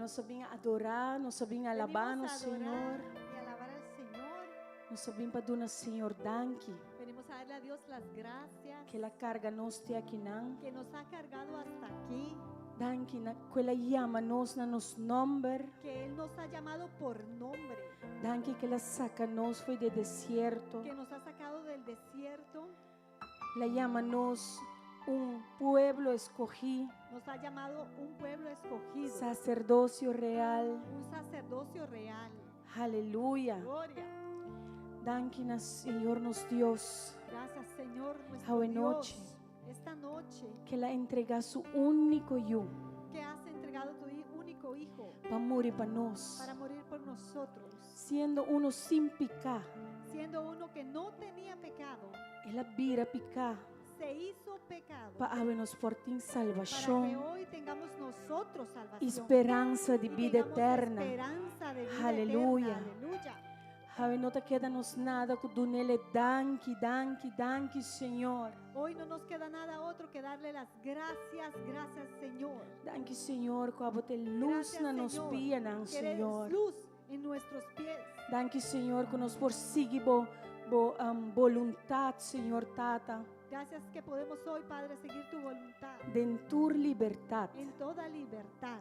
Nos a bin adorá, nos a bin alabá Venimos nos a Señor. adorar y alabar al Señor. Nos a bin pa duna Señor danki. Venimos a darle a Dios las gracias Ku El a karga nos te akinan. que nos ha cargado hasta aquí, Danki na ku El a yama nos na nos nòmber. que Él nos ha llamado por nombre, Danki ku El a saka nos for di desierto. que nos ha sacado del desierto, El a yama nos un pueblo eskohí, nos ha llamado un pueblo escogido, saserdosio real. un sacerdocio real. Aleluya. Gloria. Danki na Señor nos Dios, Gracias, Señor, nuestro Awe Dios. nochi. Esta noche ku El a entregá su úniko yu que has entregado tu hi- único hijo pa muri pa nos, para morir por nosotros, siendo uno sin piká, siendo uno que no tenía pecado, El a bira piká se hizo pecado pa awe nos por tin para que salvashon hoy tengamos nosotros i salvación speransa di y bida tengamos eterna. esperanza de vida Aleluya. eterna. Aleluya. Awe no ta keda nos nada ku dun'E danki, danki, danki, Señor. Hoy no nos queda nada otro que darle las gracias, gracias Señor. Danki, Señor, ku Abo ta lus Gracias, na nos Señor, pianan, que eres Señor. luz en nuestros pies. Danki, Señor, ku nos por sigui bo, bo um, boluntat, Señor Tata, Gracias que podemos hoy, Padre, seguir tu voluntad den tur libertat. en toda libertad.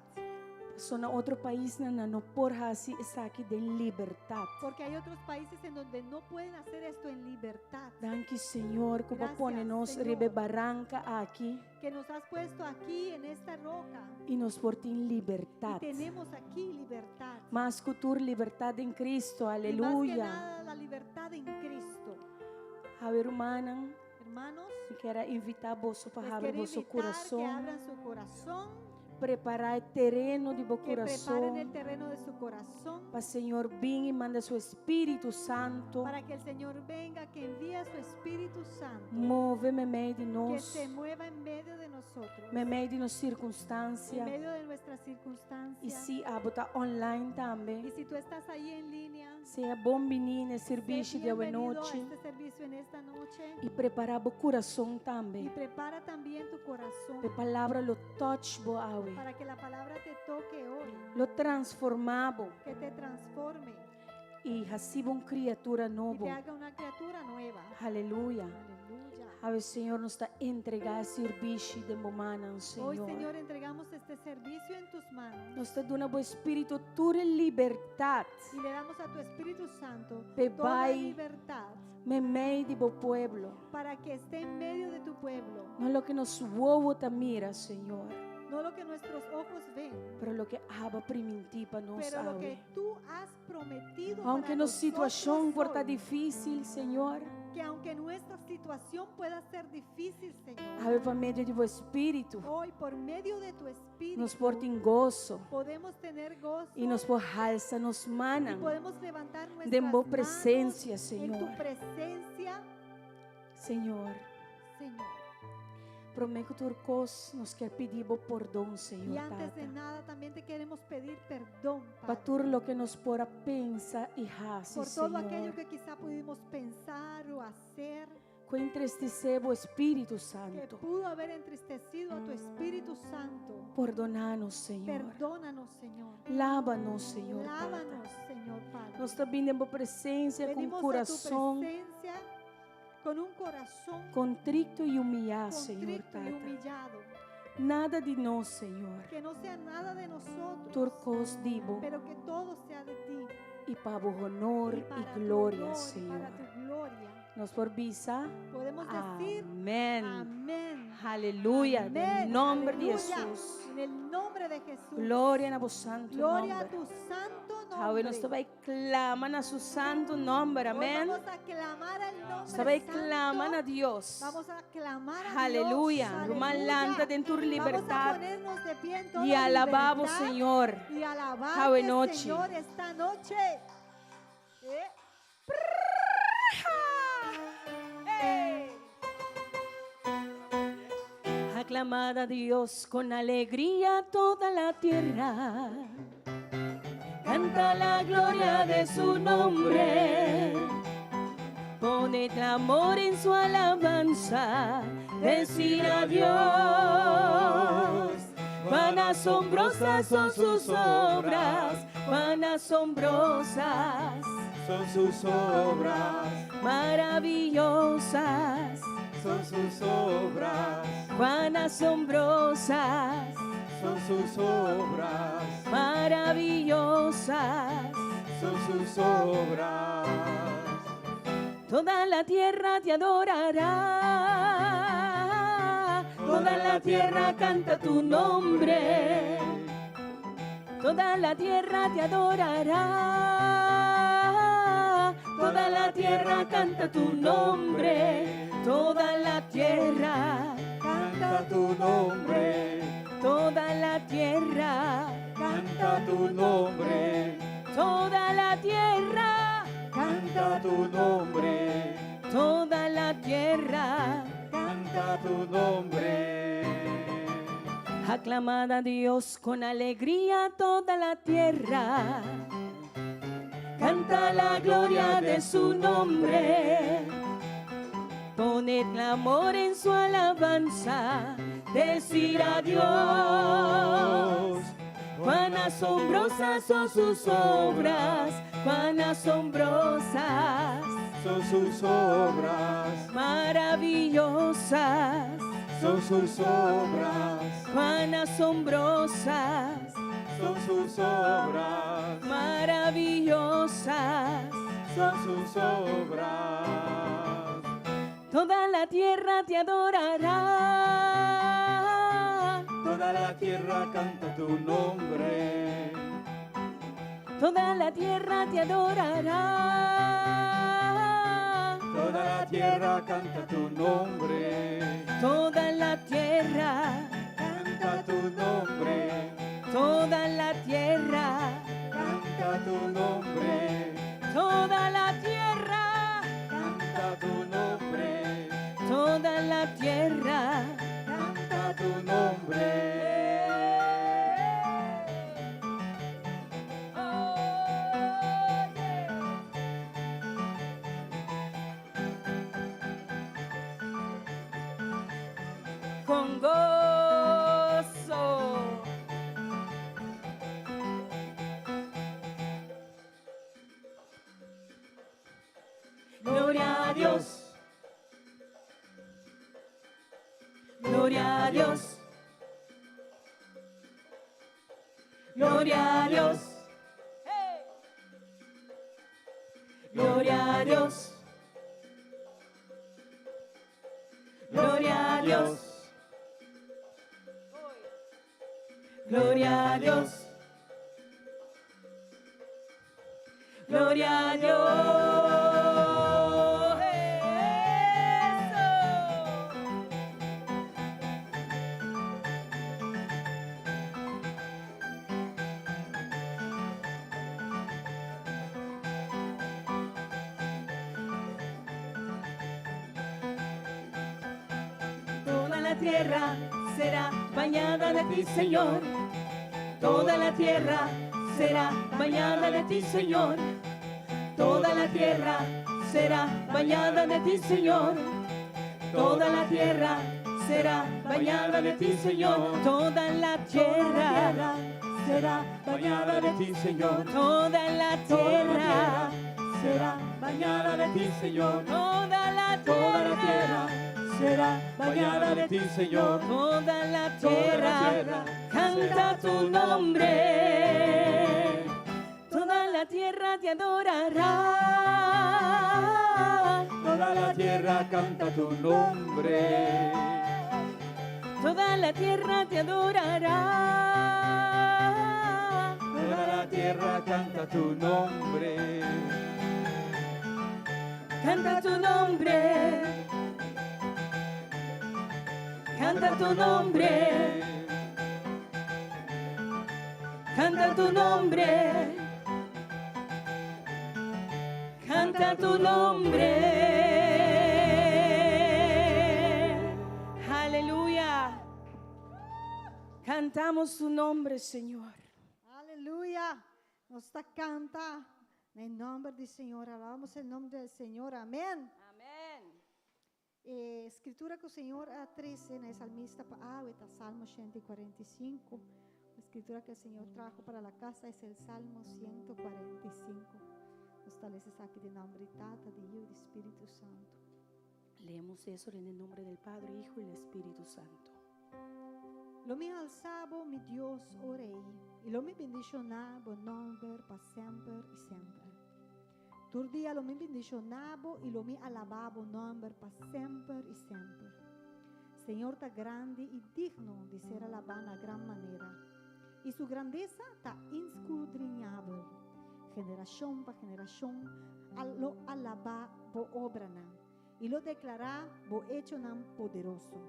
Paso na otro paisnan nan no por hasi esaki den libertat. Porque hay otros países en donde no pueden hacer esto en libertad. Danki, Señor, ku Bo a Gracias, pone nos Señor. riba e baranka aki Que nos has puesto aquí en esta roca. i nos por tin Y libertat. tenemos aquí libertad. Mas ku tur libertat den Cristo, Y más que aleluya. nada, la libertad en Cristo. Awe rumannan, Hermanos, mi ke invitá boso pa les habri quiero boso invitar que kurason, abran su corazón, prepará e tereno di bo que preparen kurason, el terreno de su corazón pa Señor bin i manda su Spiritu Santu, para que el Señor venga, que envíe su Espíritu Santo, move meimei di que nos, se mueva en medio de nosotros, meimei di nos en sirkunstansia. medio de nuestras I circunstancias. si abo ta online tambe, Y si tú estás ahí en línea, sea bon biní na sé servisio di awe bienvenido a nochi este servicio en esta noche i prepará bo kurason y tambe. prepara también tu corazón E palabra lo touch bo awe, para que la palabra te toque hoy, lo transformá bo que te transforme i hasi bo un kriatura y nobo. te haga una criatura nueva. Aleluya. Aleluya. Awe Señor, nos ta entregá e servisio den bo mannan, Hoy, Señor. Señor, entregamos este servicio en tus manos Nos ta duna bo Spiritu tur libertat. y le damos a tu Espíritu Santo P'e toda bai libertad meimei di bo pueblo. para que esté en medio de tu pueblo. No loke nos wowo ta mira, Señor, No lo que nuestros ojos ven, pero loke Abo a primintí pa nos pero lo awe. que tú has prometido Aunke para nos nosotros situashon por ta hoy. difísil, Señor, Que aunque nuestra situación pueda ser difícil, Señor, awe pa medio di bo Spiritu, hoy por medio de tu Espíritu nos por tin goso podemos tener gozo i nos por halsa nos y mannan podemos levantar nuestras den bo manos presensia, en tu Señor. presencia, Señor, Señor. promé ku tur kos nos ke pidi bo pordon, Y Señor antes de Tata. nada también te queremos pedir perdón, Pa Padre, tur loke nos por a pensa i hasi, por todo aquello Señor. que quizá pudimos pensar o hacer Ku a entristesé bo Spiritu que Santu. pudo haber entristecido a tu Espíritu Santo. Pordoná nos, Señor. Perdónanos, Señor. Laba nos, Señor Tata. Lávanos, Señor Padre. Nos ta bin den bo presensia ku Venimos a tu kurason presencia con un corazón kontrito i humiyá, Señor contrito y Tata. humillado. Nada di nos, Señor. Que no sea nada de nosotros, Tur kos di bo pero que todo sea de ti. i pa bo honor Y i para tu gloria, honor y Señor. para tu gloria. Nos por bisa. Podemos decir Amèn. amén. Aleluya. Den Amén. nòmber di Aleluya. Hesus. En el nombre de Jesús. Gloria na bo santu Gloria a nòmber. tu santo Awe nos nombre. ta bai klama na su santu nòmber. Hoy Amèn. vamos a clamar al Nos ta nombre bai klama na santo. Dios. Vamos a clamar a Aleluya. Dios. Ruman Aleluya. lanta den tur Vamos a libertat ponernos de pie en toda i alabá bo libertad Señor. y alabarte, Awe nochi. Señor, esta noche. Eh. Hey. Aclamad a Dios con alegría toda la tierra. Canta la gloria de su nombre. Pone clamor en su alabanza. Decir a Dios. Cuán asombrosas son sus obras, cuán asombrosas son sus obras, maravillosas son sus obras, cuán asombrosas son sus obras, maravillosas son sus obras. Toda la tierra te adorará, toda la tierra canta tu nombre, toda la tierra te adorará, toda la tierra canta tu nombre, toda la tierra canta tu nombre, toda la tierra canta tu nombre, toda la tierra canta tu nombre, toda la tierra canta tu nombre. Aclamad a Dios con alegría toda la tierra. Canta la gloria de su nombre. Poned clamor en su alabanza. Decir a Dios. Cuán asombrosas son sus obras, cuán asombrosas son sus obras, maravillosas son sus obras, cuán asombrosas son sus obras, maravillosas son sus obras. Toda la tierra te adorará, toda la tierra canta tu nombre, toda la tierra te adorará, toda la tierra canta tu nombre, toda la tierra canta tu nombre, toda la tierra canta tu nombre, toda la tierra canta tu nombre, toda la tierra canta tu nombre. Con gozo. Gloria a Dios. Gloria a Dios. Gloria a Dios. Gloria a Dios. Gloria a Dios. Gloria a Dios. Gloria a Dios. Eso. Toda la tierra será bañada de ti, Señor. Toda la tierra será bañada de ti, Señor. Toda la tierra será bañada de ti, Señor. Toda la tierra será bañada de ti, Señor. Toda la tierra será bañada de ti, Señor. Toda la tierra será bañada de ti, Señor. Toda la Toda la tierra será bañada de ti, Señor. Toda la tierra canta tu nombre. Toda la tierra te adorará. Toda la tierra canta tu nombre. Toda la tierra te adorará. Toda la tierra canta tu nombre. Canta tu nombre. Canta tu nombre. Canta tu nombre. Canta tu nombre. Aleluya. Cantamos tu nombre, Señor. Aleluya. Nos ta canta den nomber di Señor. Alabamos el nombre del Señor. Amén. Amén. E scritura cu Señor a trece na e salmista pa awe ta Salmo 145. La escritura que el Señor trajo para la casa es el Salmo 145. Nos ta lesa esaki den nomber di Tata, di Yiu y di Spiritu Santo. Leemos eso en el nombre del Padre, Hijo y el Espíritu Santo. Lo mi halsa bo, mi Dios, o Rey, y lo mi bendiciona bo nomber pa semper y semper. Tur dia lo mi bendiciona bo y lo mi alaba bo nomber pa semper y semper. Señor ta grandi y digno di ser alaba na gran manera, y su grandesa ta inscudriñabel. Generacion pa generacion lo alaba bo obranan y lo declara bo echonan poderoso.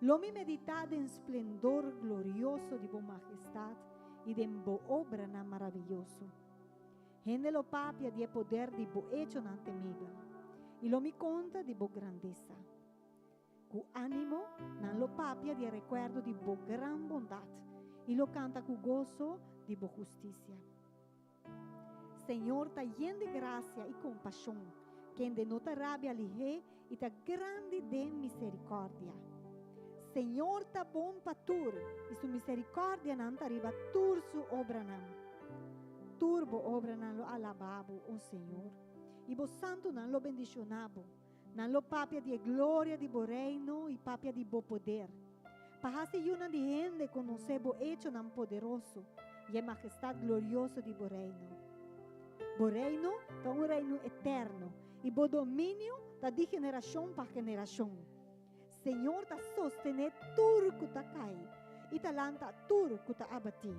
Lo mi medita den splendor glorioso di bo majestad y den bo obranan maraviyoso. Hende lo papia di e poder di bo echonan temibel, i lo mi konta di bo grandesa. Ku ánimo nan lo papia di e rekuerdo di bo gran bondat, i lo kanta ku goso di bo hustisia. Señor ta yen di grasia i kompashon, kende no ta rabia lihé i ta grandi den miserikòrdia. Señor ta bon pa tur, i su miserikòrdianan ta riba tur su obranan. Tur bo obranan lo alabá bo, o Señor, i bo santunan lo bendishoná bo. Nan lo papia di e gloria di bo reino i papia di bo poder, pa hasi yunan di hende konosé bo echonan poderoso i e magestat glorioso di bo reino. Bo reino ta un reino eterno, i bo dominio ta di generashon pa generashon. Señor ta sostené tur ku ta kai i ta lanta tur ku ta abatí.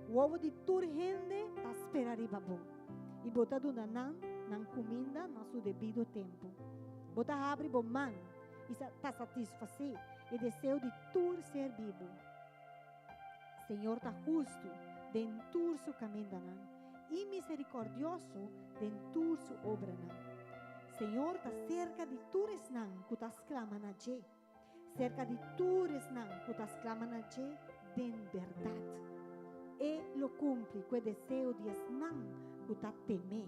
Wowo di tur hende ta spera riba bo, i bo ta duna nan nan kuminda na su debido tempu. Bo ta habri bo man i ta satisfasé e deseo di tur ser bibu. Señor ta hustu den tur su kamindanan i miserikòrdioso den tur su obranan. Señor ta serka di tur esnan ku ta sklama na dje, serka di tur esnan ku ta sklama na dje den bèrdat. E lo kumpli ku e deseo di esnan ku ta tem'é.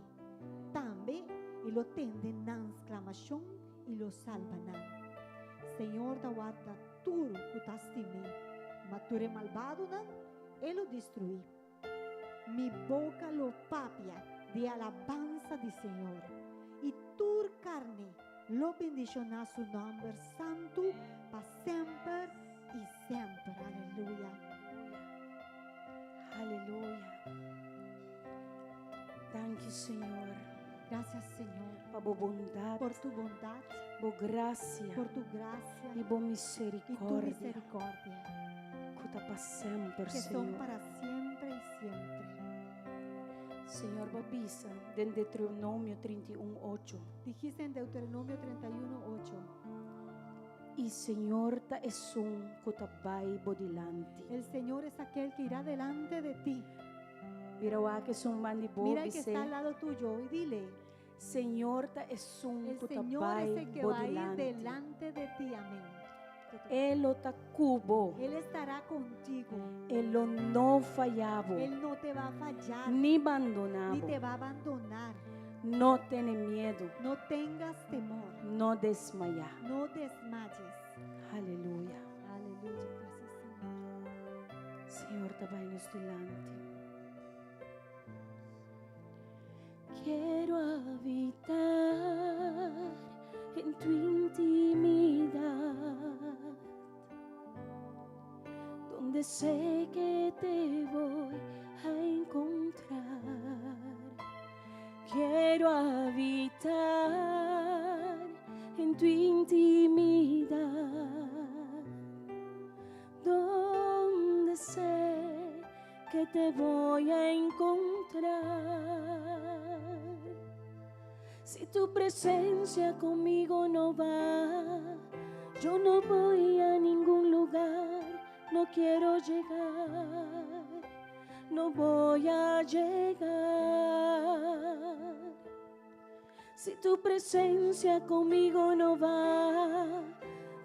Tambe e lo tende nan sklamashon i lo salba nan. Señor ta warda tur ku ta stim'é, ma tur e malbadonan e lo destruí. Mi boka lo papia di alabansa di Señor, i tur karni lo bendishoná su nòmber santu pa semper i semper. Aleluya! Aleluya! Danki, Señor. Gracias, Señor. Pa bo bondat. Por tu bondad. Bo gracia. Por tu gracia. I bo misericordia. Y tu misericordia. Ku ta pa semper, Que son para siempre y siempre. Señor, bo a bisa den Deuteronomio 31, 8. Dijiste en Deuteronomio 31, 8. I Señor ta esun ku ta bai bo dilanti. El Señor es aquel que irá delante de ti. Mira wak esun man di bo, Mira el que bis'é. está al lado tuyo y dile. Señor ta esun El ku ta Señor bai es el que bo va a ir dilanti. delante de ti. Amén. E lo ta ku bo. Él estará contigo. E lo no faya bo. Él no te va a fallar. Ni bandoná Ni bo. te va a abandonar. No tene miedu. No tengas temor. No desmayá. No desmayes. Aleluya. Aleluya. Gracias, Señor. Señor ta bai nos dilanti. Quiero habitar en tu intimidad, donde sé que te voy a encontrar. Quiero habitar en tu intimidad, donde sé que te voy a encontrar. Si tu presencia conmigo no va, yo no voy a ningún lugar, no quiero llegar, no voy a llegar. Si tu presencia conmigo no va,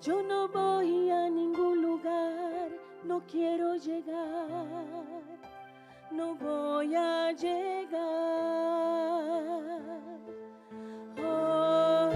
yo no voy a ningún lugar, no quiero llegar, no voy a llegar. Oh,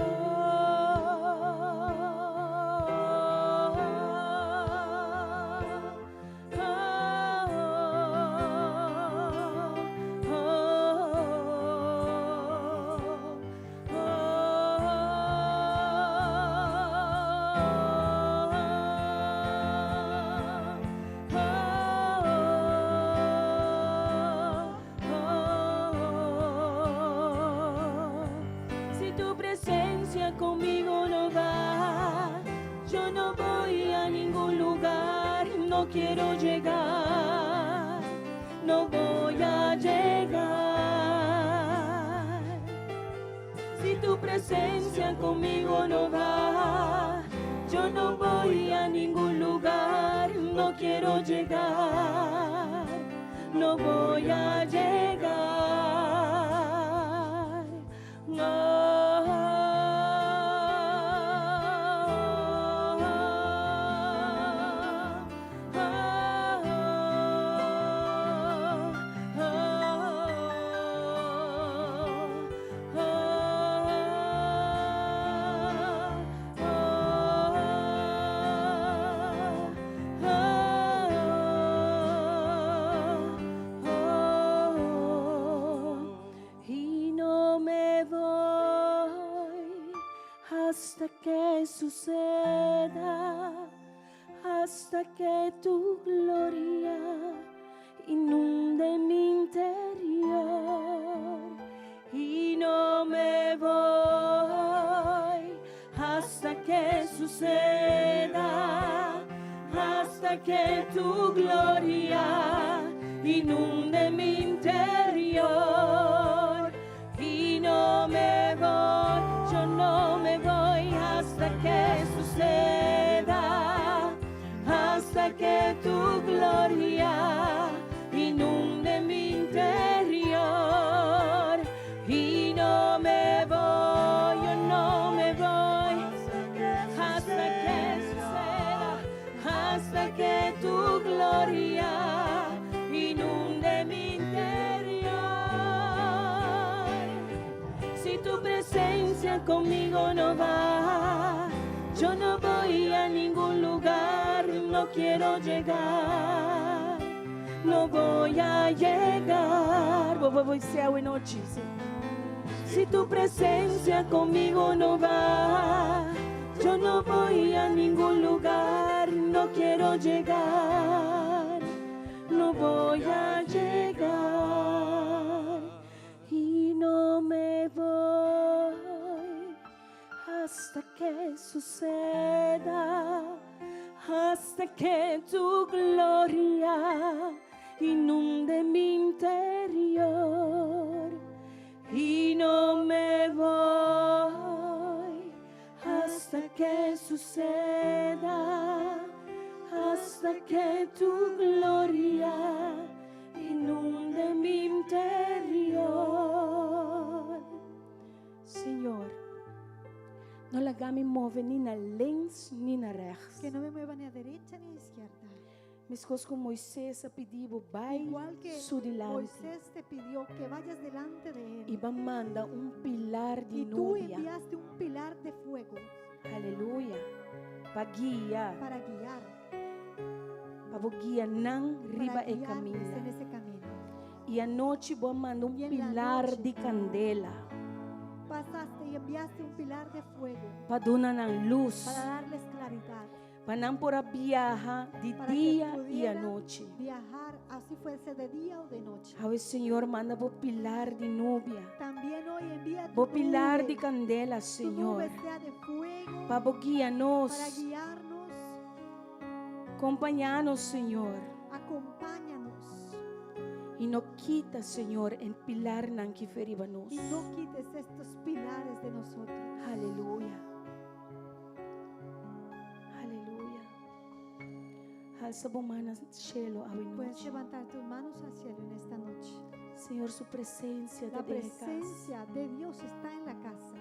Yo no voy a ningún lugar, no quiero llegar, no voy a llegar. Si tu presencia conmigo no va, yo no voy a ningún lugar, no quiero llegar, no voy a llegar. Y no me voy hasta que suceda, hasta que tu gloria inunde mi interior. Y no me voy hasta que suceda, hasta que tu gloria inunde mi interior. Y no me voy, yo no me voy hasta que suceda, hasta que tu gloria inunde mi interior. Y no me voy, yo no me voy hasta que suceda, hasta que tu gloria inunde mi interior. Si tu presencia conmigo no va, yo no voy a ningún lugar, no quiero llegar, no voy a llegar. Voy, voy, voy, sea noche. Si tu presencia conmigo no va, yo no voy a ningún lugar, no quiero llegar, no voy a llegar y no me voy hasta que suceda, hasta que tu gloria inunde mi interior y no me voy hasta que suceda, hasta que tu gloria inunde mi interior. Señor, no laga mi move ni na links ni na rechts. Que no me mueva ni a derecha ni a izquierda. Meskos ku Moises a pidi bo bai Igual que su dilanti. Moisés te pidió que vayas delante de él. I b'a manda un pilar di Y tú nubia. enviaste un pilar de fuego Aleluya. Pa guia, para guiar, pa bo guia nan riba para e guiarles kaminda. en ese camino. I anochi bo a manda un I en la pilar noche. di kandela Pasaste y enviaste un pilar de fuego pa duna nan lus, para darles claridad, pa nan por a biaha di para que dia i pudieran anochi. viajar, así fuese de día o de noche. Awe Señor manda bo pilar di nubia, También hoy envía tu bo pilar nube, di kandela, tu Señor, nube sea de fuego pa bo guia nos, para guiarnos, kompañá nos, Señor. acompáñanos I no kita, Señor, e pilarnan aki for di riba nos. y no quites estos pilares de nosotros. Aleluya. Aleluya. Alsa bo man na shelu Puedes awe nochi. levantar tus manos al cielo en esta noche. Señor, su presensia La ta den kas. presencia de Dios está en la casa.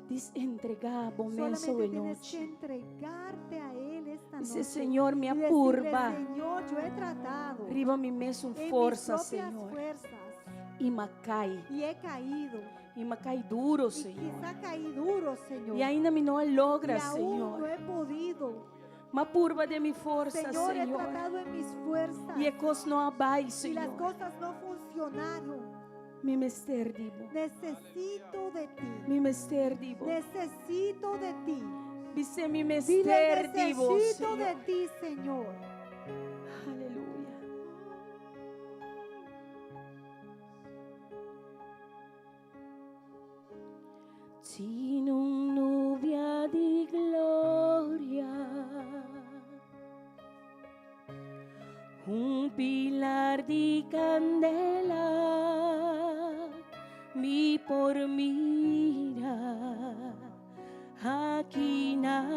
Djis entregá bo mes Solamente awe tienes que nochi. entregarte a Él esta Dice, noche. Señor, mi Y decirle, a purba. Señor, yo he tratado Riba mi mes un en mis forsa, propias Señor. fuerzas I m'a kai. y he caído. I m'a kai duru, Y Señor. quizá caí duro, Señor. I ainda mi no Y logra, aún no Señor. he podido. M'a purba den mi forsa, Señor, he Señor. tratado en mis fuerzas. I e kos no a bai, Y las Señor. cosas no funcionaron. Mi mester di bo. Necesito de ti. Mi mester di bo. Necesito de ti. Bis'é mi Dile, mester di bo, necesito de Señor. ti, Señor. Aleluya. Tin un nubia di di candela mi por mira akinan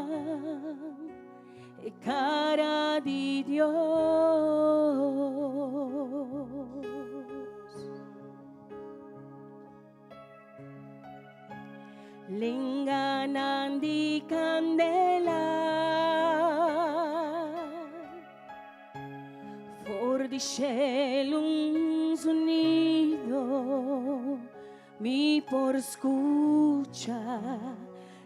e cara di Dios. Lenganan di candela For di shelu un zonido Mi por scucha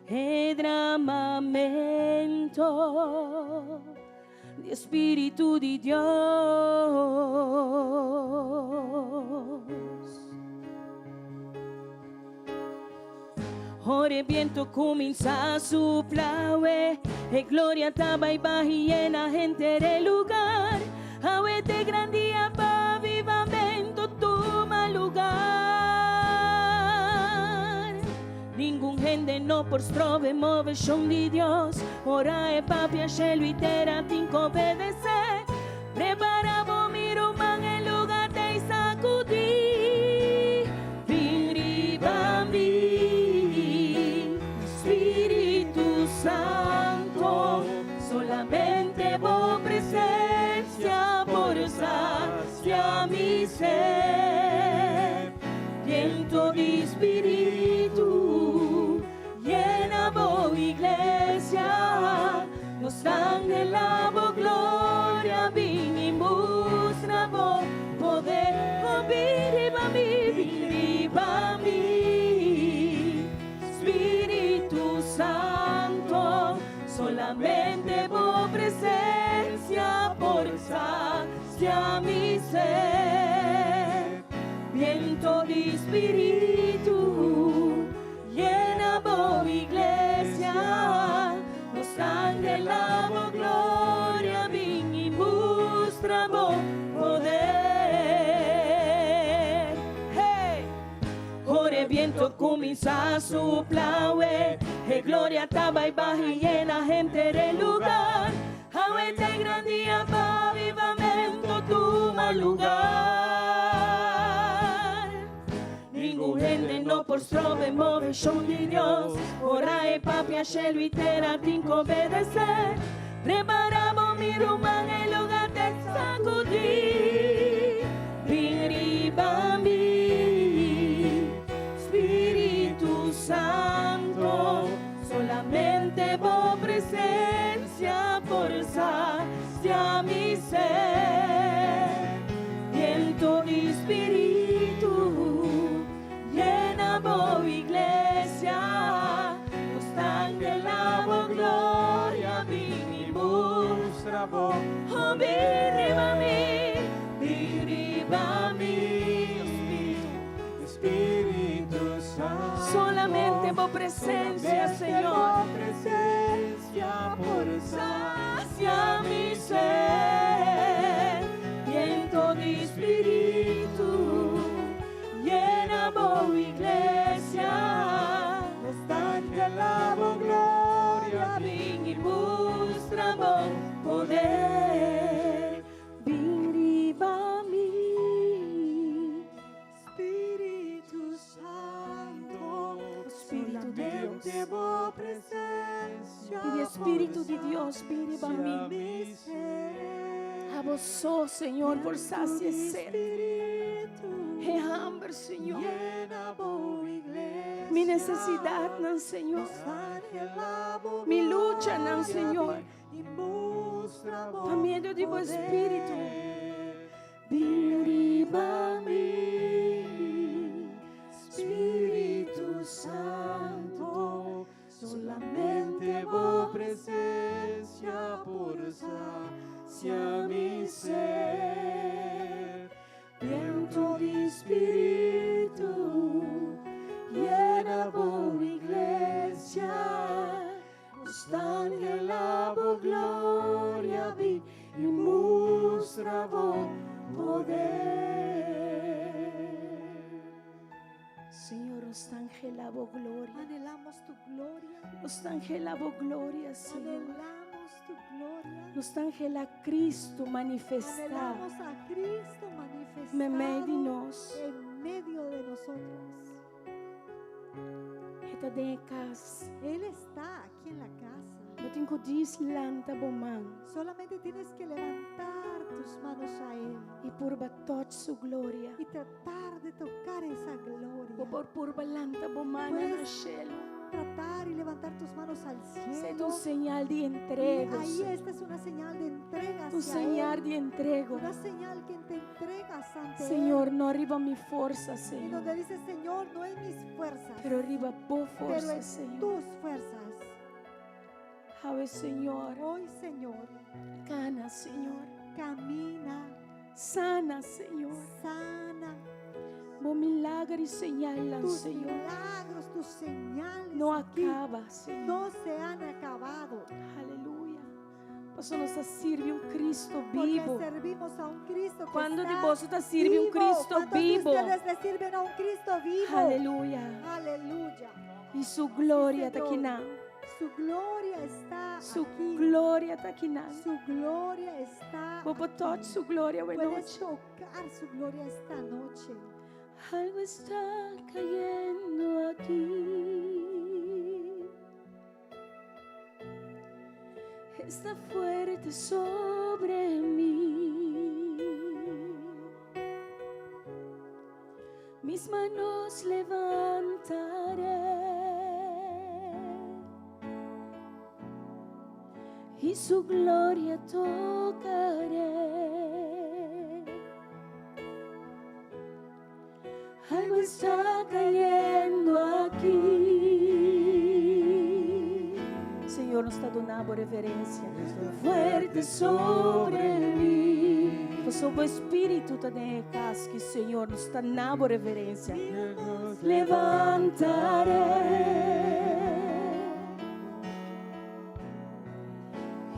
e dramamento di e Spiritu di Dios. Ora e biento cuminsa supla awe, e gloria ta bay baha y yena henter e lugar. Awe t'e gran dia pa avivamento tuma lugar. Ningun hende no por strobe moveshon di Dios. Ora e papia shelu y tera tin k'obedesé. Prepara bo mi ruman e luga t'ei sacudí. Bin riba mi, Spiritu Santo, solamente bo presencia por sacia mi sed. Viento di Spiritu, Yena bo iglesia, nos ta anhela bo gloria, bin i mustra bo poder. Oh, bin riba mi, bin riba mi, Spiritu Santo, solamente bo presencia por sacia mi sed. Viento di Spiritu. Yena bo iglesia, nos anhela bo gloria, bin i mustra bo poder. Hey! Ora e biento cuminsa supla awe, e gloria ta bai baha i yena henter e lugar. Awe ta e gran dia pa avivamento tuma lugar. Ningun hende no por strobe moveshon di Dios. Ora e papia shelu i tera tin ku obedesé. Prepará bo mi ruman e lugar te sakudí. Bin riba mi, Spiritu Santo, solamente bo presensia por sacia mi sed. Viento di Spiritu, yena bo iglesia, nos ta anhela bo gloria, bin i mustra bo. Oh, bin riba mi, bin riba mi, Spiritu Santo. Solamente bo presencia, Señor. Bo presencia por sacia mi sed. Viento di Spiritu, yena bo iglesia. Nos ta anhela bo gloria. Bin i mustra bo poder. Bin riba mi. Spiritu Santo, Spiritu di Dios. solamente bo presencia Pidi Spiritu di Dios bin riba mi. mi sed. Abo so, Señor, por sacia e sed. E hamber, Señor. Llena bo iglesia. Mi necesidadnan, Señor. Nos anhela bo Mi luchanan, gloria, Señor. I mustra bo Pa medio di bo poder. Spiritu. Bin riba mi, Spiritu Santo, solamente bo presencia por sacia mi sed. Viento di Spiritu, yena bo iglesia, nos ta anhela bo gloria, bin i mustra bo poder. Señor, nos ta anhela bo gloria. Anhelamos tu gloria. Nos ta anhela bo gloria, Señor. Anhelamos. tu gloria. Nos ta anhelá Cristo manifestá. Anhelamos a Cristo manifestado Meimei di nos. en medio de nosotros. E ta den e kas. Él está aquí en la casa. Bo tin ku djis lanta bo man. Solamente tienes que levantar tus manos a Él I purba touch su gloria. y tratar de tocar esa gloria. Bo por purba lanta bo man na Puedes shelu. tratar y levantar tus manos al Esei cielo. un señal di Y entrega. ahí esta es una señal de entrega Un hacia señal Él. di entrega. Una señal que te entregas ante Él. Señor, no riba mi forsa, Y Señor. donde dice, Señor, no en mis fuerzas, Pero riba bo pero forsa, en Señor. tus fuerzas. Awe, Señor. Hoy, Señor, Kana, Señor. camina, Sana, Señor. sana Bo milager i señalnan, tus Señor. milagros, tus señales No aquí a kaba, Señor. no se han acabado. Aleluya. Pasobra nos ta sirbi un Cristo Porque bibu. servimos a un Cristo que Kuantu di está boso ta sirbi un vivo. Cristo ¿Cuántos de bibu? ustedes le sirven a un Cristo vivo? Aleluya. Aleluya. I su gloria ta Señor. akinan. Su gloria está Su aquí. gloria ta akinan. Su gloria está Bo por aquí. touch su gloria Puedes anochi. tocar su gloria esta noche. Algo está cayendo aquí. Está fuerte sobre mí. Mis manos levantaré y su gloria tocaré. Algo está cayendo aquí. Señor, nos ta dunando reverensia. Fuerte sobre mi. Pasobra bo Spiritu ta den kas ku Señor nos ta dunando reverensia. Levantaré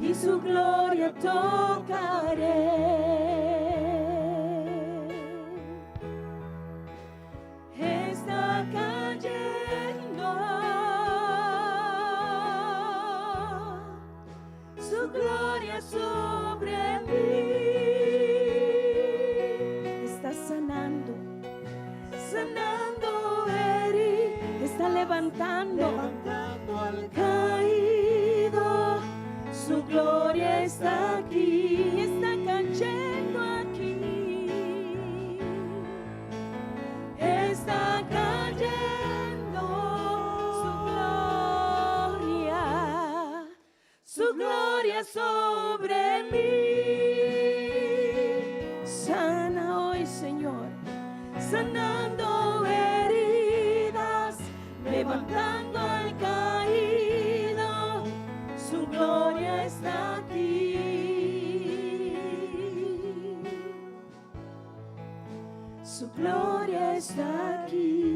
y su gloria tocaré. Está cayendo su gloria sobre mí. Está sanando, sanando heridas, está levantando, Levantando al caído. Su gloria está aquí, está cayendo aquí. Está cayendo su gloria, su gloria sobre mí. Sana hoy, Señor, sanando heridas, levantando al caído. Su gloria está aquí. Su gloria está aquí.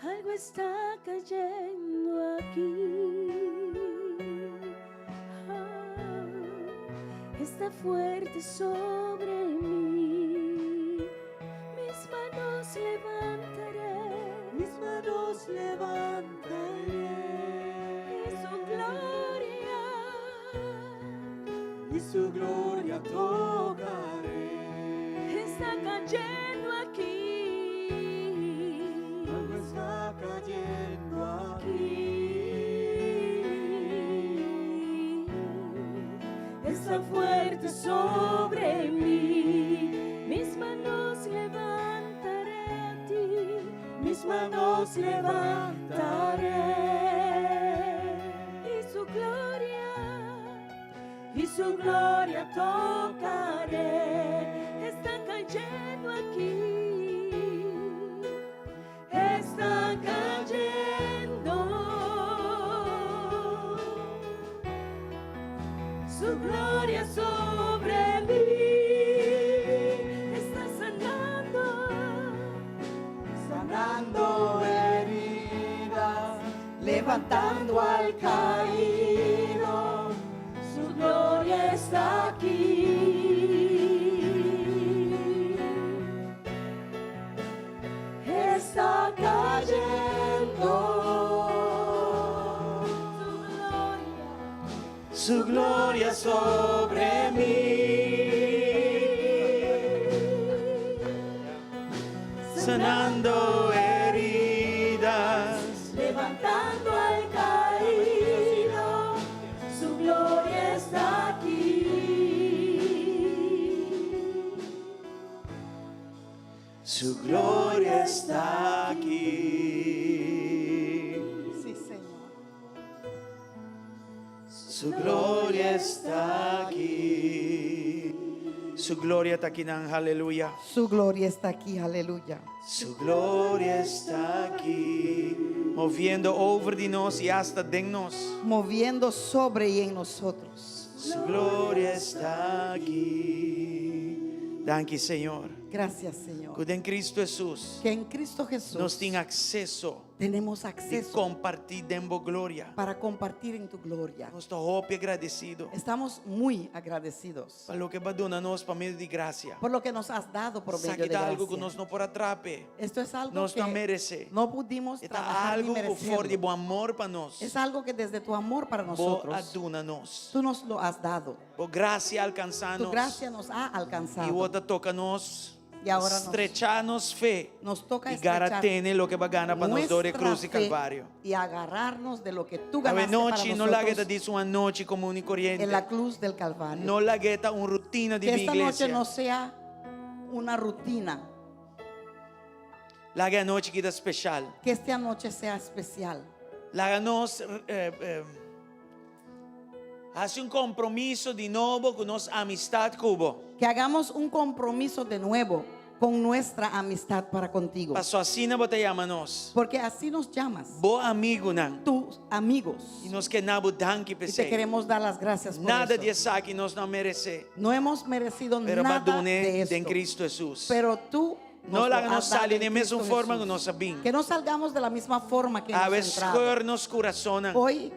Algo está cayendo aquí. Ah, está fuerte sobre mí. Mis manos levantaré. Mis manos levantaré. Y su gloria. Y su gloria tocaré. Está cayendo aquí. Algo está cayendo aquí. Aquí. Está fuerte sobre mí. Mis manos levantaré a ti. Mis manos levantaré. Y su gloria, y su gloria tocaré. Está cayendo aquí. Está cayendo. Su gloria sobre mí está sanando, Sanando heridas, levantando al caído. Su gloria está aquí. Está cayendo. Su gloria sobre mi. Sanando heridas. Levantando al caído, su gloria está aquí. Su gloria está aquí. Sí, Señor. Su gloria está aquí. Su gloria ta aki, aleluya. Su gloria está aquí, aleluya. Su gloria está aquí, moviendo over di nos i asta den nos. Moviendo sobre y en nosotros. Su gloria está aquí. Danki, Señor. Gracias, Señor. Ku den Kristu Hesus Que en Cristo Jesús nos tin akseso tenemos di acceso kompartí den bo gloria. para compartir en tu gloria. Nos ta hopi agradesido Estamos muy agradecidos pa loke bo a duna nos pa medio di grasia. por lo que nos has dado por medio Esaki de ta algu ku gracia. nos no por a traha p'e. Esto es algo Nos que no meresé. no pudimos E ta trabajar ni algu ku for di merecerlo. bo amor pa nos. Es algo que desde tu amor para Bo nosotros, a duna nos. tú nos lo has dado. Bo grasia a alkansá Tu nos. gracia nos ha I alcanzado. bo ta toka nos. I awor nos- Strecha nos fe. Nos toca I gara estrechar tene loke bo a gana pa nos dor di nuestra krus di fe Kalvario. y agarrarnos de lo que tú Awe ganaste para nochi no lag'é ta nosotros djis un anochi komun i koriente. en la cruz del Calvario. No lag'é ta un rutina di Que mi esta noche iglesia. no sea una rutina, Laga e anochi aki ta spesial. que esta noche sea especial. Laga nos eh, eh, hasi un kompromiso di nobo ku nos amistat ku bo. Que hagamos un compromiso de nuevo con nuestra amistad para contigo. Paso asina bo ta yama nos. Porque así nos llamas, Bo amigunan. tus amigos. I nos ke duna bo danki Y te p'esei. queremos dar las gracias por Nada eso. di esaki nos no a meresé. No hemos merecido Pero nada bo a dun'é de esto. den Kristu Hesus. Pero tú No nos laga lo nos has dado sali en di e mesun Cristo forma Jesús. ku nos a bin. Que no salgamos de la misma forma que A hemos veces entrado. skeur nos kurasonnan. Hoy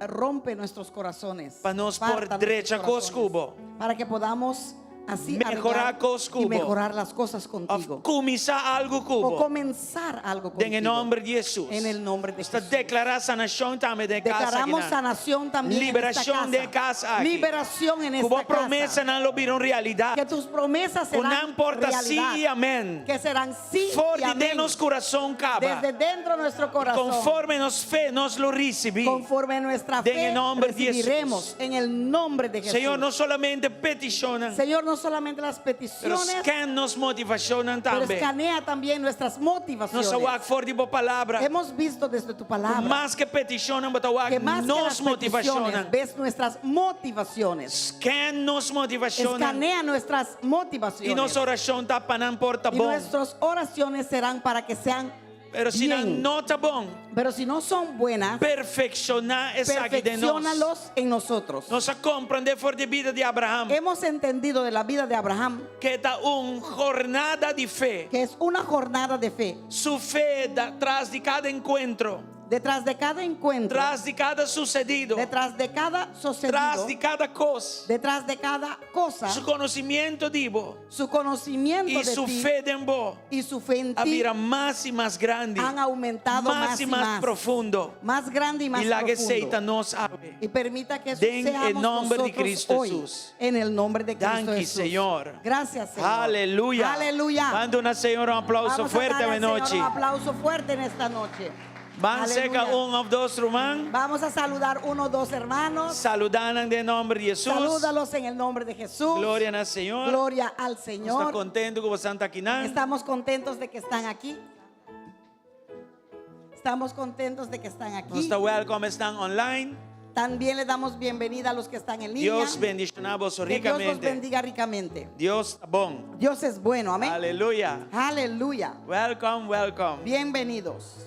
rompe nuestros corazones. Pa nos por Parta nuestros drecha kos corazones, ku bo. Para que podamos así Mehorá arreglar kos y ku bo. mejorar las cosas Òf contigo. kuminsá algu ku O bo. comenzar algo Den e contigo. nòmber di Hesus. En el nombre de Nos ta Jesús. deklará sanashon tambe den kas Declaramos aki. sanación también en esta Liberashon casa. den kas aki. Liberación en Ku bo esta casa. promesanan lo bira un realidat. Que tus promesas serán Ku nan por ta sí realidad. i amèn. Que serán sí For y di amén. den nos kurason kaba. Desde dentro de nuestro corazón. Konforme nos fe, nos lo risibí. Conforme nuestra Den fe e nòmber di Hesus. recibiremos en el nombre de Jesús. Señor, no solamente petishonnan, Señor, no solamente las pero peticiones, scan nos motivashonnan pero tambe. escanea también nuestras motivaciones. Nos a wak for di bo palabra. Hemos visto desde tu palabra Mas ku petishonnan, bo ta wak que más que nos las peticiones, motivashonnan. ves nuestras motivaciones. Scan nos motivashonnan. Escanea nuestras motivaciones. I nos orashon ta pa nan por ta Y bon. nuestras oraciones serán para que sean Pero si bien. nan no ta bon, Pero si no son buenas, perfekshoná esaki den nos. perfecciónalos en nosotros. Nos a komprondé for di bida di Abraham Hemos entendido de la vida de Abraham ku ta un jornada di fe. que es una jornada de fe. Su fe ta tras di kada enkuentro, Detrás de cada encuentro, tras di kada susedido, detrás de cada sucedido, tras di kada kos, detrás de cada cosa, su konosementu di bo su conocimiento i de su ti fe den bo y su fe en a ti bira mas i mas grandi, han aumentado mas más i y mas más, profundo. más grande y más I laga esei profundo. ta nos awe. Y permita que eso Den seamos el nombre de nosotros Cristo hoy, Jesús. en el nombre de Cristo Danki, Jesús. Señor. Gracias, Señor. Aleluya. Aleluya. Ban duna Señor un aplauso Vamos a fuerte darle al Señor anochi. un aplauso fuerte en esta noche. Ban serka Aleluya. un òf dos ruman. Vamos a saludar uno o dos hermanos. Saludá nan den nòmber di Hesus. Salúdalos en el nombre de Jesús. Gloria na Señor. Gloria al Nos ta Señor. kontentu ku boso ta akinan. Estamos contentos de que están aquí. Estamos contentos de que están aquí. Nos ta welcome esnan online. También le damos bienvenida a los que están en línea. Dios bendishoná boso Que Dios los rikamente. bendiga ricamente. Dios ta bon. Dios es bueno, amén. Aleluya. Aleluya. Welcome, welcome. Bienvenidos.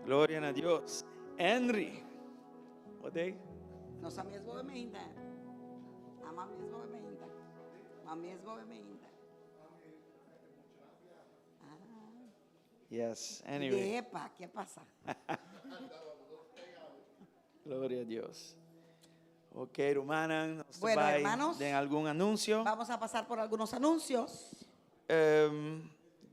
Gloria na Dios. Henry. Wat ei? Nos a mes bobe meinta. Ama mes bobe meinta. Ma mes bobe meinta. Yes, anyway. Epa, ¿qué pasa? Gloria a Dios. Ok, rumannan, nos Bueno, bai hermanos. den algun anunsio. Vamos a pasar por algunos anuncios.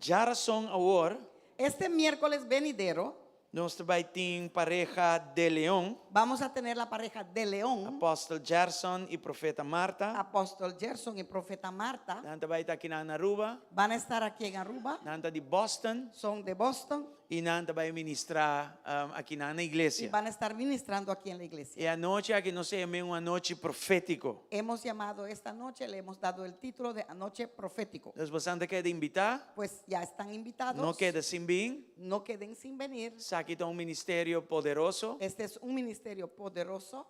Djarason awor. Este miércoles venidero. Nos ta bai tin pareha De Leon. Vamos a tener la pareja De Leon. Apòstel Gerson i Profeta Marta. Apóstol Gerson y profeta Marta. Nan ta bai ta akinan na Aruba. Van a estar aquí en Aruba. Nan ta di Boston. Son de Boston. I nan ta bai ministrá akinan na Y iglesia. van a estar ministrando aquí en la iglesia. E anochi aki nos a yam'é un anochi profétiko. Hemos llamado esta noche, le hemos dado el título de Anoche Profético. Dus bosan ta keda invitá. Pues ya están invitados. No keda sin bin. No queden sin venir. Esaki ta un ministerio poderoso. Este es un ministerio poderoso.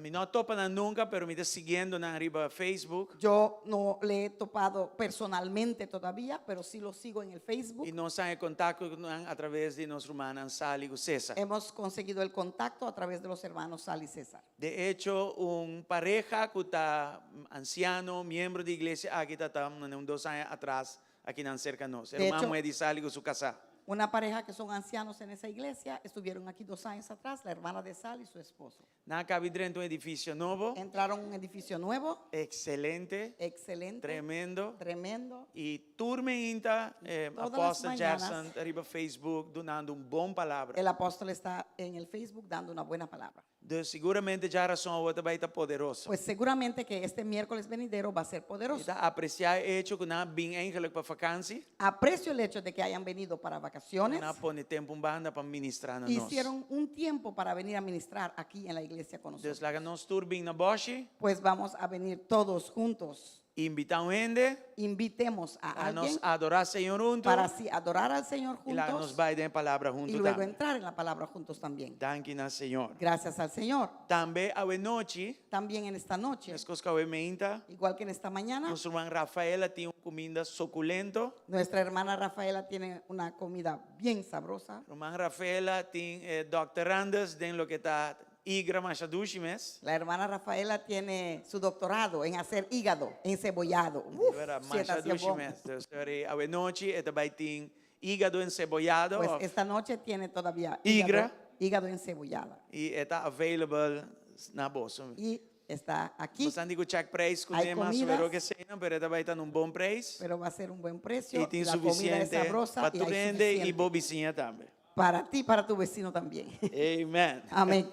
Mi no a topa nan nunka, pero mi ta siguiendo nan riba Facebook. Yo no le he topado personalmente todavía, pero sí lo sigo en el Facebook. I nos a haña kontakto ku nan a traves di nos rumannan Sally ku Cesar. Hemos conseguido el contacto a través de los hermanos Sally y Cesar. De echo, un pareha ku ta ansiano, miembro di iglesia aki ta ta un dos aña atras akinan serka nos. E ruman muhé di Sally ku su kasá. Una pareja que son ancianos en esa iglesia estuvieron aquí dos años atrás, la hermana de Sally y su esposo. Nan a kabi drenta un edifisio nobo. Entraron a un edificio nuevo. Ekselente. Excelente. Tremendo. Tremendo. I tur meinta e Todas las apòstel mañanas. Gerson ta riba Facebook dunando un bon palabra. El apóstol está en el Facebook dando una buena palabra. Dus siguramente djarason awor ta bai ta poderoso. Pues seguramente que este miércoles venidero va a ser poderoso. Mi ta apresiá e echo ku nan a bin eigenlik pa vakansi. Aprecio el hecho de que hayan venido para vacaciones. Nan a pone tempu un banda pa ministrá na nos. Hicieron un tiempo para venir a ministrar aquí en la iglesia con nosotros. Dus laga nos tur bin na bòshi. Pues vamos a venir todos juntos. Invitá un hende. Invitemos a Pa nos alguien. adorá Señor huntu. Para así adorar al Señor I laga juntos. nos bai den e palabra huntu Y luego tambe. entrar en la palabra juntos también. Danki na Señor. Gracias al Señor. Tambe awe nochi. También en esta noche. Meskos ku awe meinta. Igual que en esta mañana. Nos ruman Rafaela tin un kuminda sokulento. Nuestra hermana Rafaela tiene una comida bien sabrosa. Ruman Rafaela tin e doctorandus den loke ta Igra masha dushi mes. La hermana Rafaela tiene su doctorado en hacer hígado encebollado. Uf, Era si masha eta dushi bon. mes. Dus ori awenochi e ta bai tin hígado encebollado. Pues of esta noche tiene todavía Igra. hígado, hígado encebollada. I e ta available na boso. Y está aquí. Bosan di ku check prijs ku Hay ne mas comidas. pero ke sena, pero e ta bai ta un bon prijs. Pero va a ser un buen precio. I tin La comida es suficiente sabrosa pa y tur hay hende i suficiente. bo bisiña tambe. Para ti, para tu vecino también. Amen. Amén.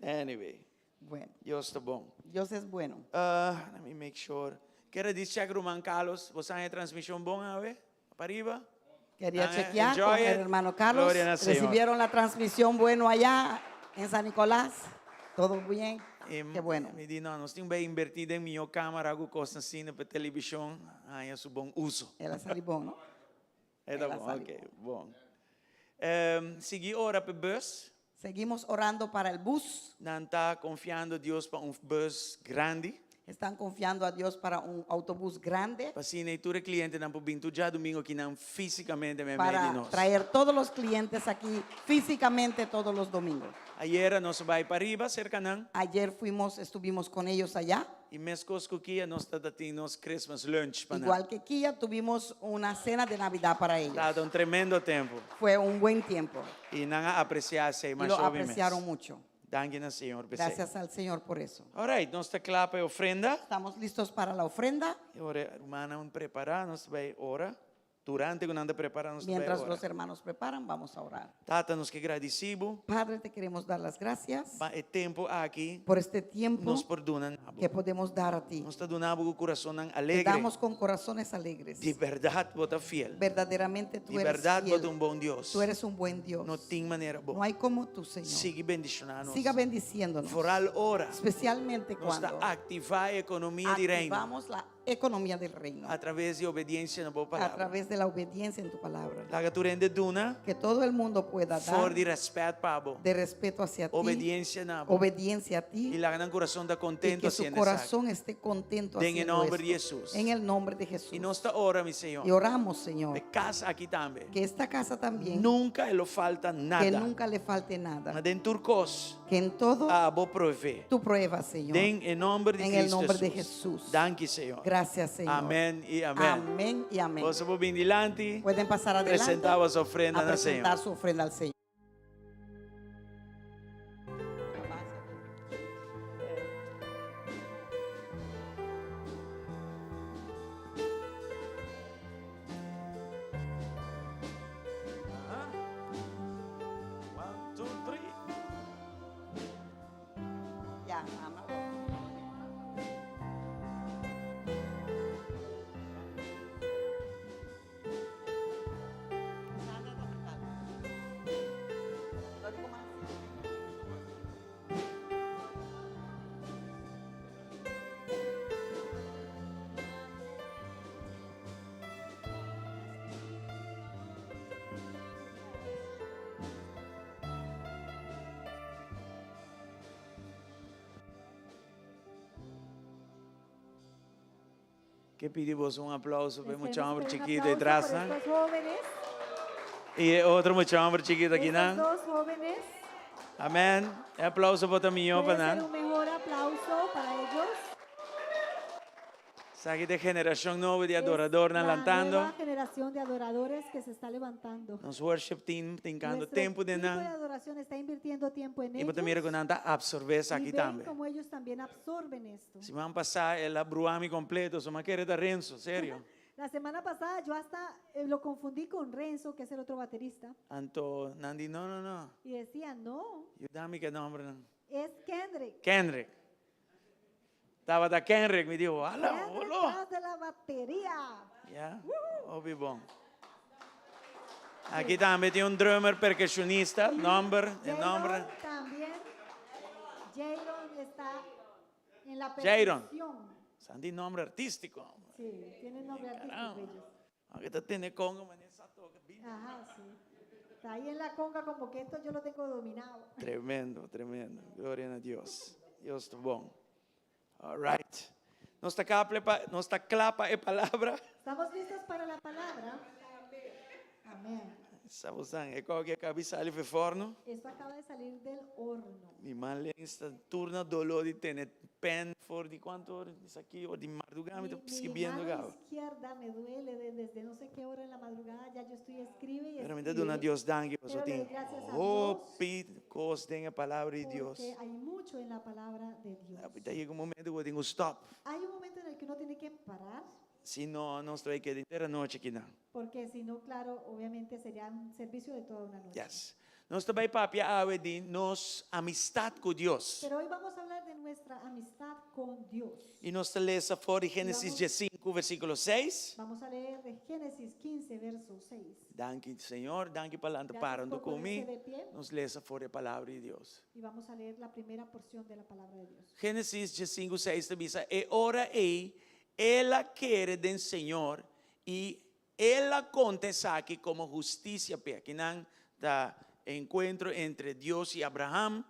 Anyway. Bueno. Dios ta bon. Dios es bueno. Uh, let me make sure. Kere di check ruman Carlos, bo sa e transmisión bon awe? Pariba? Quería Ah, chequear enjoy con el it. hermano Carlos. Gloria al Señor. Recibieron la transmisión bueno allá en San Nicolás. Todo bien. E Qué bueno. Mi di no, nos tin bai invertí den mihó cámara ku kos asina pa televishon haña su bon uso. El a sali bon, no? E ta El a bon, sali ok, bon. bon. Em, sigui ora p'e bus. Seguimos orando para el bus. Nan ta konfiando Dios pa un bus grandi. Están confiando a Dios para un autobús grande. Pa asina ei tur e klientenan por bin tur djadumingu akinan físikamente meimei di Para nos. traer todos los clientes aquí físicamente todos los domingos. Ayera nos a bai pariba serka nan. Ayer fuimos, estuvimos con ellos allá. I meskos ku Kia nos tabata tin nos Christmas lunch pa nan. Igual que Kia, tuvimos una cena de Navidad para ellos. Tabata un tremendo tempu. Fue un buen tiempo. I nan a apresiá esei Y masha lo hopi mes. apreciaron mucho. Danki na Señor p'esei. Gracias al Señor por eso. Alright, nos ta kla pa e ofrenda. Estamos listos para la ofrenda. E ora e rumannan prepará, nos ta bai ora. Durante ku nan ta prepará, nos ta bai Mientras ora. los hermanos preparan, vamos a orar. Tata, nos ke gradisí bo. Padre, te queremos dar las gracias. Pa e tempu aki. Por este tiempo Nos por duna na bo. que podemos dar a ti. Nos ta duna bo ku kurasonnan Te alegre. damos con corazones alegres. Di bèrdat bo ta fiel. Verdaderamente tú Di eres bèrdat bo fiel. ta un bon Dios. Tú eres un buen Dios. No tin manera bo. No hay como tú, Señor. Sigui bendishoná nos. Siga bendiciéndonos. Foral ora. Especialmente Nos ta cuando aktivá e ekonomia di reino. activamos la economía del reino. A traves di obediensia na bo A palabra. través de la obediencia en tu palabra. Laga tur hende duna Que todo el mundo pueda for dar di rèspèt pa bo. de respeto hacia ti, Obediensia na bo. obediencia a I ti, laga nan kurason ta y kontentu que su hasiendo esaki. corazón esté contento Den e haciendo nomber di esto. Jesús. En el nombre de Jesús. I nos ta ora, mi Señor. Y oramos, Señor, E kas aki tambe. que esta casa también, Nunka e lo falta que nada. nunca le falte Ma nada. den tur kos, Que en todo abo provee. tú pruebas, Señor. Den e nomber di En el Cristo nombre de Jesús. Jesús. Danki, Señor. Gracias, Señor. Amén y amén. Amén y amén. Boso por bin dilanti. Pueden pasar adelante Presentá boso ofrenda a na Señor. presentar su ofrenda al Señor. One, two, three. Ya, ama. Ke pidi boso un aplauso pa e Les mucha queremos homber pedir un chiquito aplauso detrás, por nan. estos jóvenes, Y e otro mucha homber chiquito aki estos nan. dos jóvenes. Amén. E aplauso por ta mihó pa Puede ser nan. un mejor aplauso para ellos. Esaki ta e generashon nobo di Es adoradornan la lantando. nueva generación de adoradores que se está levantando. Nos worship team ta hinkando Nuestro tempu den equipo de nan. adoración está invirtiendo tiempo en I bo ta mira ellos. ku nan ta absorbé Y esaki ven tambe. cómo ellos también absorben esto. Siman pasá el a brua mi kompleto, so m'a kere ta Renzo, serio. La semana pasada yo hasta eh, lo confundí con Renzo, que es el otro baterista, Anto nan di, no, no, no. y decía, no, Yuda mi ku e nòmbernan. es Kendrick. Kendrick. Tabata Kendrick, mi di, wala, Kendrick olo. tras de la batería. Ya, hopi bon. Aki tambe tin un drummer percusionista, nomber, e nomber. Jaron también. Jaron está en la Jaron. percusión. San di nomber artístico. Sí, tiene nombre artístico Caramba. ellos. Aunque ta tene conga, manera sa toca. Ajá, sí. Está ahí en la conga como que esto yo lo tengo dominado. Tremendo, tremendo. Gloria na Dios. Dios ta bon. All right. Nos ta kaple pa, nos ta kla pa e palabra. ¿Estamos listos para la palabra? Amén. Sa bosan, e kos aki a kaba di sali for forno. Esto acaba de salir del horno. Mi man lens ta tur na doló di tene pen for di kuantu ora esaki or di mardugá mi ta Mi, mi skibiendo mano gaba. izquierda me duele de- desde no sé qué hora en la madrugada, ya yo estoy escribe y Pero mi ta duna escribe. Dios danki pasobra Pero le tin doy gracias a Dios hopi kos den e palabra di Dios. porque hay mucho en la palabra de Dios. Ta yega un momento ku bo tin ku stop. Hay un momento en el que uno tiene que parar, Si no, nos ta bai keda henter anochi akinan. porque si no, claro, obviamente sería un servicio de toda una noche. Yes. Nos ta bai papia awe di nos amistad cu Dios. Pero hoy vamos a hablar de nuestra amistad con Dios. Y nos ta lesa for di Génesis diescinco versículo seis. Vamos a leer de Génesis 15, verso 6. Danki Señor, danki pa lanta Gracias para por cu mi. ponerse de pie. Nos lesa for di e palabra di Dios. Y vamos a leer la primera porción de la palabra de Dios. Génesis diescinco seis ta bisa, E ora ei el a kere den Señor y El a konta esaki komo hustisia p'e. Akinan ta e enkuentro entre Dios i Abraham.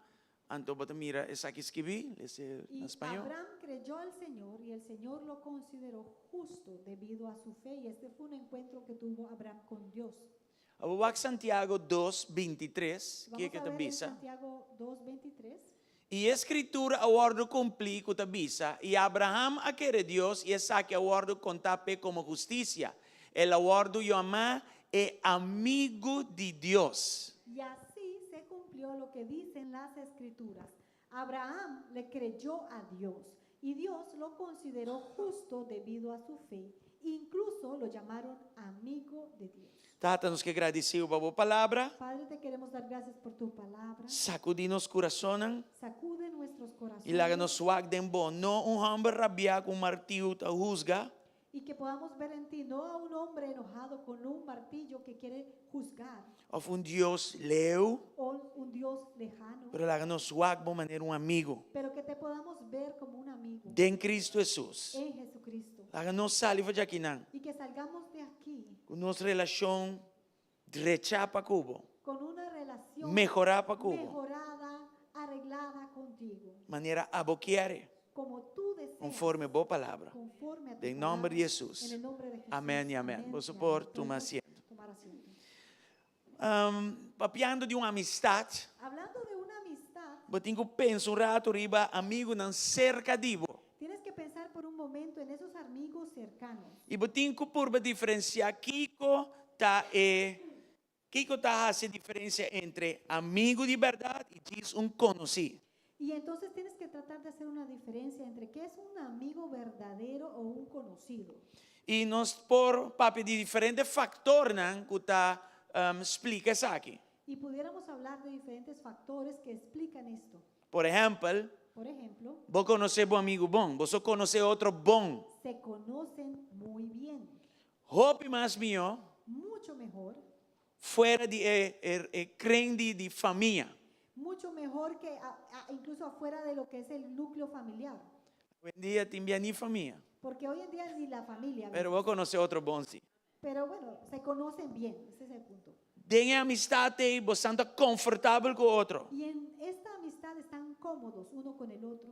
Anto bo ta mira esaki skibí, lesa Y na spañó. Abraham creyó al Señor y el Señor lo consideró justo debido a su fe. Y este fue un encuentro que tuvo Abraham con Dios. Abo wak Santiago dos, bintitres, Vamos kiko a ta ver en bisa? Santiago 2:23. I e Skritura a wòrdu kumplí ku ta bisa, I Abraham a kere Dios, i esaki a wòrdu kontá p'e komo hustisia. El a wòrdu yamá e amigu di Dios. I así se cumplió lo que dicen las Escrituras, Abraham le creyó a Dios, y Dios lo consideró justo debido a su fe. Incluso lo llamaron amigo de Dios. Tata, nos ke gradisí bo pa bo palabra. Padre, te queremos dar gracias por tu palabra. Sakudí nos kurasonnan. Sacude nuestros I laga corazones. nos wak den bo, no un hòmber rabiá ku un martiu ta husga. Y que podamos ver en ti no a un hombre enojado con un martillo que quiere juzgar. Òf un Dios leu. O un Dios lejano. Pero laga nos wak bo manera un amigu. Pero que te podamos ver como un amigo. Den Cristo Hesus. En Jesucristo. Laga nos sali for djakinan. Y que salgamos de aquí Ku nos relashon drechá pa ku bo. con una relación Mehorá pa ku bo. mejorada, arreglada contigo. Manera abo kier. Como tú deseas. Konforme bo palabra. Conforme a tu Den nòmber palabra. di Hesus. En el nombre de Jesús. Amèn i amèn. Amén Boso y por amén. tuma Podemos asiento. tomar asiento. Papiando di un amistat. Hablando de una amistad. Bo tin ku pensa un ratu riba amigunan serka di bo. Tienes que pensar por un momento en esos amigos cercanos. I bo tin ku purba diferensiá kiko ta e kiko ta hasi e diferensia entre amigu di bèrdat i djis un konosí. Y entonces tienes que tratar de hacer una diferencia entre qué es un amigo verdadero o un conocido. I nos por papia di diferente faktornan ku ta splika esaki. Y pudiéramos hablar de diferentes factores que explican esto. Por ehèmpel, Por ejemplo, bo konosé bo amigu bon, boso konosé otro bon. Se conocen muy bien. Hopi mas mihó. Mucho mejor. Fuera di e e kren di di famia. Mucho mejor que incluso afuera de lo que es el núcleo familiar. Awendia tin bia ni famia. Porque hoy en día ni la familia. Pero bo conoce otro bon si. Pero bueno, se conocen bien, ese es el punto. Den e amistad ei bosan ta comfortabel cu otro. Y en esta amistad están cómodos uno con el otro.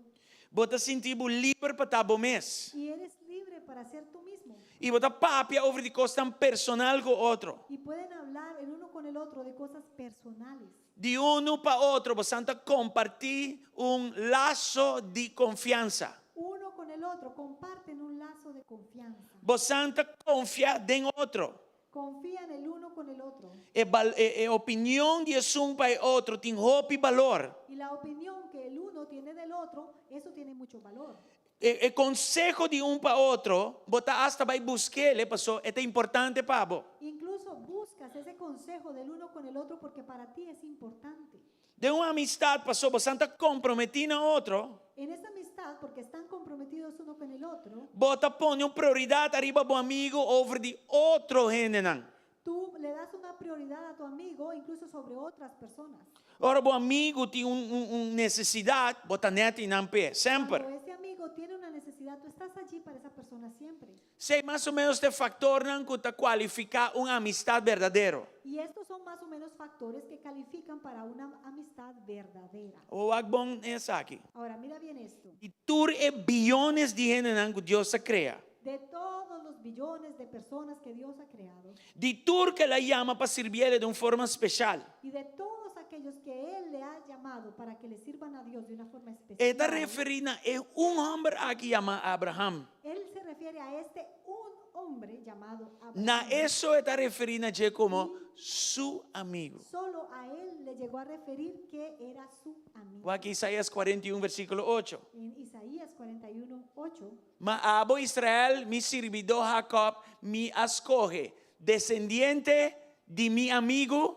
Bo ta sinti bo liber pa ta bo mes. Y eres libre para ser tú mismo. Y bo ta papia over di cosnan personal cu otro. Y pueden hablar el uno con el otro de cosas personales. Di unu pa otro bosan ta kompartí un laso di konfiansa. Uno con el otro comparten un lazo de confianza. Bosan ta konfia den otro. Confían el uno con el otro. E bal, e, e opinion di esun pa e otro tin hopi balor. Y la opinión que el uno tiene del otro, eso tiene mucho valor. E, e konseho di un pa otro, bo ta asta bai busk'el paso e ta importante pa bo. Incluso buscas ese consejo del uno con el otro porque para ti es importante. Den un amistad paso bosan ta komprometí na otro. En esa amistad porque están comprometidos uno con el otro. Bo ta pone un prioridat ariba bo amigo over di otro hendenan. Tú le das una prioridad a tu amigo incluso sobre otras personas. Ora bo amigu tin un un nesesidat, bo ta nèt i nan p'e, semper. Cuando ese amigo tiene una necesidad, tú estás allí para esa persona siempre. Esei mas o ménos ta e faktornan ku ta kualifiká un amistat berdadero. Y estos son más o menos factores que califican para una amistad verdadera. Bo wak bon esaki. Ahora, mira bien esto. Di tur e biyones di hendenan ku Dios a krea. De todos los billones de personas que Dios ha creado. Di tur ku el a yama pa sirbié den un forma speshal. Y de todos aquellos que Él le ha llamado para que le sirvan a Dios de una forma E ta especial. referí na e un hòmber aki yamá Abraham. Él se refiere a este un hombre llamado Abraham. Na eso e ta referí na dje komo su amigu. Solo a él le llegó a referir que era su amigo. Wak Isaías 41 versíkulo ocho. En Isaías 41, 8. Ma abo Israel, mi sirbidó Jacob, mi a skohe, desendiente di mi amigu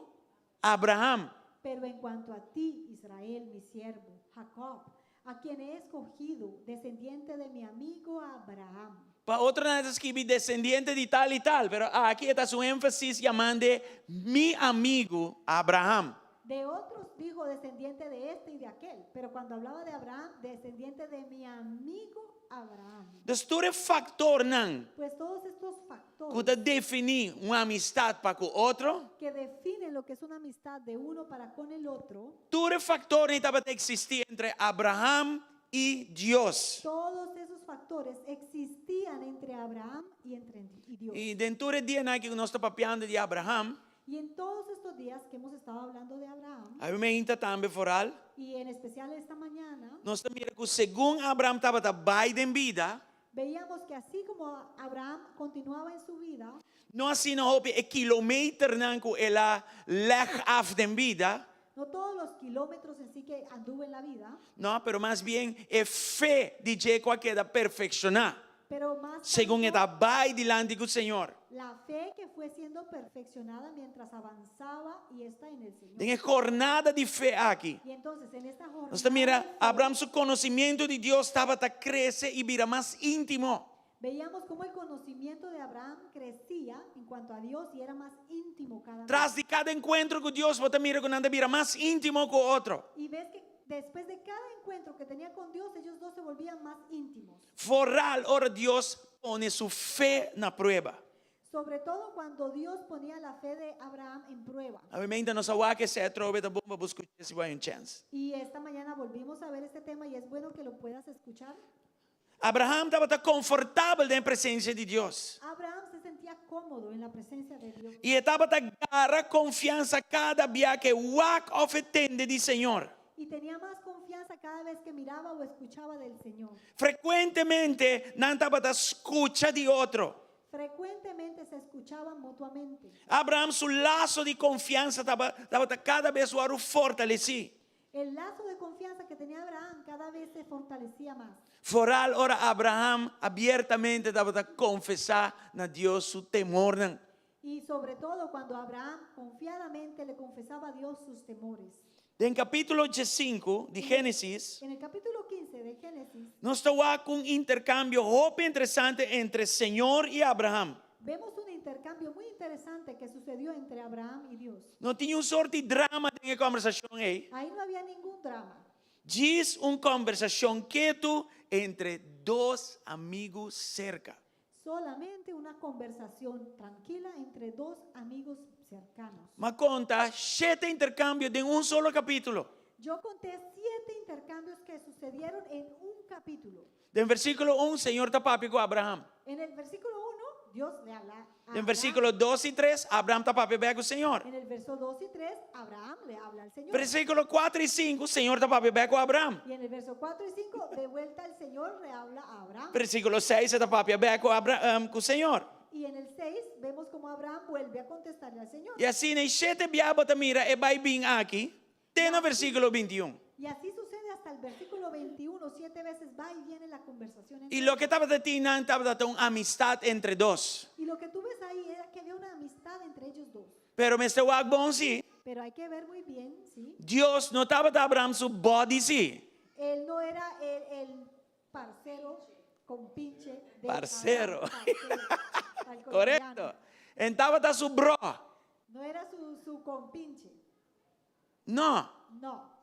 Abraham. Pero en cuanto a ti, Israel, mi siervo, Jacob, a quien he escogido, descendiente de mi amigo Abraham. Pa otronan e ta skibi desendiente di tal i tal, pero aki e ta su énfasis yamand'e mi amigu Abraham. De otros dijo descendiente de este y de aquel, pero cuando hablaba de Abraham, descendiente de mi amigo Abraham. Dus tur e faktornan Pues todos estos ku factores ta definí un amistat pa ku otro, que definen lo que es una amistad de uno para con el otro, tur e faktornan tabata eksistí entre Abraham i Dios. Todos esos factores existían entre Abraham y entre y Dios. I den tur e dianan aki ku nos ta papiando di Abraham, Y en todos estos días que hemos estado hablando de Abraham, Awe meinta tambe foral, y en especial esta mañana, nos ta mira ku segun Abraham tabata bai den bida, veíamos que así como Abraham continuaba en su vida, no asina hopi e kilometernan ku el a leg af den bida, No todos los kilómetros en sí que anduvo en la vida. No, pero mas bien e fe di dje ku a keda perfekshoná Pero mas segun e tanto ta bai dilanti ku Señor. La fe que fue siendo perfeccionada mientras avanzaba y esta en el Señor. Den e jornada di fe aki, Y entonces en esta jornada nos ta mira de fe, Abraham su konosimiento di Dios tabata krese i bira mas íntimo. Veíamos cómo el conocimiento de Abraham crecía en cuanto a Dios y era más íntimo cada vez. Tras di kada enkuentro ku Dios, bo ta mira ku nan ta bira mas íntimo ku otro. Y ves que después de cada encuentro que tenía con Dios, ellos dos se volvían más íntimos. Foral ora Dios. pone su fe na prueba. Sobre todo cuando Dios ponía la fe de Abraham en prueba. Obviamente nos a wak esei atrobe, ta bon pa bo skucha si bo hay un chèns. Y esta mañana volvimos a ver este tema y es bueno que lo puedas escuchar. Abraham tabata konfortabel den presensia di Dios. Abraham se sentía cómodo en la presencia de Dios. I e tabata gara konfiansa kada bia ku e wak òf e tende di Señor. Y tenía más confianza cada vez que miraba o escuchaba del Señor. Frekuentemente nan tabata skucha di otro. Frecuentemente se escuchaban mutuamente. Abraham su laso di konfiansa tabata kada bes wòrdu fortalesí. El lazo de confianza que tenía Abraham cada vez se fortalecía más. Foral ora Abraham abiertamente tabata konfesá na Dios su temornan. Y sobre todo cuando Abraham confiadamente le confesaba a Dios sus temores. Den kapítulo diesinku di Génesis, En el capítulo 15 de Génesis, nos ta wak un interkambio hopi interesante entre Señor i Abraham. Vemos un intercambio muy interesante que sucedió entre Abraham y Dios. No tin un sort di drama den e kòmbersashon ei. Ahí no había ningún drama. Djis un kòmbersashon ketu entre dos amigu serka. Solamente una conversación tranquila entre dos amigos cercanos. M'a konta shete interkambio den un solo kapítulo. Yo conté siete intercambios que sucedieron en un capítulo. Den versíkulo un, Señor ta papia ku Abraham. En el versículo 1, Dios le habla a Den Abraham. versíkulo dos i tres, Abraham ta papia bek ku Señor. En el verso 2 y 3, Abraham le habla al Señor. Versíkulo kuater i sinku, Señor ta papia bek ku Abraham. Y en el verso 4 y 5, de vuelta el Señor le habla a Abraham. Versíkulo seis, e ta papia bek ku Abraham, ku Señor. Y en el 6 vemos como Abraham vuelve a contestarle al Señor. I asina e shete bia bo ta mira e bai bin aki, te na versíkulo bintiun. Y así sucede hasta el versículo 21, siete veces va y viene la conversación entre I loke tabata tin nan tabata un amistat entre dos. Y lo que tú ves ahí era que había una amistad entre ellos dos. Pero mester wak bon si. Pero hay que ver muy bien, ¿sí? Dios no tabata Abraham su body si. Él no era el, el parcero compinche de Parcero. Abraham, parcero, al Correcto. colombiano. En tabata su bro. No era su, su compinche. No. No.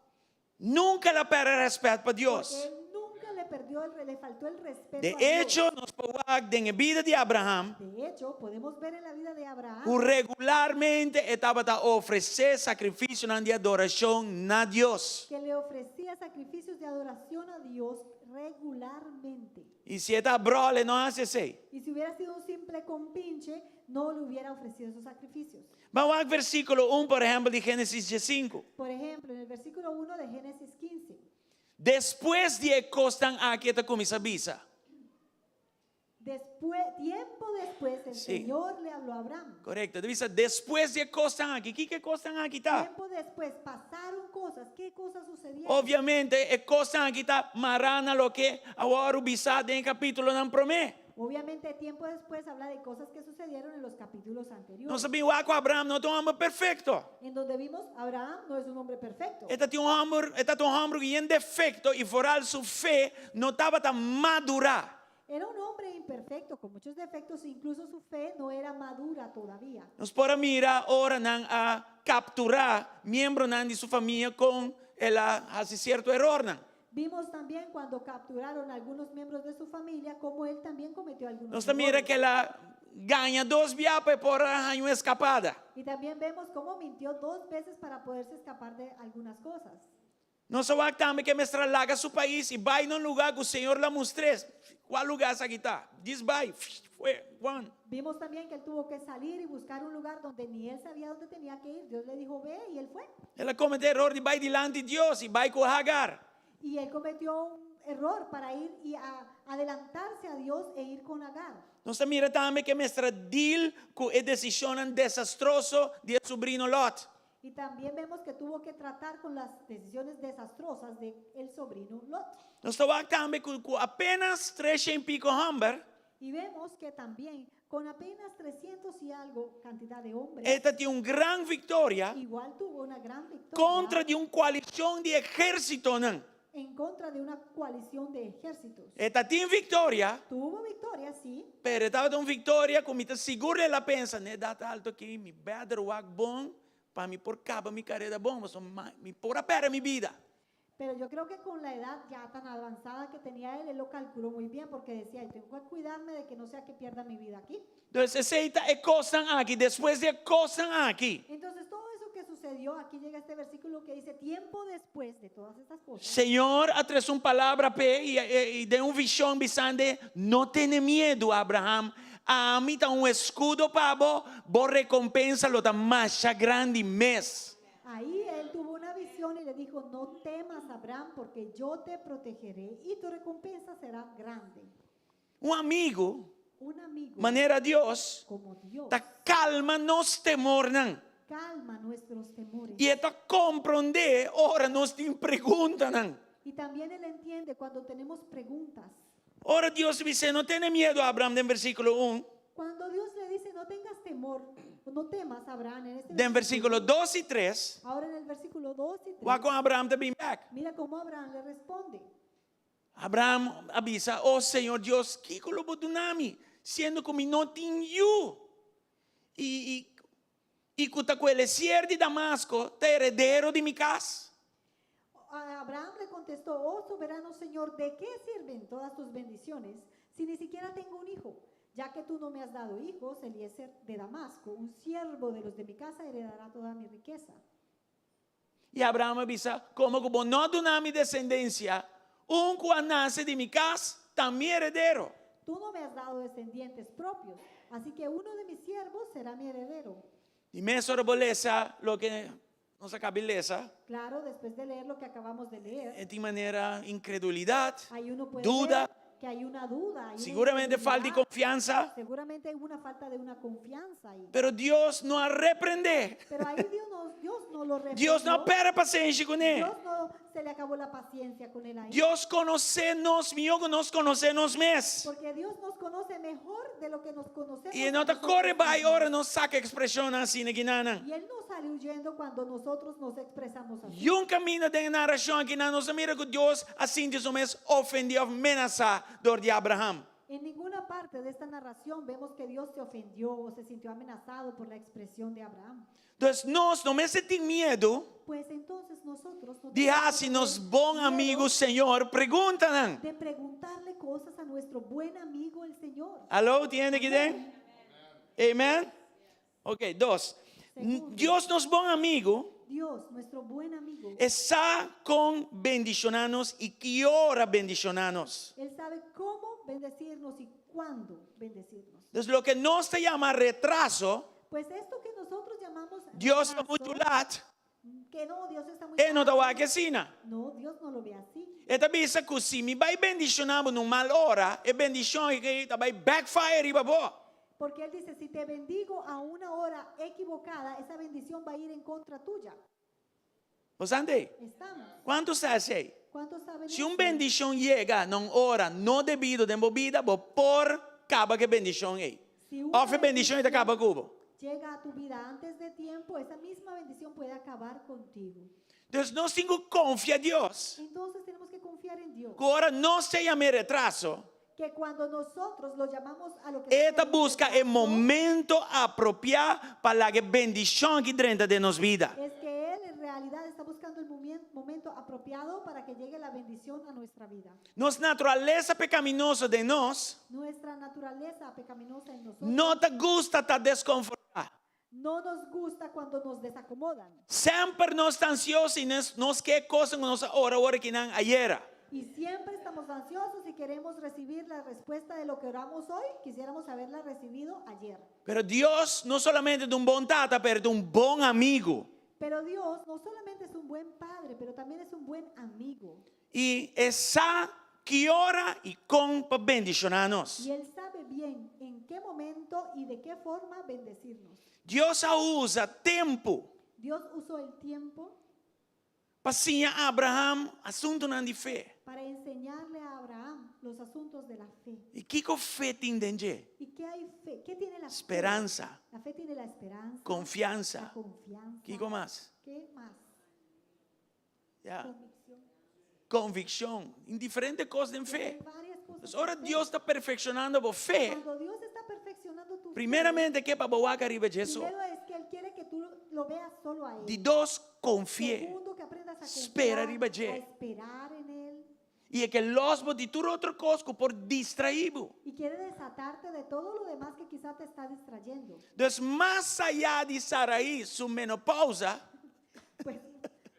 Nunka el a pèrdè rèspèt pa Dios. Porque él nunca le perdió el, le faltó el respeto De a Dios. echo, nos por wak den e bida di Abraham De hecho, podemos ver en la vida de Abraham ku regularmente e tabata ofresé sakrifisionan di adorashon na Dios. que le ofrecía sacrificios de adoración a Dios regularmente. I si e ta bròl, e no hasi esei. Y si hubiera sido un simple compinche, no le hubiera ofrecido esos sacrificios. Ban wak versíkulo un, por ehèmpel, di Génesis diesinku. Por ejemplo, en el versículo 1 de Génesis 15. Despues di e kosnan aki e ta kuminsá bisa. Después, tiempo después, el Sí. Señor le habló a Abraham. Korekto, e ta bisa despues di e kosnan aki. Kiko e kosnan aki ta? Tiempo después pasaron cosas. ¿Qué cosas sucedieron? Obviamente e kosnan aki ta mará na loke a wòrdu bisá den e kapítulonan promé. Obviamente, tiempo después habla de cosas que sucedieron en los capítulos anteriores. Nos a bin wak ku Abraham no ta un hòmber perfekto. En donde vimos, Abraham no es un hombre perfecto. E ta tin un hòmber, e ta un hòmber ku yen defekto i foral su fe no tabata madurá. Era un hombre imperfecto, con muchos defectos, incluso su fe no era madura todavía. Nos por a mira ora nan a kapturá miembronan di su famia kon el a hasi sierto erornan. Vimos también cuando capturaron a algunos miembros de su familia, cómo él también cometió algunos Nos ta mira errores. ku el a gaña dos bia pa e por a haña un eskapada. Y también vemos cómo mintió dos veces para poderse escapar de algunas cosas. Nos a wak tambe ku e mester a laga su pais i bai na un lugá ku Señor la mustr'é. Kua lugá esaki ta? Djis bai. Fue, Juan. Vimos también que él tuvo que salir y buscar un lugar donde ni él sabía dónde tenía que ir. Dios le dijo, ve, y él fue. El a kometé eror di bai dilanti Dios i bai ku Hagar. Y él cometió un error para ir y a adelantarse a Dios e ir con Agar. Nos ta mira tambe ku e mester a deal ku e desishonnan desastroso di e subrino Lot. Y también vemos que tuvo que tratar con las decisiones desastrosas de el sobrino Lot. Nos ta wak tambe ku ku apenas tresha i piko hòmber. Y vemos que también con apenas 300 y algo cantidad de hombres, E ta tin un gran viktoria igual tuvo una gran victoria kontra di un koalishon di ehérsitonan. en contra de una coalición de ejércitos. E ta tin viktoria. Tuvo victoria, sí. Pero e tabata un viktoria ku mi ta sigur el a pensa, N'e edat altu aki mi beter wak bon pa mi por kaba mi kareda bon, pasobra mi por a pèrdè mi bida. Pero yo creo que con la edad ya tan avanzada que tenía él, él lo calculó muy bien porque decía, yo tengo que cuidarme de que no sea que pierda mi vida aquí. Dus esei ta e kosnan aki, despues di e kosnan aki. Entonces todo eso que sucedió, aquí llega este versículo que dice, tiempo después de todas estas cosas, Señor a trese un palabra p'e i i den un vishon bisand'e, No tene miedu, Abraham, ami ta un eskudo pa bo, bo rekompensa lo ta masha grandi mes. Ahí él tuvo una visión y le dijo, no temas, Abraham, porque yo te protegeré y tu recompensa será grande. Un amigu, Un amigo, manera Dios, como Dios, ta kalma nos temornan. calma nuestros temores. I e ta komprondé ora nos tin preguntanan. Y también él entiende cuando tenemos preguntas. Ora Dios bis'é, No tene miedu, Abraham, den versíkulo un. Cuando Dios le dice, no tengas temor, no temas, Abraham, en este Den versíkulo dos i tres, Ahora en el versículo 2 y 3, wak kon Abraham ta bin bèk. mira cómo Abraham le responde. Abraham a bisa, O Señor Dios, kiko lo bo duna mi, siendo ku mi no tin yu? I, i, i ku ta ku Eliezer di Damasko ta heredero di mi kas? Abraham le contestó, Oh soberano Señor, ¿de qué sirven todas tus bendiciones si ni siquiera tengo un hijo? Ya que tú no me has dado hijos, Eliezer de Damasco, un siervo de los de mi casa, heredará toda mi riqueza. I Abraham a bisa, Komo ku bo no a duna mi desendensia, un ku a nase di mi kas ta mi heredero. Tú no me has dado descendientes propios, así que uno de mis siervos será mi heredero. Di mes ora bo lesa loke nos a kaba di lesa. Claro, después de leer lo que acabamos de leer, E tin manera incredulidat, ahí uno puede duda, ver que hay una duda, hay una siguramente falta di incredulidad. confiansa, Seguramente hay una falta de una confianza ahí. pero Dios no a reprendé. Pero ahí Dios no, Dios no lo reprendió. Dios no a perde pasenshi kuné. Dios no se le acabó la paciencia con él ahí. Dios konosé nos mihó ku nos konosé nos mes. Porque Dios nos conoce mejor de lo que nos conocemos. I e no ta nosotros kore bai mismos. ora nos saka ekspreshonnan asina kinanan. Y Él no sale huyendo cuando nosotros nos expresamos así. Yun kaminda den e narashon akinan nos ta mira ku Dios a sinti su mes ofendí òf menasá dor di Abraham. En ninguna parte de esta narración vemos que Dios se ofendió o se sintió amenazado por la expresión de Abraham. Dus nos no mester tin miedu Pues entonces nosotros no di tenemos hasi que nos tener bon miedo amigu Señor preguntanan. de preguntarle cosas a nuestro buen amigo el Señor. Aló, tin hende aki den? Amen? Ok, dos. Segundo. Dios nos bon amigu Dios, nuestro buen amigo, e sa kon bendishoná nos i ki ora bendishoná nos. Él sabe cómo bendecirnos y cuándo bendecirnos. Dus loke nos ta yama retraso, Pues esto que nosotros llamamos Dios ta retraso, muchu lat, que no, Dios está muy e no ta tarde. wak asina. No, Dios no lo ve así. E ta bisa ku si mi bai bendishoná bo na un mal ora, e bendishon ei ta bai backfire riba bo. Porque Él dice, si te bendigo a una hora equivocada, esa bendición va a ir en contra tuya. Bo sa ante? Estamos. Kuantu sa esei? ¿Cuántos saben Si un eso? bendishon yega na un ora no debido den bo bida, bo por kaba ku e bendishon ei. Si una Òf e bendishon ei ta kaba ku bo. Llega a tu vida antes de tiempo, esa misma bendición puede acabar contigo. Dus nos tin ku konfia Dios. Entonces tenemos que confiar en Dios. Ku ora nos ta yama e retraso, Que cuando nosotros lo llamamos a lo que e ta sea un buska e retraso, momento apropiá pa laga e bendishon aki drenta den nos bida. Es que Él en realidad está buscando el momento apropiado para que llegue la bendición a nuestra vida. Nos naturalesa pecaminoso den nos Nuestra naturaleza pecaminosa en nosotros no ta gusta ta desconfortá. no nos gusta cuando nos desacomodan. Semper nos ta ansioso i nos nos ke kosnan ku nos a ora ora kinan ayera. Y siempre estamos ansiosos y queremos recibir la respuesta de lo que oramos hoy, quisiéramos haberla recibido ayer. Pero Dios no solamente ta un bon tata, pero ta un bon amigu. Pero Dios no solamente es un buen padre, pero también es un buen amigo. I e sa ki ora i kon pa bendishoná nos. Y Él sabe bien en qué momento y de qué forma bendecirnos. Dios a usa tempu Dios usó el tiempo pa siña Abraham asuntunan di fe. Para enseñarle a Abraham los asuntos de la fe. I kiko fe tin den dje? ¿Y qué hay fe? ¿Qué tiene la fe? Speransa. La fe tiene la esperanza. La Konfiansa. confianza. Kiko mas? ¿Qué más? Ya. Convicción. Konvikshon. Tin diferente kos den fe. Hay varias cosas Pues ora en fe. Dios ta perfekshonando bo fe. Cuando Dios está perfeccionando tu fe, Primeramente ke pa bo wak ariba dje so. primero es que Él quiere que tú lo veas solo a Él. Di dos, konfi'é. Segundo, que aprendas a Spera confiar, riba dje. a esperar en Él. I e ke lòs bo di tur otro kos ku por distraí bo. Y quiere desatarte de todo lo demás que quizá te está distrayendo. Dus mas ayá di Saraí su menopousa, Pues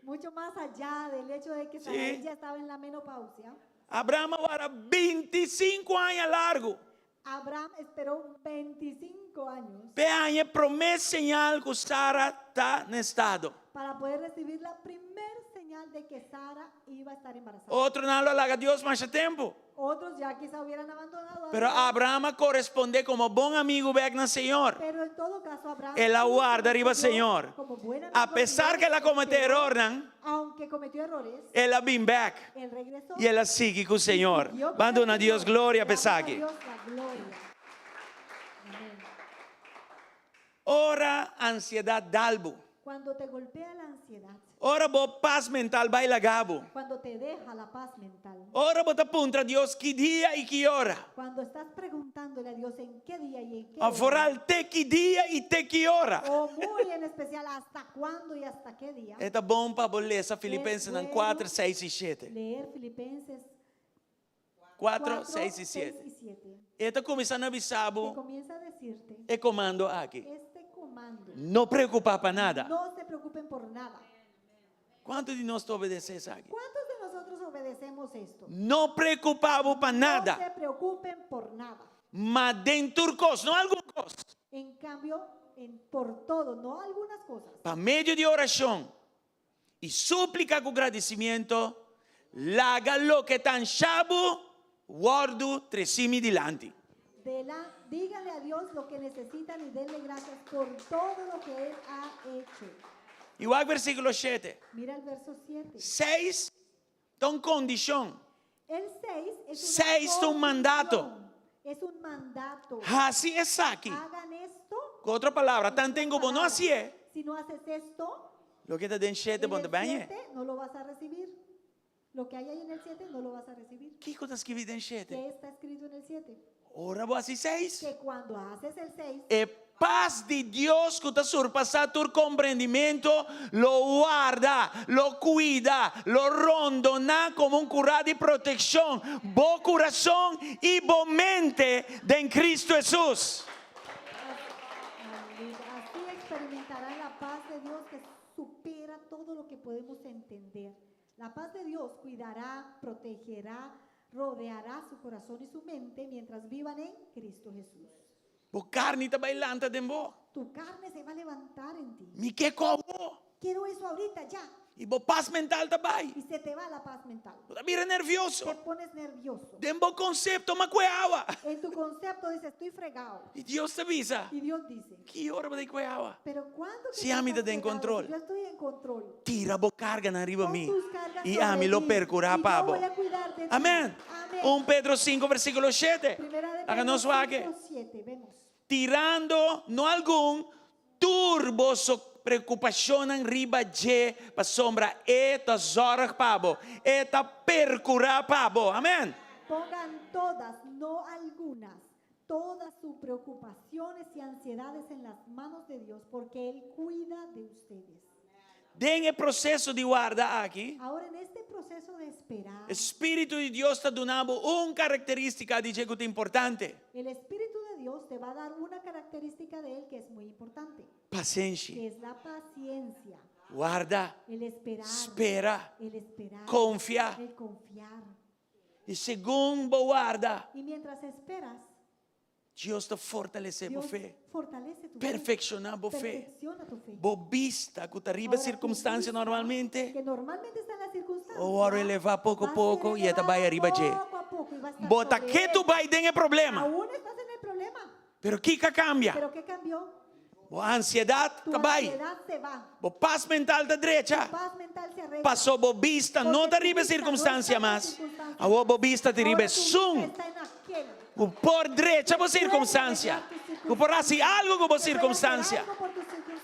mucho más allá del hecho de que Sí. Saraí ya estaba en la menopausia, Abraham a wara 25 aña largu Abraham esperó 25 años p'e haña e promé señal ku Sara ta na estado. para poder recibir la primer señal de que Sara iba a estar embarazada. Otronan lo a laga Dios masha tempu. Otros ya quizá hubieran abandonado a Pero Dios. Abraham a korespondé komo bon amigu bèk na Señor. Pero en todo caso Abraham El a warda riba respondió Señor. como buen amigo A pesar de ku el a kometé esperó, erornan, aunque cometió errores, el a bin bèk él regresó. i el a sigui ku Señor. Siguió con Ban el duna Dios Señor. gloria Le damos a p'esaki. Dios la gloria. Amén. Ora ansiedat dal bo. Cuando te golpea la ansiedad, Ora bo pas mental bai laga bo. cuando te deja la paz mental, Ora bo ta puntra Dios ki dia i ki ora. cuando estás preguntándole a Dios en qué día y en qué Of hora, vooral te ki dia i te ki ora. o muy en especial hasta cuándo y hasta qué día, E ta bon pa bo lesa Filipensenan bueno 4, 6 i 7. leer Filipenses 4, 4, 6 i 6 7. y 7. E ta kuminsá na bisa Que bo comienza a decirte e komando aki. este comando. No preokupá pa nada. No se preocupen por nada. Kuantu di nos ta obedesé esaki? ¿Cuántos de nosotros obedecemos esto? No preokupá bo pa No nada. se preocupen por nada. Ma den tur kos, no algun kos. En cambio, en, por todo, no algunas cosas. Pa medio di orashon i súplika ku gradisimiento, laga loke ta ansha bo wòrdu tresí mi dilanti. De la, díganle a Dios lo que necesitan y denle gracias por todo lo que Él ha hecho. I wak versíkulo shete. Mira el verso 7. Seis ta un kondishon. El 6 es una Seis ta un mandato. condición, Es un mandato. Hasi esaki. Hagan esto. Ku otro palabra, En tanten otras ku bo no palabras, hasié, Si no haces esto, loke ta den shete en bo no el ta bai hañ'é. 7 no lo vas a recibir. Lo que hay ahí en el 7 no lo vas a recibir. Kiko ta skibí den shete? ¿Qué está escrito en el 7? Ora bo hasi seis. Que cuando haces el 6, E pas di Dios ku ta surpasá tur komprendimentu lo warda, lo kuida, lo rondoná komo un kurá di protekshon bo kurason i bo mente den Kristu Hesus. Así experimentarán la paz de Dios que supera todo lo que podemos entender. La paz de Dios cuidará, protegerá, rodeará su corazón y su mente mientras vivan en Cristo Jesús. Bo karni ta bai lanta den bo. Tu carne se va a levantar en ti. Mi ke ko awor. Quiero eso ahorita ya. I bo pas mental ta bai. Y se te va la paz mental. Bo ta bira nervioso. Te pones nervioso. Den bo konsepto m'a kue awa. En tu concepto dices, estoy fregado. I Dios ta bisa. Y Dios dice, Ki ora bo ta kue awa? pero ¿cuándo que Si tú ami ta estás den fregado? control. Si yo estoy en control. Tira bo karganan riba Pon mi. tus cargas I sobre ami lo mí, perkurá y pa yo bo. voy a cuidar de ti. Amén. Amén. 1 Pedro 5, versíkulo 7. Primera de Laga Pedro nos wak. 5, 7, vemos. Tirando no algun tur boso preokupashonnan riba dje, pasobra e ta zòrg pa bo, e ta perkurá pa bo. Amèn. Pongan todas, no algunas, todas sus preocupaciones y ansiedades en las manos de Dios, porque Él cuida de ustedes. Den e proseso di warda aki, Ahora en este proceso de esperar, e Spiritu di Dios ta duna bo un karakterístika di dje ku ta importante. el Espíritu de Dios te va a dar una característica de Él que es muy importante, Pasenshi. que es la paciencia, Warda, el esperar, spera, el esperar, konfia. el confiar. I segun bo warda, Y mientras esperas, Dios ta fortalesé bo Dios fe. fortalece tu fe. Perfekshoná bo fe. Perfecciona tu fe. Bo bista ku ta riba Ahora, tu sirkunstansia vista, normalmente, que normalmente está en la circunstancia, o wòrdu elevá poko va a ser poko i e ta bai elevada ariba dje. poco a poco y va a estar Bo ta sobre ketu él. bai den e problema. Aún estás en el problema. Pero kiko a kambia? ¿Pero qué cambió? Bo ansiedat Tu ta bai. ansiedad se va. Bo pas mental ta drecha. Tu paz mental se arregla. Paso bo bista no Porque ta tu riba e vista no sirkunstansia está en la mas. circunstancia. Awor bo bista ta riba Ahora tu vista esun está en aquel. ku por drecha bo sirkunstansia. Ku por hasi algo ku bo Que puede hacer sirkunstansia. algo por tu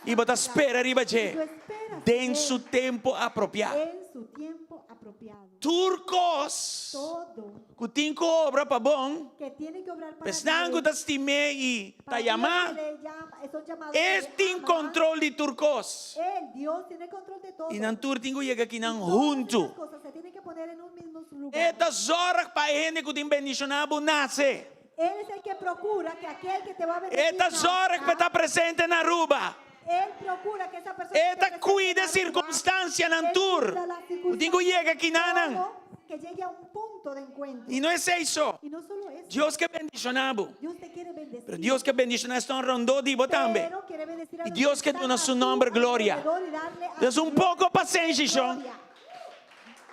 I bo ta circunstancia. spera riba Y dje. tú esperas Den en su él. tempu apropiá. En su tiempo apropiado. Tur kos Todo. Ku tin ku obra pa bon, Que tiene que obrar pa para esnan ku bien, ta stim'é i para ta aquellos yamá, que le llama- eh, son llamados que E le tin aman. kontrol di tur kos. Él, Dios, tiene control de todo. I nan tur tin ku yega akinan Todas esas huntu. cosas se tienen que poner en un mismo E lugar. ta zòrg pa e hende ku tin bendishoná bo nase. Él es el que procura que aquel que te va a bendecir E ta zòrg pa nazca. ta presente na Aruba. Él procura que esa persona E esté ta presente en cuida Aruba. circunstancianan Él tur. cuida las Ku tin ku yega akinanan. Todo que llegue a un punto de encuentro. I no esei so. Y no solo eso. Dios ke bendishoná bo. Dios te quiere bendecir. Pero Dios ke bendishoná esnan rondó di bo tambe. Pero quiere bendecir a I los Dios que ke están duna a su tu nomber gloria. alrededor y darle a Dus su un poko pasenshi, shon. gloria.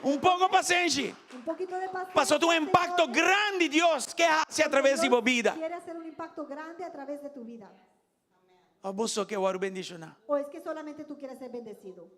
Un poko pasenshi. Un poquito de paciencia, Paso ta un impakto señores. grandi Dios ke hasi a Porque traves di Dios bo bida. Quiere hacer un impacto grande a través de tu vida. Òf bo so ke wòrdu bendishoná? O es que solamente tú quieres ser bendecido.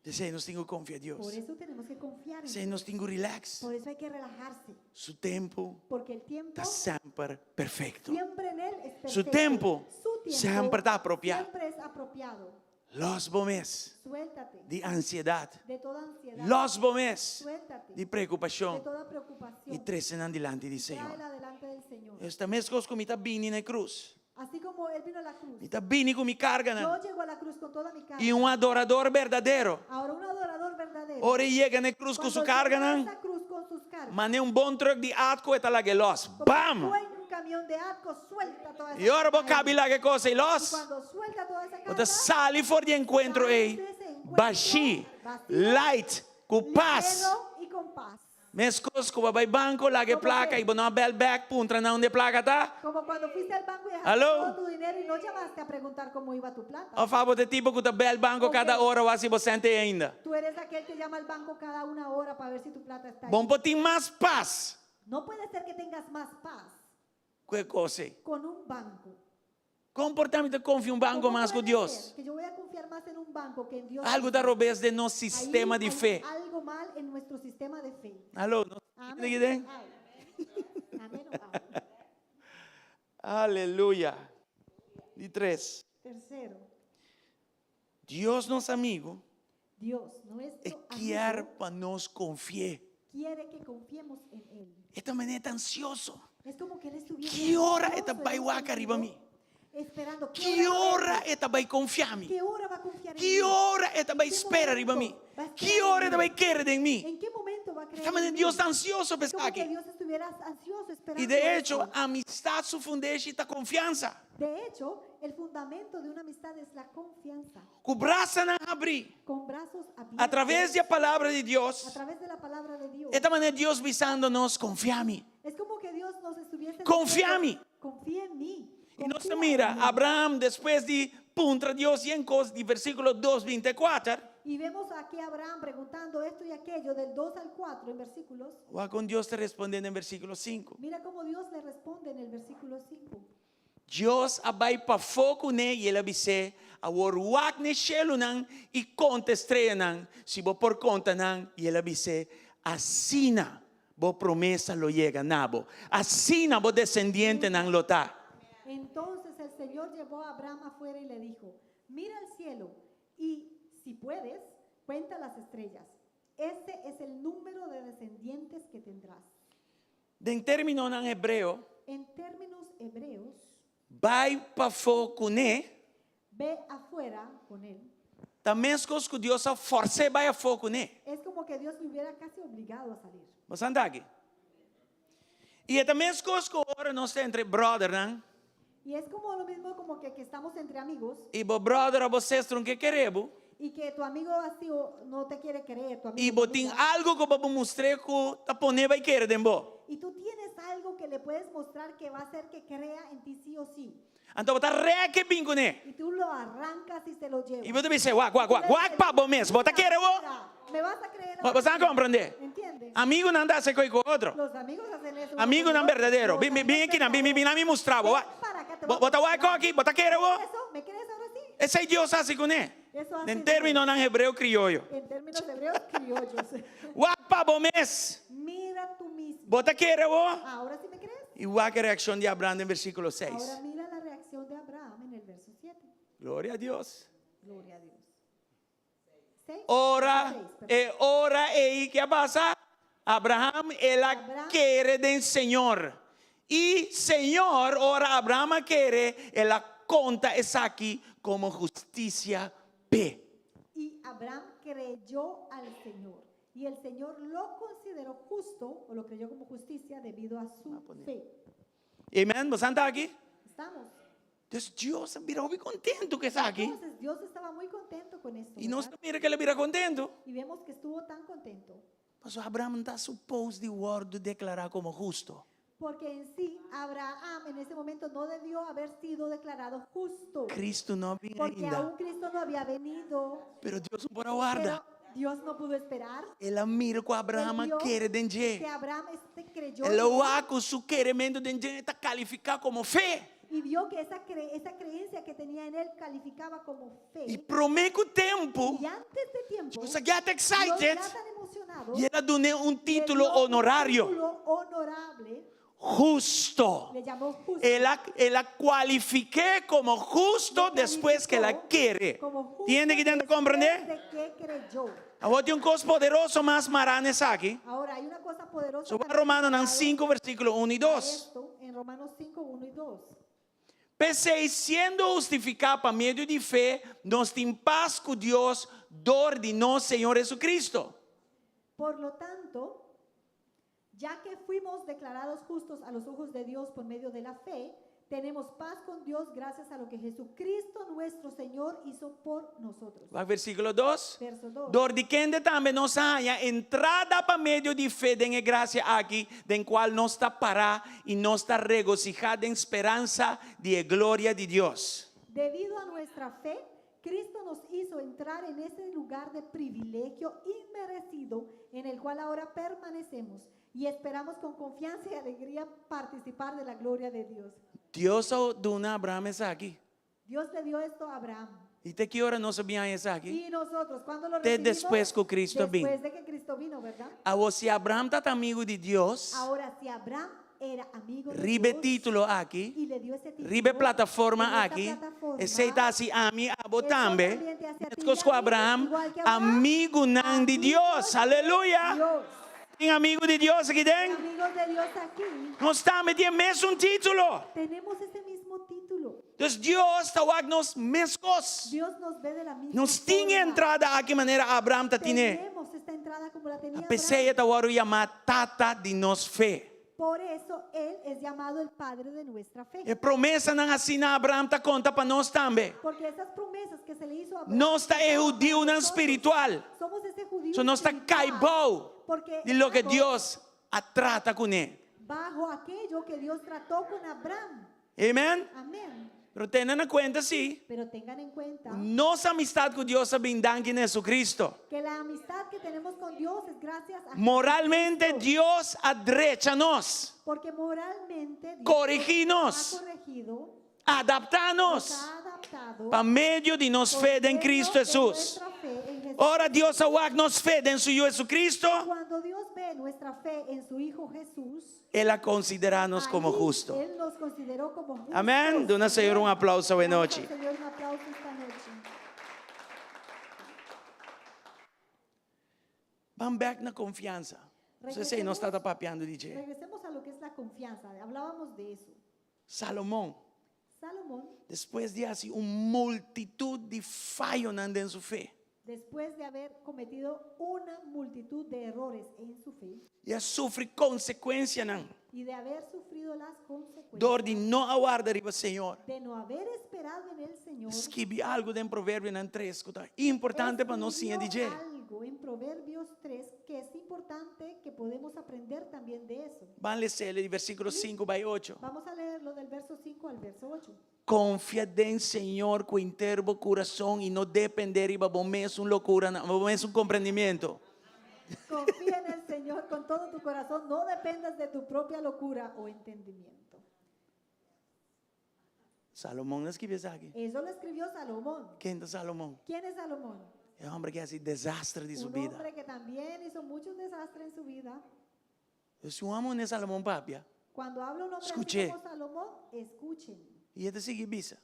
P'esei nos tin ku konfia Por Dios. eso tenemos que confiar en P'esei Dios. nos tin ku relax. Por eso hay que relajarse. Su tempu Porque el tiempo ta semper perfekto. siempre en él es Su perfecto. tempu Su tiempo semper ta apropiá. Siempre es apropiado. Lòs bo mes Suéltate di ansiedat. de toda ansiedad. Lòs bo mes Suéltate di de preokupashon. toda preocupación. I trese nan dilanti di Señor. Tráela delante del Señor. Esta meskos ku mi ta bini na e krus. Así como él vino a la cruz. Mi ta bini ku mi karganan. Yo llego a la cruz con toda mi carga. I un adorador berdadero. Ahora un adorador verdadero. Ora e yega na e krus ku Cuando su llega a karganan, esa cruz con sus cargas. mane un bon truck di Atco e ta laga e lòs. Como Bam! un camión de Atco suelta toda esa I ora bo carga kabi ahí. laga e kos ei Y lòs, cuando suelta toda esa bo carga, ta sali for di e enkuentro ei bashí, light, ku pas. ligero y con paz. Meskos ku bo bai banko laga e plaka i bo no a bèl bèk puntra na unda e plaka ta. Como cuando fuiste al banco y dejaste Aló? todo tu dinero y no llamaste a preguntar cómo iba tu plata. Òf abo ta e tipo ku ta bèl banko kada ora wak si bo sèn t'ei ainda. Tú eres aquel que llama al banco cada una hora para ver si tu plata está ahí. Bon por tin mas pas No puede ser que tengas más paz ku e kos ei. con un banco. Kon por ta mi ta konfia un banko ¿Cómo mas ku puede Dios? ser que yo voy a confiar más en un banco que en Dios Algu ta mismo? robes den nos Ahí sistema di hay fe. algo mal en nuestro sistema de fe. Aló, nos Amén. kende den? Ay. Amén o ay. Aleluya. Di tres. Tercero, Dios nos amigu Dios, nuestro e kier amigo, pa nos konfi'é. quiere que confiemos en Él. E ta manera ta ansioso. Es como que Él estuviera Ki ora e ta ansioso en bai un wak ariba mi? sentido, Esperando. Ki ora e ta bai konfia mi? Ki ora va a confiar en Ki mí? ora e ta bai Ki spera riba mi? momento va a Ki esperar en ora e ta mí? bai kere den mi? En qué momento va a creer Ta manera en mí? Dios ta ansioso pa Es como que esaki. Dios estuviera ansioso esperando I de echo, eso. amistat su fundeshi ta konfiansa. De hecho, el fundamento de una amistad es la confianza. Ku brasanan habrí. Con brazos abiertos. A traves di e palabra di A Dios. través de la palabra de Dios. E ta manera Dios bisando nos, Konfia mi. Es como que Dios nos estuviese Confía diciendo, mi. Confía en mí. I nos ta Confía mira en mí. Abraham despues di puntra Dios yen kos di versíkulo dos binti kuater. Y vemos aquí a Abraham preguntando esto y aquello del 2 al 4 en versículos. Wak kon Dios ta responde den versíkulo sinku. Mira cómo Dios le responde en el versículo 5. Dios a bai pafó kuné i el a bis'é, Awor wak n'e shelunan i konta e streanan, si bo por konta nan. I el a bis'é, Asina bo promesa lo yega na bo, asina bo desendientenan lo ta. Entonces el Señor llevó a Abraham afuera y le dijo, Mira al cielo y, si puedes, cuenta las estrellas. Ese es el número de descendientes que tendrás. Den términonan hebreo. En términos hebreos. Bai pafó kuné. Ve afuera con él. Ta meskos ku Dios a fors'é bai afó kuné. Es como que Dios le hubiera casi obligado a salir. Bo sa anda aki? I e ta meskos ku ora nos ta entre bròdernan. Y es como lo mismo como que que estamos entre amigos. I bo bròder o bo sester un ke kere bo. Y que tu amigo así o no te quiere creer, tu amigo I bo tin algo ku bo por mustr'é ku ta pon'é bai kere den bo. Y tú tienes algo que le puedes mostrar que va a hacer que crea en ti sí o sí. Anto bo ta rèk e bin kuné. Y tú lo arrancas y se lo llevas. I bo ta bisa, wak, wak, wak, wak pa bo mes, bo ta kere bo? Me vas a creer Bo sa komprendé? Entiende? Amigunan ta hasi koi ku otro. Los amigos hacen eso uno Amigunan con el otro. berdadero. Los Bin, bin, bin amigos akinan, bin, bin, bin, ami mustra bo. Ven para acá, te Bo, voy a bo ta wak mostrar. koki, bo ta kere bo? Eso, ¿me crees ahora sí? Esei Dios hasi kuné. Eso hace Den Dios. términonan hebreo krioyo. En términos hebreos criollos. Wak pa bo mes. Mira tú mismo. Bo ta kere bo? Ahora sí me crees? I wak e reakshon di Abraham den versíkulo seis. Ahora mira la reacción de Abraham en el verso 7. Gloria a Dios. Gloria a Dios. Seis? Ora, Seis, perdón. e ora ei ke a pasa? Abraham el a kere den Señor. I Señor, ora Abraham a kere, el a konta esaki komo hustisia p'e. I Abraham kreyó al Señor, y el Señor lo consideró justo, o lo creyó como justicia, debido a su fe. Amen. Bosan ta aki? Estamos. Dus Dios a bira hopi kontentu ku esaki. Entonces Dios estaba muy contento con esto. I nos ¿verdad? ta mira ku el a bira kontentu. Y vemos que estuvo tan contento. Pasobra Abraham no ta supos di wòrdu deklará komo hustu. Porque en sí Abraham en ese momento no debió haber sido declarado justo. Kristu no a bin Porque ainda. aún Cristo no había venido. Pero Dios no por a warda. Pero Dios no pudo esperar. El a mira ku Abraham Él a vio kere den dje. Que Abraham este creyó El a en él wak ku su kerementu den dje ta kalifiká komo fe. y vio que esa, cre- esa creencia que tenía en él calificaba como fe. I promé ku tempu, Y antes de tiempo, Dios a get Dios excited ya tan emocionado, i el a dun'é un le título dio un honorario, título honorable, husto. le llamó justo. El a, el a kualifik'é komo husto Le despues ku el a calificó kere. como justo Tiende ki tende después komprendé? de que creyó. Awor tin un kos poderoso mas mará na esaki. Ahora hay una cosa poderosa. So, también Romanonan marcado 5, versíkulo 1 i a 2. esto en Romanos 5, 1 y 2. P'esei, siendo hustifiká pa medio di fe, nos tin pas ku Dios dor di nos Señor Jesucristo. Por lo tanto, ya que fuimos declarados justos a los ojos de Dios por medio de la fe, tenemos paz con Dios gracias a lo que Jesucristo nuestro Señor hizo por nosotros. Wak versíkulo dos. Verso 2. Dor di kende tambe nos a haña entrada pa medio di fe den e grasia aki, den kual nos ta pará i nos ta regosihá den speransa di e gloria di Dios. Debido a nuestra fe, Cristo nos hizo entrar en ese lugar de privilegio inmerecido en el cual ahora permanecemos y esperamos con confianza y alegría participar de la gloria de Dios. Dios a duna Abraham esaki. Dios le dio esto a Abraham. I te ki ora nos a bin haña esaki? Y nosotros, cuando lo Te recibimos? despues ku Cristo bin. Después de que Cristo vino, ¿verdad? Awor si Abraham tata amigu di Dios, Ahora, si Abraham era amigo de riba e Dios título aki, y le dio ese título, riba e plataforma en esta aki, plataforma, esei ta hasi ami, abo eso tambe, también te hace a ti meskos y ku a mí, Abraham, igual que Abraham, amigunan di amigos Dios. de Aleluya! Dios. Tin amigu di Dios aki den? Amigos de Dios aquí. Nos tambe tin e mesun título. Tenemos ese mismo título. Dus Dios ta wak nos meskos. Dios nos ve de la misma Nos tin e forma. entrada aki manera Abraham ta tine. Tenemos esta entrada como la tenía P'esei Abraham. e ta wòrdu yamá tata di nos fe. Por eso él es llamado el padre de nuestra fe. E promesanan hasi na Abraham ta konta pa nos tambe. Porque esas promesas que se le hizo a Abraham Nos ta e son para hudiunan nosotros. spiritual. Somos ese judío So nos ta espiritual, kai bou porque di loke estamos Dios a trata kuné. Bajo aquello que Dios trató con Abraham. Amen? Amén. Pero tene na kuenta si, Pero tengan en cuenta nos amistad ku Dios a bin danki na Jesucristo. que la amistad que tenemos con Dios es gracias a Moralmente Jesucristo. Dios a drecha nos, Porque moralmente Dios corregí nos nos, ha corregido, adaptá nos nos ha adaptado pa medio di nos por fe den medio Cristo de Jesús. nuestra fe en Jesús. Ora Dios a wak nos fe den su Yu Jesucristo, Cuando Dios ve nuestra fe en su Hijo Jesús, El a considerá nos como ahí husto. Él nos consideró como justos. Amén. Duna Señor un aplauso Damos al awenochi. Señor un aplauso esta noche. Ban bek na confiansa. Esei nos tata papiando di dje. Regresemos a lo que es la confianza. Hablábamos de eso. Salomón, Salomón, despues di hasi un multitud di fayonan den su fe. después de haber cometido una multitud de errores en su fe I a sufri konsekuensianan y de haber sufrido las consecuencias dor di no a warda riba Señor. de no haber esperado en el Señor, Skibi algu den Proverbionan tres ku ta importante pa nos siña di escribió dje. algo en Proverbios 3 que es importante que podemos aprender también de eso. Ban les'é di versíkulo sinku bai ocho. Vamos a leerlo del verso 5 al verso 8. Konfia den Señor ku henter bo kurason i no dependé riba bo mesun lokura, bo mesun komprendimiento. Confía en el Señor con todo tu corazón, no dependas de tu propia locura o entendimiento. Salomón a skibi esaki. Eso lo escribió Salomón. Ken ta Salomón? ¿Quién es Salomón? E hòmber ku a hasi desaster di su Un bida. hombre que también hizo muchos desastres en su vida. Si un amo ne Salomón papia. Cuando habla un hombre así Escuché. como Salomón, escuchen. I e ta sigui bisa.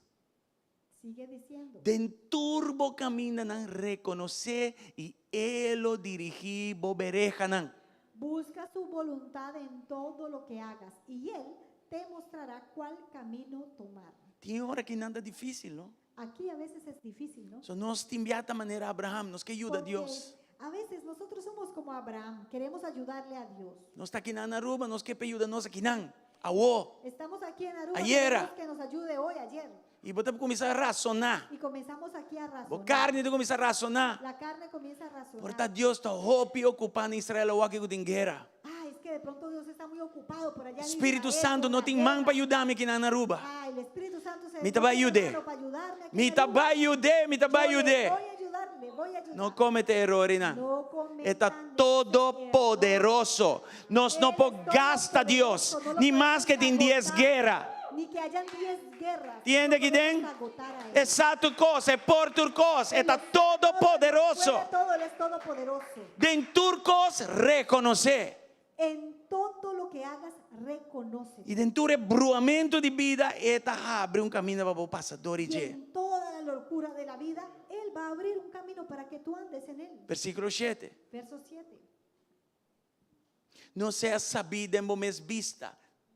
Sigue diciendo. Den tur bo kamindanan rekonosé i e lo dirigí bo berehanan. Busca su voluntad en todo lo que hagas, y Él te mostrará cuál camino tomar. Tin ora ku nan ta difísil, no? Aquí a veces es difícil, ¿no? So nos tin bia ta manera Abraham, nos ke yuda Porque Dios. a veces nosotros somos como Abraham, queremos ayudarle a Dios. Nos ta akinan na Aruba, nos ke p'e yuda nos akinan. Awo. Estamos aquí en Aruba, Ayera. queremos que nos ayude hoy, ayer. I bo ta kuminsá rasoná. Y comenzamos aquí a Bo razonar. karni ta kuminsá rasoná. La carne comienza a razonar. Por ta Dios ta hopi okupá na Israel awor aki ku tin guera. Ah, es que de pronto Dios está muy ocupado por allá en Spiritu Israel Santu con no la tin man guerra. pa yuda mi akinan na Aruba. Ah, el Espíritu Santo se Mi ta bai no tiene yud'é. mano pa ayudarme aquí Mi en ta Aruba. bai yud'é, mi ta bai Yo le yud'é. voy a ayudar, le voy a ayudar. No komete erornan. No cometan E ta ese error. todopoderoso. Nos no Él por es gasta Dios, todopoderoso, no lo ni podemos mas ke tin dies agotar, guera. Ni que hayan 10 guerras. Tiende No aki podemos den? agotar a él. E sa tur kos, e por tur kos, e Él ta es todopoderoso. Puede todo, él es todopoderoso. Den tur kos rekonosé. En todo lo que hagas, reconoce. I den tur e bruamentu di bida, e ta habri un kaminda pa bo pasa dor di Y dje. en toda la locura de la vida, Él va a abrir un camino para que tú andes en Él. Versíkulo shete. Verso 7. No sea sabí den bo mes bista.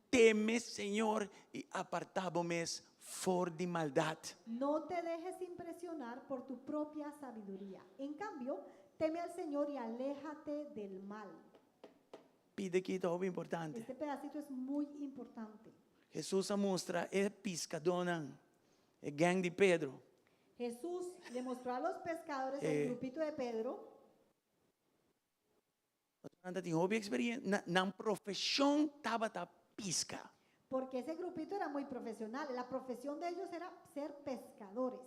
Teme Señor i apartá bo mes for di maldat. No te dejes impresionar por tu propia sabiduría. En cambio, teme al Señor y aléjate del mal. Pida aki ta hopi importante. Este pedacito es muy importante. Hesus a mustra e piskadónan, e gang di Pedro. Jesús le mostró a los pescadores, Eh. el grupito de Pedro, Nan ta tin hopi eksperien, nan profeshon tabata piska. Porque ese grupito era muy profesional. La profesión de ellos era ser pescadores.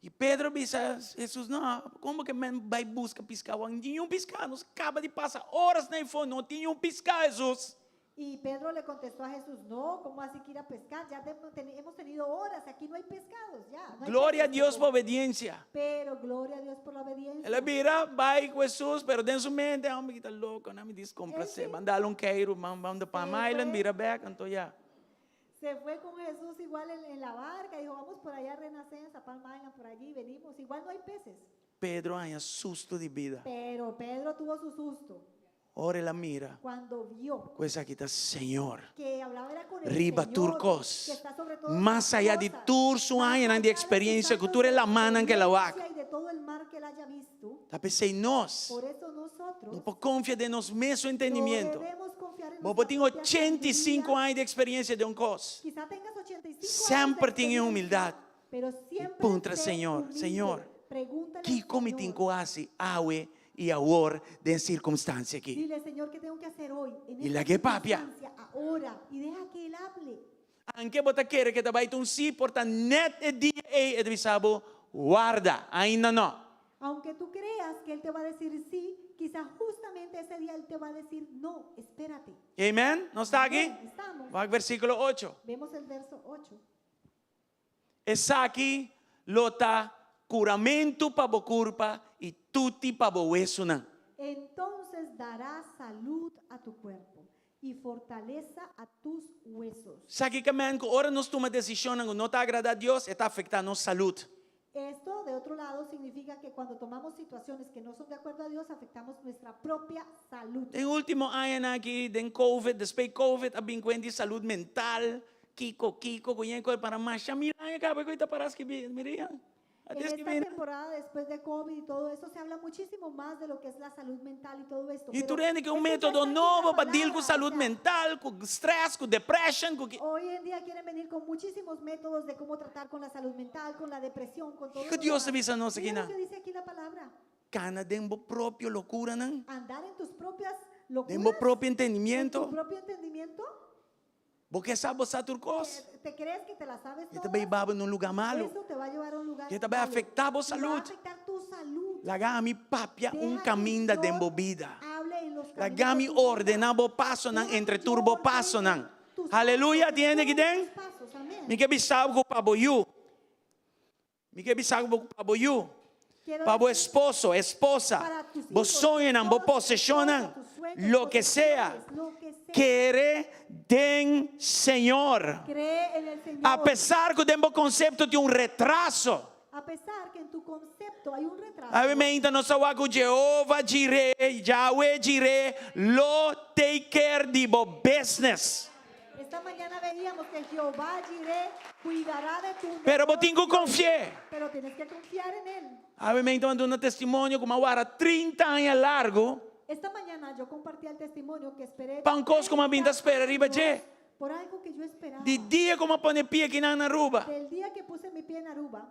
I Pedro bisa Hesus, No, kon bo ke men bai buska piská? Wak, no tin niun piská. Nos kaba di pasa oras na efo, no tin niun piská, Hesus. Y Pedro le contestó a Jesús, No, ¿cómo así que ir a pescar? Ya hemos tenido horas, aquí no hay pescados, ya. No hay Gloria a peces, Dios pa pero obediencia. Pero gloria a Dios por la obediencia. El a bira bai ku Hesus, pero den su mente, Hombre ki ta loko, nan mi dis komplase, ban dal un keiru, ban ban de Palm Island, bira bek, anto ya. Se fue con Jesús igual en, en la barca, dijo, vamos por allá a Renacenza, Palm Island, por allí, venimos, igual no hay peces. Pedro a haña susto di bida. Pero Pedro tuvo su susto. Ora el a mira Cuando vio ku esaki ta Señor. que hablaba era con el Riba Señor, tur kos. que está sobre todas Mas las allá di cosas, tur su más añanan di allá de sus experiencia, ku años tur e de lamannan ku el a wak. experiencia y de todo el mar que él haya visto, Ta p'esei nos por eso nosotros no por konfia den nos mesun no entendimiento. debemos confiar en Bo nuestra por tin propia ochenta i sinku sabiduría. aña di experiencia den un kos. Quizá tengas 85 años de Semper tin e experiencia, humildad. pero I siempre puntra sé Señor, humilde. Señor, Pregúntale al kiko mi tin Señor. ku hasi awe i awor den sirkunstansia aki? Dile, Señor, ¿qué tengo que hacer hoy? En I esta lag'é papia. circunstancia, ahora. Y deja que Él hable. Anke bo ta kere ke ta bai ta un sí, por ta nèt e dia ei e ta bisa bo, Warda, ainda no. Aunque tú creas que Él te va a decir sí, quizá justamente ese día Él te va a decir no, espérate. Amen? Nos ta aki? Amén. Estamos. Wak versíkulo ocho. Vemos el verso 8. Esaki lo ta kuramentu pa bo kurpa i tuti pa bo wesunan. Entonces dará salud a tu cuerpo y fortaleza a tus huesos. Sa kiko men ku ora nos tuma desishonnan ku no ta agradá Dios, e ta afektá nos salud. Esto, de otro lado, significa que cuando tomamos situaciones que no son de acuerdo a Dios, afectamos nuestra propia salud. Den último añanan aki, den Covid, despues Covid a bin kuenta di salud mental, kiko, kiko, ku yen kos para masha mil aña kaba ku ta para skibi, mira. En esta temporada después de COVID y todo eso, se habla muchísimo más de lo que es la salud mental y todo esto. Y Pero tur hende ke un eso ya método está aquí en la nobo pa deal palabra, ku o salud sea, mental, ku stress, ku depression, ku ki. Hoy en día quieren venir con muchísimos métodos de cómo tratar con la salud mental, con la depresión, con todo Kiko lo Dios ta demás. bisa nos Mira aki lo nan? que dice aquí la palabra. Kana den bo propio lokuranan, Andar en tus propias den bo locuras, propio en tu entendimiento. propio entendimiento. Bo ke sa bo sa tur kos. ¿Te crees que te la sabes E ta bay todas? babo na un lugá malu. Eso te va a llevar a un lugar E ta bay malo. afektá bo Y va a salud. afectar tu salud. Laga mi papia un Deja que kaminda den yo bo bida. hable en los caminos Laga de mi tu vida. ordená bo pasonan Deja entre que tur yo bo ordene pasonan. tus Aleluya, pasos, tin hende aki todos den? tus pasos. Amén. Mi ke bisa bo ku pa bo yu. Mi ke bisa bo ku pa bo yu. Quiero Pa bo decir, esposo, esposa, para tus bo hijos, soñonan, bo todos tus poseshonnan, esposos, tus sueños, loke sea, posesiones, lo que sea. kere den Señor. Cree en el Señor. A pesar ku den bo konsepto tin un retraso. A pesar que en tu concepto hay un retraso. Awe meinta nos a wak ku Jehova Jireh, Yahweh Jireh, lo take care di bo business. Esta mañana veíamos que Jehová Jireh cuidará de tu Pero bo tin ku negocio. konfi'é. Pero tienes que confiar en él. Awe meinta mi a duna testimonio ku mi a wara 30 aña largu. Esta mañana yo compartí el testimonio que esperé Pa un kos ku mi a bin ta spera riba dje. Por algo que yo esperaba. Di dia ku mi a pone pia akinan na Aruba. Del día que puse mi pie en Aruba.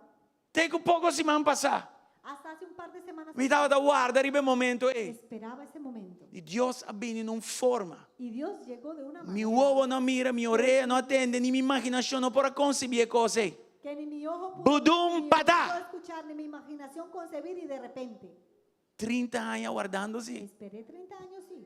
Te ku poko siman pasá. Hasta hace un par de semanas Mi tabata warda riba e momento ei. Esperaba ese momento. I Dios a bini na un forma. Y Dios llegó de una Mi manera. wowo no a mira, mi orea no a tende, ni mi imaginashon no por a konsibí e kos ei. Que ni mi ojo pudo, Budum ni mi patá. oído escuchar, ni mi imaginación concebir y de repente. 30 aña wardando sí. Esperé 30 años sí.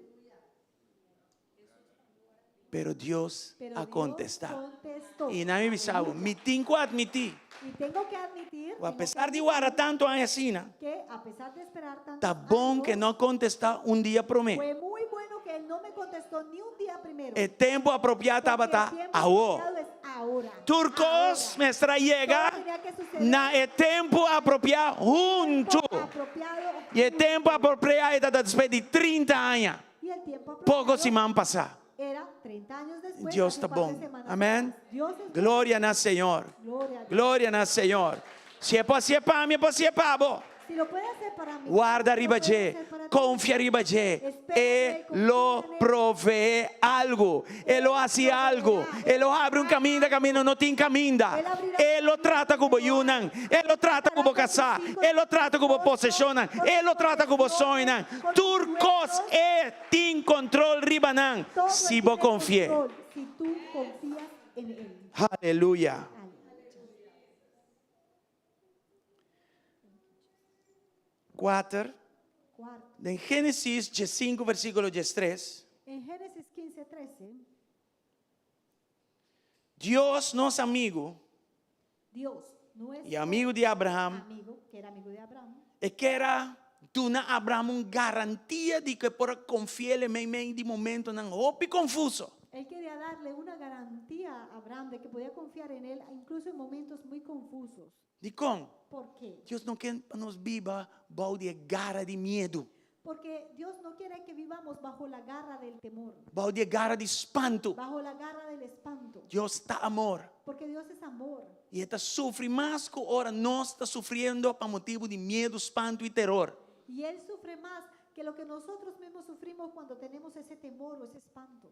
Pero Dios Pero a Dios contestá. contestó. I na mi bisa bo, mi tin ku admití. Y tengo que admitir, Ku a tengo que pesar di warda tantu aña asina, que a pesar de esperar tantos ta bon ke años, no a contestá un dia promé. Fue muy bueno que él no me contestó ni un día primero. E tempu apropiá Porque el tabata tiempo awor. apropiado es ahora. Tur kos Ahora. mester a yega Todo tenía que suceder na e tempu apropiá huntu. tiempo apropiado I e tempu apropiá e tabata despues di 30 aña. Y el tiempo apropiado Poko siman pasá. era 30 años después, Dios hace ta un par de bon. semanas Amén. atrás. Dios es bueno. Gloria na Señor. Gloria a Dios. Gloria na Señor. Si e por hasié pa mi, e por hasié pa bo. Si lo puede hacer para mí, Warda lo riba puede dje, hacer para ti. konfia riba dje. Espera E en él, lo confía en él. proveé algu. E lo hasi algu. E lo habri un kaminda kaminda no tin kaminda. E lo trata ku bo yunan. E lo trata ku bo kasá. E lo trata ku bo poseshonnan. E lo trata ku bo soñonan. Tur kos e tin kontrol riba nan Todo si él bo tiene konfi'é. control si tú confías en él. Aleluya. Kuater, Cuarto. den Génesis diesinku versíkulo diestres. En Génesis 15, 13. Dios nos amigu Dios nuestro i amigu di Abraham, amigo, que era amigo de Abraham, e kier a duna Abraham un garantia di ku e por a konfi'é meimei di momentonan hopi konfuso. Él quería darle una garantía a Abraham de que podía confiar en él incluso en momentos muy confusos. Dikon? ¿Por qué? Dios no ke pa nos biba bou di e gara di miedu. Porque Dios no quiere que vivamos bajo la garra del temor, Bou di e gara di spantu. bajo la garra del espanto. Dios ta amor. Porque Dios es amor. I e ta sufri mas ku ora nos ta sufriendo pa motibu di miedu, spantu i teror. Y Él sufre más que lo que nosotros mismos sufrimos cuando tenemos ese temor o ese espanto.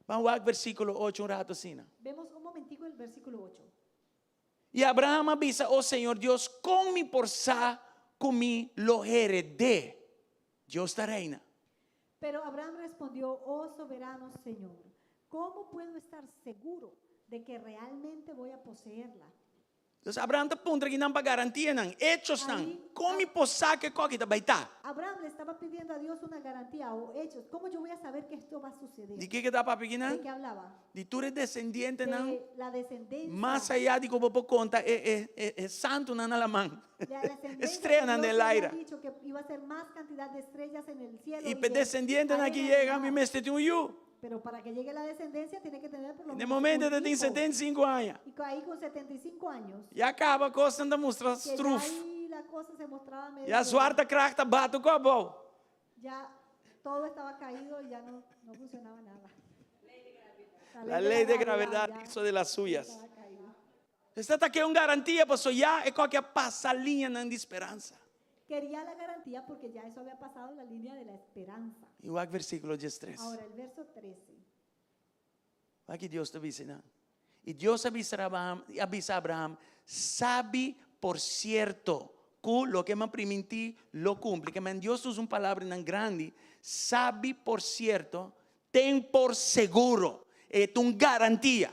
Ban wak versíkulo ocho un rato asina. Vemos un momentico el versículo 8. I Abraham a bisa, O Señor Dios, kon mi por sa ku mi lo hered'é? Dios ta reina. Pero Abraham respondió, Oh soberano Señor, ¿cómo puedo estar seguro de que realmente voy a poseerla? Dus Abraham ta puntra kinan pa garantianan, echosnan. Kon mi por sa ku e koki ta bai ta? Abraham le estaba pidiendo a Dios una garantía o hechos. ¿Cómo yo voy a saber que esto va a suceder? Di kiko e ta papia ¿De kinan? qué hablaba? Di tur e desendientenan De la descendencia. mas ayá di ku bo por konta e e e e santunan na laman. De la descendencia Estreanan que den Dios había laira. dicho que iba a ser más cantidad de estrellas en el cielo. I y pa e de desendientenan aki arena en el yega, mi mar. mester tin un yu. Pero para que llegue la descendencia tiene que tener por lo Den menos momento un e ta tin hijo. 75 aña. Y ahí con 75 años. Ya kaba kosnan ta mustra Que ya struf. ahí la cosa se mostraba medio Ya zwarte kracht ta batu ku abou. Ya todo estaba caído y ya no, no funcionaba nada. La ley de gravedad ya hizo de las suyas. estaba caído. Esta ta ke un garantia paso ya e koki a pasa liñanan di speransa. Quería la garantía porque ya eso había pasado la línea de la esperanza. I wak versíkulo diestres. Ahora el verso 13. Wak ki Dios ta bisa nan. I Dios a bisa Abraham, a bisa Abraham, Sabi por sierto ku loke mi a primintí lo kumpli. Ke men Dios usa un palabranan grandi, sabi por sierto, ten por seguro. E ta un garantia.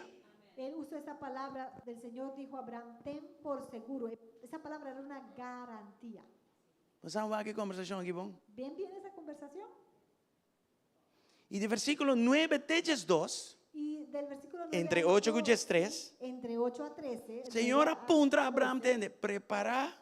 Él usó esa palabra del Señor, dijo a Abraham, ten por seguro. Esa palabra era una garantía. Bo sa wak e kombersashon aki bon? Ven bien esa conversación? I di versíkulo nuebe te diesdos, Y del versículo 9 entre al ocho ku 12, diestres, entre 8 a 13, el Señor a 9 a puntra Abraham 13, tende, prepará,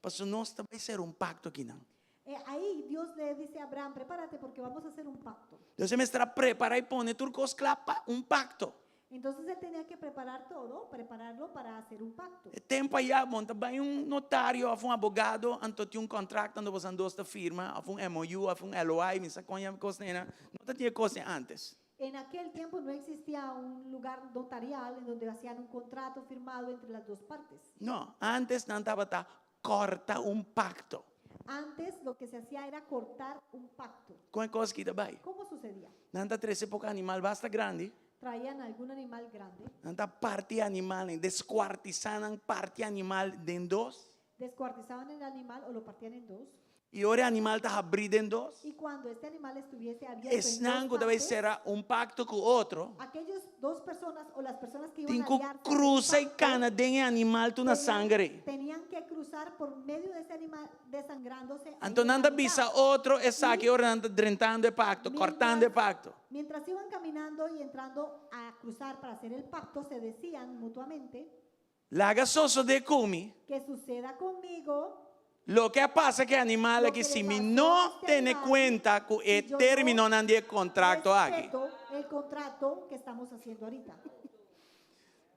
pasobra nos ta bai sera un pakto akinan. Eh, ahí Dios le dice a Abraham, prepárate porque vamos a hacer un pacto. Dios e mester a prepará i pone tur kos kla pa un pakto. Entonces él tenía que preparar todo, prepararlo para hacer un pacto. E tempu ayá bo no ta bai un notario òf un abogado anto tin un kontrakt anto boso dos ta firma òf un MOU òf un LOI mi sa kon yama e kos einan. No ta tin e kos ei ántes. En aquel tiempo no existía un lugar notarial en donde hacían un contrato firmado entre las dos partes. No, ántes nan tabata kòrta un pakto. Antes lo que se hacía era cortar un pacto. Kon e kos aki ta bai? Como sucedía? Nan ta trese poko animal basta grandi. Traían algún animal grande. Nan ta parti e animalnan, deskuartisá nan, parti e animal den dos. Descuartizaban el animal o lo partían en dos. I ora e animal ta habrí den dos. Y cuando este animal estuviese abierto en dos Esnan ku ta bai partes, sera un pakto ku otro. aquellos dos personas o las personas que iban Tin a ku aliarse en un krusa i pacto, kana den e animal tur na tenían, sanger ei. tenían que cruzar por medio de ese animal desangrándose ahí Anto en la nan ta mitad. bisa otro esaki Y ora nan ta drentando e pakto, kòrtando e mientras, pakto. mientras iban caminando y entrando a cruzar para hacer el pacto, se decían mutuamente, Laga sosodé ku mi. Que suceda conmigo. Loke a pasa ku e animal Lo aki que si le mi pasó no a este tene animal kuenta ku si e yo no términonan di e kontrakt aki. respeto el contrato que estamos haciendo ahorita.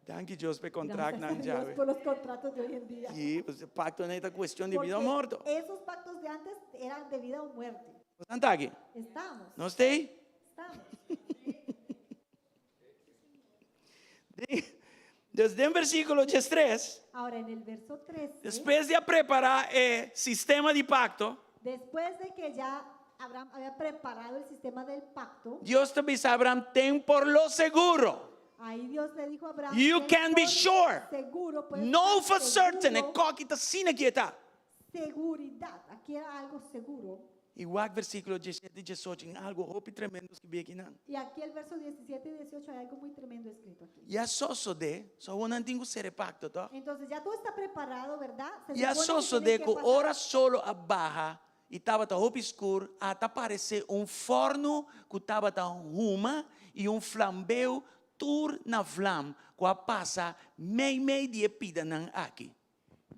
Danki Dios pa e kontraktnan Gracias a djawe. Dios por los contratos de hoy en día. Sí, pues e paktonan ei ta kuestion di bida o Porque morto. esos pactos de antes eran de vida o muerte. Nos ta aki? Estamos. Nos ta ei? Estamos. Dus den versíkulo diestres, Ahora en el verso 13, despues di a prepará e sistema di pakto, después de que ya Abraham había preparado el sistema del pacto, Dios ta bisa Abraham, ten por lo seguro. ahí Dios le dijo a Abraham, You ten can be por sure. seguro, puedes Know estar for certain, e seguro, koki ta asina ki e ta. seguridad, aquí era algo seguro. I wak versíkulo diesshete i diesocho, tin algu hopi tremendo skibí akinan. Y aquí el verso 17 y 18 hay algo muy tremendo escrito aquí. Ya sosodé, so awor nan tin ku sera e pakto, tòg? Entonces ya todo está preparado, ¿verdad? Se Ya supone que sosodé tienen que ku pasar ora solo a baha i tabata hopi skur, ata paresé un fòrnu ku tabata huma i un flambeu tur na vlam ku a pasa meimei di e pidanan aki.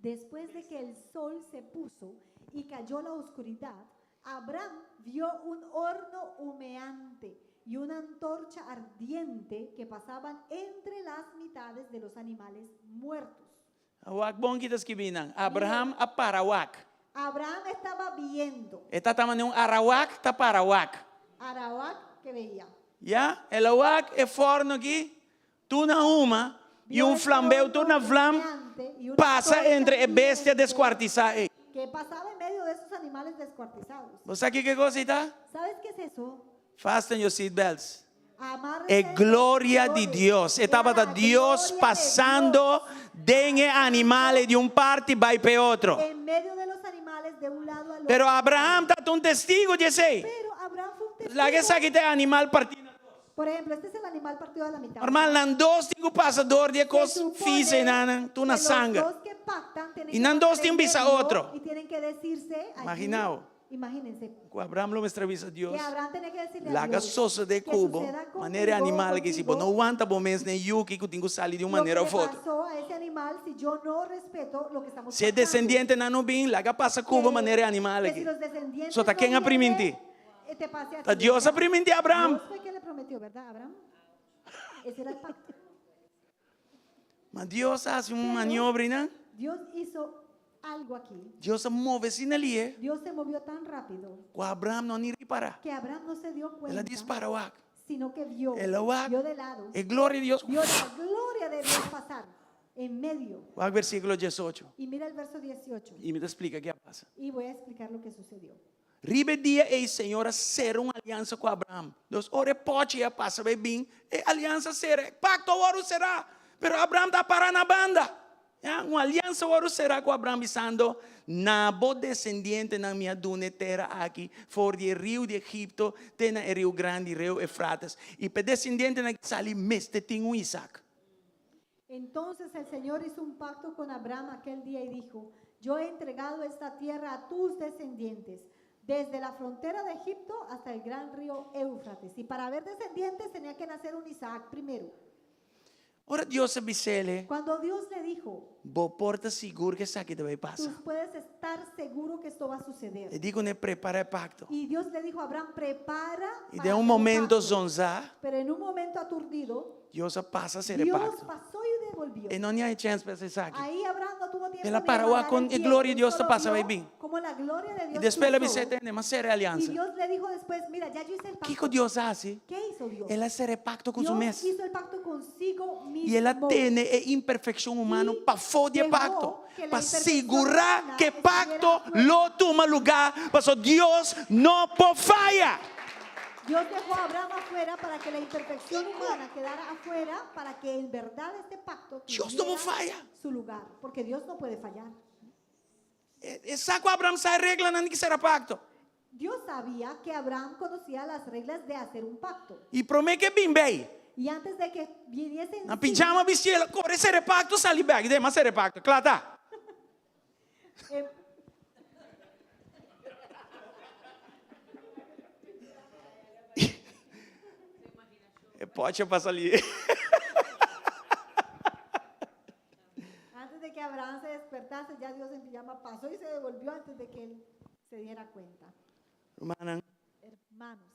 Después de que el sol se puso y cayó la oscuridad, Abraham vio un horno humeante y una antorcha ardiente que pasaban entre las mitades de los animales muertos. Wak bon ki ta skibí nan. Abraham a para wak. Abraham estaba viendo. E ta tama un arawak ta para wak. Arawak que veía. Ya, el a wak e fòrno aki, tur na huma i un flambeu tur na vlam pasa entre e bestia deskuartisá ei. Que pasaba en medio de esos animales descuartizados. Bo sa kiko e kos ei ta? Sabes qué es eso? Fasten your seat belts. Amárrese E los gloria di cinturones. Dios. E Era tabata la Dios gloria de pasando Dios den e animal ei di un parti bai p'e otro. En medio de los animales de un lado al Pero otro. Abraham tabata un testigo di esei. Pero Abraham fue un testigo. Laga esaki ta e animal partí na dos. Por ejemplo, este es el animal partido a la mitad. Normal nan dos tin ku pasa dor di e Se kos supone fis einan, tur na que los sanger. dos que pactan tienen I que nan pasar dos tin en bisa medio otro. Y tienen que decirse allí, Imaginao. Imagínense. Ku Abraham lo mester a bisa Dios, Que Abraham tenía que decirle a Laga Dios sosode que ku bo, suceda conmigo, manera e animal aki, si bo no contigo, wanta bo mes den yuki ku tin ku sali di un lo manera que of le otro. pasó a ese animal si yo no respeto lo que estamos Si e pactando. desendientenan no bin, laga pasa ku bo Que manera e animal que aki. si los descendientes So ta no ken a vienen, priminti? eh, te pase a Ta ti, Dios a ¿verdad? priminti Abraham. Dios fue quien le prometió, ¿verdad, Abraham? Ese era el pacto. Ma Dios a hasi un Pero maniobra einan. Dios hizo algo aquí. Dios a move asina lié Dios se movió tan rápido ku Abraham no a ni ripará. que Abraham no se dio El a cuenta, dispara wak. sino que vio, El a wak vio de lado, e gloria di Dios. vio la gloria de Dios pasar en medio. Wak versíkulo diesocho. Y mira el verso 18. I mi ta splika ke a pasa. Y voy a explicar lo que sucedió. Riba e dia ei Señor a sera un aliansa ku Abraham. Dus ora e pòchi a pasa bai bin, e aliansa a sera, e pakto a wòrdu será. Pero Abraham ta pará na banda. Ya, un aliansa a wòrdu será ku Abraham bisando, Na bo desendientenan mi a duna e tera aki, for di e riu di Egipto te na e riu grandi, riu Eufrates. I pa e desendientenan ki sali mester tin un Isaac. Entonces el Señor hizo un pacto con Abraham aquel día y dijo, Yo he entregado esta tierra a tus descendientes, desde la frontera de Egipto hasta el gran río Éufrates. Y para haber descendientes tenía que nacer un Isaac primero. Ora Dios a bis'é, Cuando Dios le dijo, Bo por ta sigur ku esaki ta bai pasa. Tú puedes estar seguro que esto va a suceder. E di kuné, Prepará e pakto. Y Dios le dijo a Abraham, prepara I para den un hacer un momento pacto. zonzá, Pero en un momento aturdido, Dios a pasa sera e Dios pacto. pasó y devolvió. E no a ni e chance pa esaki. Ahí Abraham no tuvo tiempo El a ni de para wak mandar con el e pie, gloria él di Dios ta solo pasa vio bai bin. cómo la gloria de Y Dios despues el a cruzó. bisa, tende, m'a sera e Y alianza. Dios le dijo después, mira, ya yo hice el pacto. Kiko Dios a hasi? ¿Qué hizo Dios? El a sera e pacto ku su Dios mes. hizo el pacto consigo mismo. Y el a tene e imperfeccion humano Y pafó di e dejó pacto. que la Pa imperfección sigurá humana ku e estuviera pacto afuera. lo tuma lugá, pasobra Dios no por faya. Dios dejó a Abraham afuera para que la imperfección humana quedara afuera, para que en verdad este pacto Dios no tuviera falla. su lugar, porque Dios no puede fallar. E, e sa ku Abraham sa e reglanan di sera pakto. Dios sabía que Abraham conocía las reglas de hacer un pacto. I promé ku e bin bei. Y antes de que viniese en Na sí, pijama bistí, el a kore sera e pakto sali bèk. M'a sera e pakto. Kla ta. eh, E pochi a pasa li. Antes de que Abraham se despertase, ya Dios en pijama pasó y se devolvió antes de que él se diera cuenta. Rumannan, Hermanos,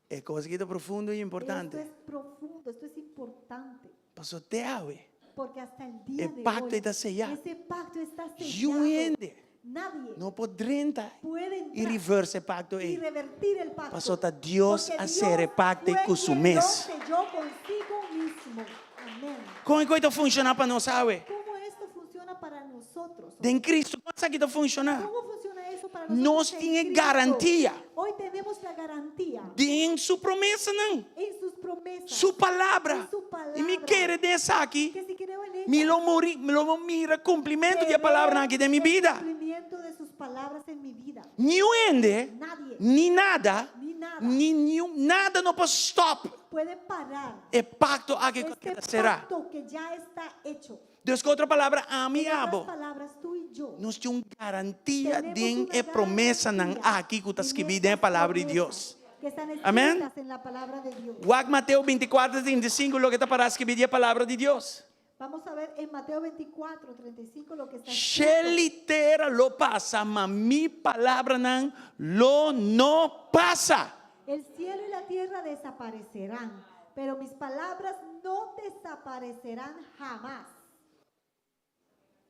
e kos aki ta profundo i importante. esto es profundo, esto es importante. Paso te awe. Porque hasta el día E de pacto hoy, ta sellá. ese pacto está Niun sellado. hende Nadie no por drenta puede i entrar reverse e pacto y ei. revertir el pacto. Paso ta Dios Porque a sera e Dios pacto fue ku su quien mes. lo selló consigo mismo. Amén. Kon e kos ta funshoná pa nos awe? ¿Cómo esto funciona para nosotros? Den Cristo, kon esaki ta funshoná? ¿Cómo funciona eso para nosotros? Nos en tin e Cristo? garantia. Hoy tenemos la garantía Den su promesanan, en sus promesas. su palabra. En su palabra. I mi kere den esaki, Que si creo en ella, mi lo muri, mi lo mira kumplimentu di e veré palabranan aki den mi el bida. cumplimiento de sus palabras en mi vida. Niun hende, Nadie. ni nada, Ni nada. ni niun nada no por stop Puede parar e pakto aki ku este keda será. pacto que ya está hecho. Dus ku otro palabra, ami En otras abo. palabras, tú y yo Nos tin un garantia tenemos den una e promesanan garantía aki ku ta en skibí den e estas palabra di promesas Dios. que están Amén. escritas en la palabra de Dios. Wak Mateo 24, 35 loke ta pará skibí den e palabra di Dios. Vamos a ver en Mateo 24, 35 lo que está Shelu escrito. i tera lo pasa, ma mi palabranan lo no pasa. El cielo y la tierra desaparecerán, pero mis palabras no desaparecerán jamás.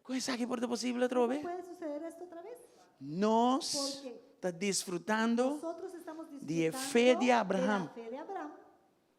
Kon esaki por ta posibel atrobe? ¿Cómo puede suceder esto otra vez? Nos Porque ta disfrutando nosotros estamos di e disfrutando fe di de la Abraham. fe de Abraham.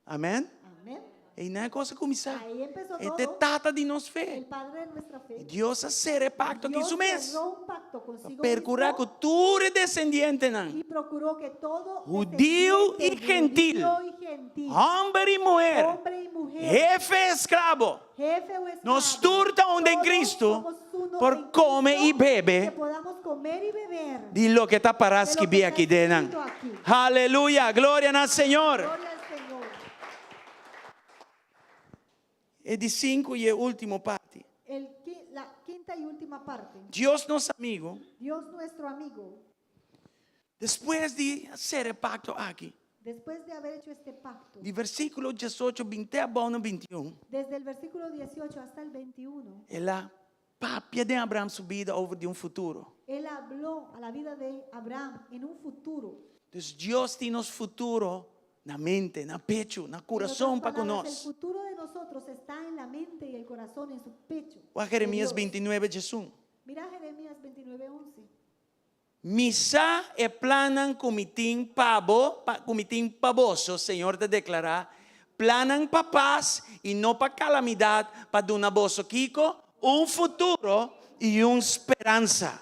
Amèn? Amén. Einan e kos a kuminsá. Ahí empezó E ta e todo. tata di nos fe. El padre de nuestra fe. Dios a sera e pakto aki Dios su mes. cerró un pacto consigo Perkurá mismo ku tur e desendientenan, y procuró que todo hudiu i descendiente, gentil, judío y gentil, hòmber i muher, hombre y mujer, hefe i esklabo, jefe o esclavo, nos tur ta un den todos Cristo somos uno por en kome Cristo, i bebe que podamos comer y beber di loke ta pará de lo que skibí está aki den nan. escrito aquí. Aleluya, gloria na Señor. Gloria al Señor. E di sinku i e último parti. El, la quinta y última parte. Dios nos amigo. Dios nuestro amigo. Despues di a sera e pakto aki. Después de haber hecho este pacto. Di versíkulo diesocho binte abou na bintiun. Desde el versículo 18 hasta el 21. El a papia den Abraham su bida over di un futuro. Él habló a la vida de Abraham en un futuro. Dus Dios tin nos futuro na mente, na pechu, na kurason pa ku nos. El futuro de nosotros está en la mente y el corazón, en su pecho. Wak Jeremias 29, diesun. Mira Jeremias 29, 11. Mi sa e plannan ku mi tin pa bo, pa, ku mi tin pa boso, Señor ta deklará, plannan pa pas i no pa kalamidat, pa duna boso kiko? Un futuro i un speransa.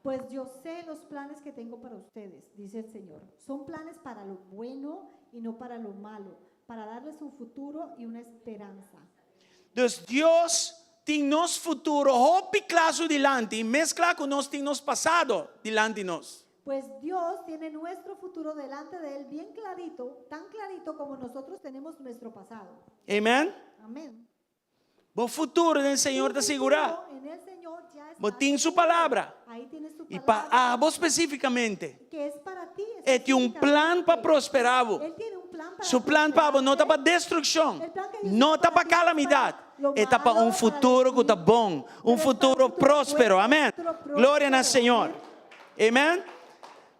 Pues yo sé los planes que tengo para ustedes, dice el Señor. Son planes para lo bueno y no para lo malo, para darles un futuro y una esperanza. Dus Dios tin nos futuro hopi kla su dilanti, mes kla ku nos tin nos pasado dilanti nos. Pues Dios tiene nuestro futuro delante de Él bien clarito, tan clarito como nosotros tenemos nuestro pasado. Amen? Amén. Bo futuro den Señor ta sigurá. Bo tin su palabra. I pa abo spesífikamente, e tin un plan pa prosperá bo. Su plan pa abo no ta pa destrukshon, no ta pa kalamidat, e ta pa un futuro ku ta bon, un futuro próspero. Amèn. Gloria na Señor. Amen.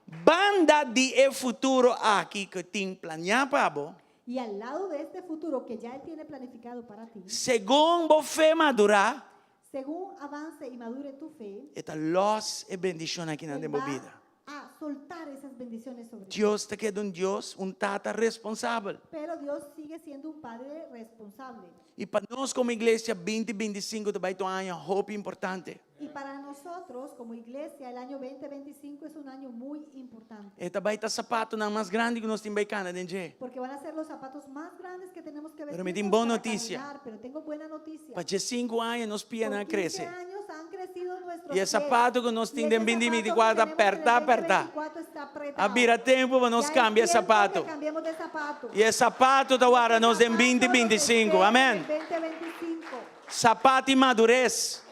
Banda di e futuro aki ku tin planiá pa bo. Y al lado de este futuro que ya Él tiene planificado para ti, Segun bo fe madurá, según avance y madure tu fe, E ta lòs e bendishon akinan Él den bo va bida. a soltar esas bendiciones sobre ti. Dios ta keda un Dios, un Tata responsabel. Pero Dios sigue siendo un Padre responsable. I pa nos komo iglesia binti binti sinku ta bai ta un aña hopi importante. Y para nosotros como iglesia el año 2025 es un año muy importante. E ta bai ta sapatonan mas grandi ku nos tin bai kana den dje. Porque van a ser los zapatos más grandes que tenemos que Pero mi tin vestirnos bon para noticia. caminar, pero tengo buena noticia. Pa diesinku aña nos pianan Por a 15 krese. años han crecido nuestros I e pies. sapato ku nos Y tin ese den binti zapato binti que kuater ta tenemos en el pertá pertá. 2024 está A apretado. bira tempu pa nos Ya es kambia e tiempo que sapato. cambiemos de zapato. I e sapato ta wara nos den Zapato binti nos binti sinku. espera en Amèn. el 2025. Sapato di madures.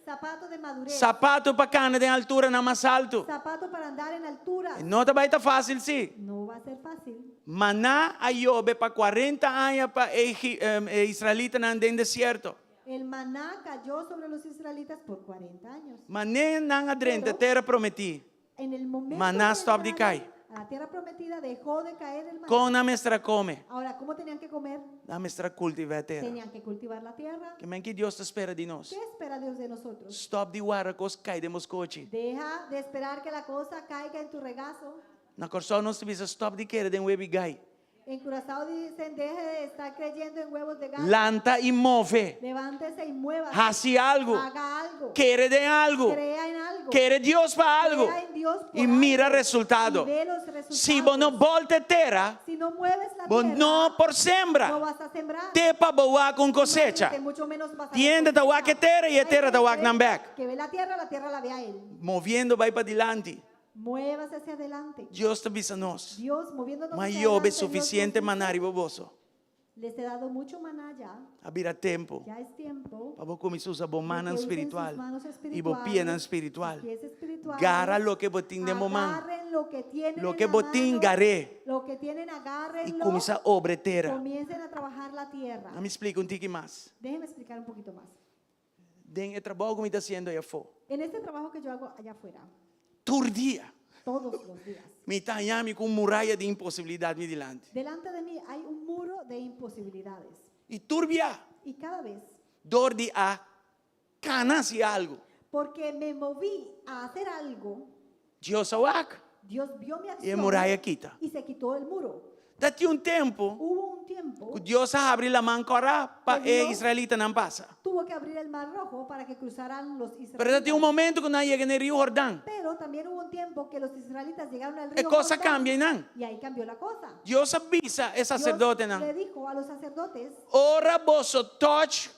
Zapato de madurez. Sapato pa kana den alturanan mas altu. Zapato para andar en altura. No ta bai ta fásil sí. No va a ser fácil. Maná a yobe pa kuarenta aña pa e e israelitanan den desierto. El maná cayó sobre los israelitas por 40 años. Mané nan a drenta Pero tera prometí. En el momento Maná que stop di entraron kai. a la tierra prometida dejó de caer el maná. Kon nan mester a kome? Ahora, ¿cómo tenían que comer? Nan mester a kultivá e tera. Tenían que cultivar la tierra. Ke men ki Dios ta spera di nos? ¿Qué espera Dios de nosotros? Stop di wara kos kai den bo skochi. Deja de esperar que la cosa caiga en tu regazo. Na Kòrsou nos ta bisa stop di kere den webi gai. En Curazao dicen, deje de estar creyendo en huevos de gallo. Lanta y move. Levántese y muévase. Hasi algo. Haga algo. Kere den algo. Crea en algo. Kere Dios pa algo. Crea en Dios por Y mira algo. resultado. Y ve los resultados. Si bo no bolta tera, Si no mueves la bo tierra, no por sembra. no vas a sembrar. Te pa bo wak un cosecha. Imagínate, mucho menos vas a Tiende ta wak e tera y e Hay tera ta gente wak nan bek. Que ve la tierra, la tierra la ve a él. Moviendo bai pa dilanti. Muévase hacia adelante. Dios ta bisa nos. Dios moviéndonos Ma hacia yobe adelante, Dios nos suficiente dice, maná riba boso. Les he dado mucho maná ya. A bira tempo Ya es tiempo pa bo kuminsá usa bo de mannan que usen sus spiritual manos i bo pianan espirituales, spiritual. sus pies espirituales. Gara loke bo tin den bo man. Agarren lo que tienen Loke en la bo tin, mano. gar'é. Lo que tienen, I agárrenlo. kuminsá obra tera. Comiencen a trabajar la tierra. Ami splika un tiki mas. Déjeme explicar un poquito más. Den e trabou ku mi ta hasiendo ei afó. En este trabajo que yo hago allá afuera. Tur dia. Todos los días. Mi ta haña mi ku un muraya di imposibilidat mi dilanti. Delante de mí hay un muro de imposibilidades. I tur bia. Y cada vez. Dor di a kana hasi algu. Porque me moví a hacer algo. Dios a wak. Dios vio mi I e acción. muraya kita. Y se quitó el muro. Ta tin un tempu Hubo un tiempo ku Dios a habri laman kòrá pa que e Dios israelitanan pasa. tuvo que abrir el mar rojo para que cruzaran los Pero ta tin un israelitas. momento ku nan a yega na e riu Jordán. Pero también hubo un tiempo que los israelitas llegaron al E río kos a Jordán kambia einan. y ahí cambió la cosa. Dios a bisa e Dios saserdotenan, le dijo a los sacerdotes, Ora boso touch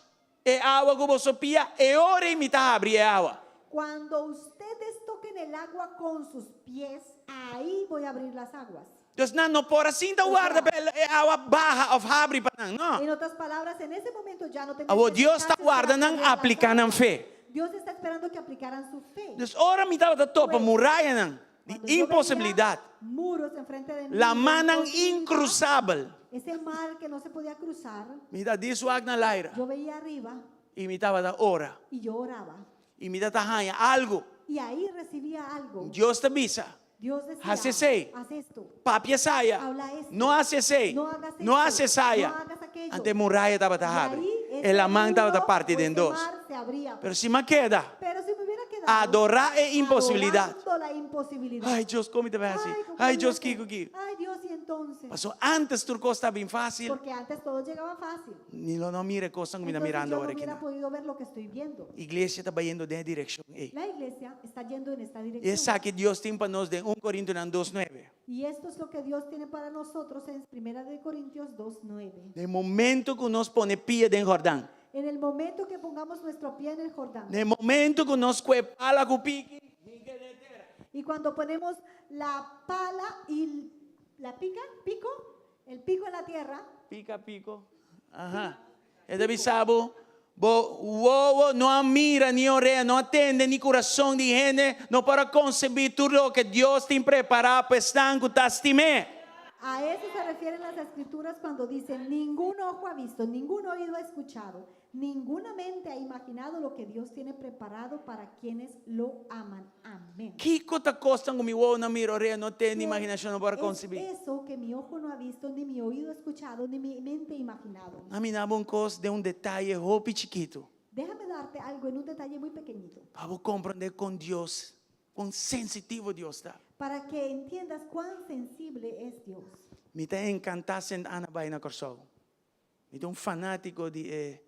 e awa ku boso pia, e ora ei mi ta habri e awa. Cuando ustedes toquen el agua con sus pies, ahí voy a abrir las aguas. Dus nan no por a sinta warda pa e awa baha of habri pa nan, no. En otras palabras, en ese momento ya no tenían Awor que Dios ta sentarse warda esperar nan abrir las apliká nan aguas. fe. Dios está esperando que aplicaran su fe. Dus ora mi tabata topa Pues, murayanan di cuando yo veía imposibilidat, muros enfrente de mí, de lamannan imposibilidad, inkrusabel, ese mar que no se podía cruzar, mi ta di su ak na laira yo veía arriba i mi tabata ora. y yo oraba. I mi ta ta haña algu. Y ahí recibía algo. Dios ta bisa. Dios decía, Hasi esei. haz esto. Papia esaya. Habla esto. No hasi esei. No hagas No esto. hasi esaya. No hagas aquello. Anto e muraya tabata Y habri. ahí E ese laman tabata muro parti o den ese dos. mar se abría. Pero si m'a keda Pero si me hubiera quedado adorá e imposibilidat. adorando la imposibilidad. Ai, Dios, kon mi ta bai hasi? Ay, ¿cómo Ai, voy a Dios, hacer? kiko ki? Ay, Dios, y entonces. Paso antes tur kos ta bin fásil. Porque antes todo llegaba fácil. Mi lo no mira e kosnan ku mi ta Entonces mirando yo no awor aki hubiera nan. podido ver lo que estoy viendo. Iglesia ta bayendo den e direkshon ei. La iglesia está yendo en esta I dirección. esaki Dios tin pa nos den un Korintonan dos nuebe. Y esto es lo que Dios tiene para nosotros en Primera de Corintios 2:9. Den momento ku nos pone pia den Jordán. En el momento que pongamos nuestro pie en el Jordán. Den momento ku nos kue pala ku piki. Y cuando ponemos la pala y la pica, pico, el pico en la tierra. Pica, pico. Aha. E ta bisa bo, bo wowo no a mira ni orea, no a tende ni kurason di hende no por a konsebí tur loke Dios tin prepará pa esnan ku ta stim'é. A eso se refieren las escrituras cuando dicen, ningún ojo ha visto, ningún oído ha escuchado, ninguna mente ha imaginado lo que Dios tiene preparado para quienes lo aman? Amén. Kiko ta kosnan ku mi wowo no a mira, orea no tende, ¿Qué imaginashon no por a es konsibí? eso que mi ojo no ha visto, ni mi oído ha escuchado, ni mi mente imaginado? Ami duna bo un kos den un detaye hopi chikitu. Déjame darte algo en un detalle muy pequeñito, Pa bo komprondé kon Dios, kon sensitivo Dios ta. para que entiendas cuán sensible es Dios. Mi ta enkantá Sint Anna Bai na Kòrsou. Mi ta un fanátiko di e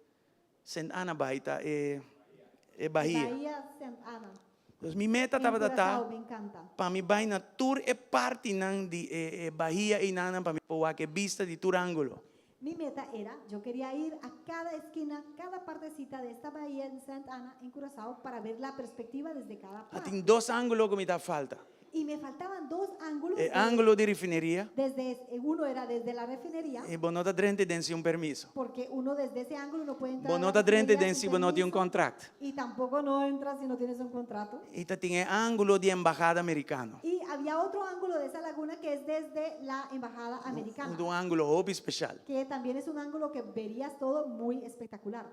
Sint Anna Bai, ta e e bahia. Bahía Sint Anna. Dus mi meta En tabata ta Curaçao, me encanta. pa mi bai na tur e partinan di e e bahia einanan pa mi por wak e bista di tur ángulo. Mi meta era, yo quería ir a cada esquina, cada partecita de esta bahía en Sint Anna, en Curaçao, para ver la perspectiva desde cada A parte. tin dos ángulo ku mi ta falta. Y me faltaban dos ángulos. E ángulo di refineria Desde, uno era desde la refinería, i bo no ta drenta den sin un permiso. porque uno desde ese ángulo no puede entrar. Bo a no la ta drenta refinería den sin si bo no tin un permiso, kontrakt. Y tampoco no entras si no tienes un contrato. I ta tin e ángulo di embahada amerikano. Y había otro ángulo de esa laguna que es desde la embajada americana, Un ángulo hopi espeshal. que también es un ángulo que verías todo muy espectacular.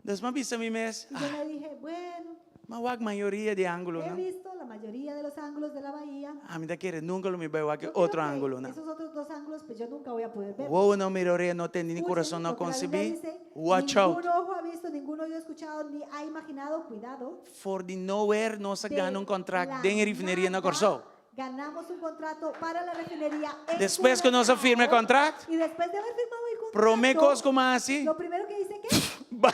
Dus m'a bisa mi mes, Y yo me dije, bueno, m'a wak mayoria di he ángulonan. visto la mayoría de los ángulos de la bahía. Ami ta kere nunka lo mi bai wak Yo creo otro que ángulonan. Esos otros dos ángulos, pues yo nunca voy a poder ver. Wowo no mira, orea no tende, ni Escuchen kurason no lo que la Biblia konsibí. dice, Watch out. Ningún ojo ha visto, ningún oído ha escuchado, ni ha imaginado, cuidado. For di nowhere nos a de gana un kontrakt la den e refineria na nada Kòrsou. Ganamos un contrato para la refinería en Despues ku nos a firma e Curazao. kontrakt, Y después de haber firmado el contrato, promé kos ku m'a hasi, lo primero que hice, ¿qué? Ba-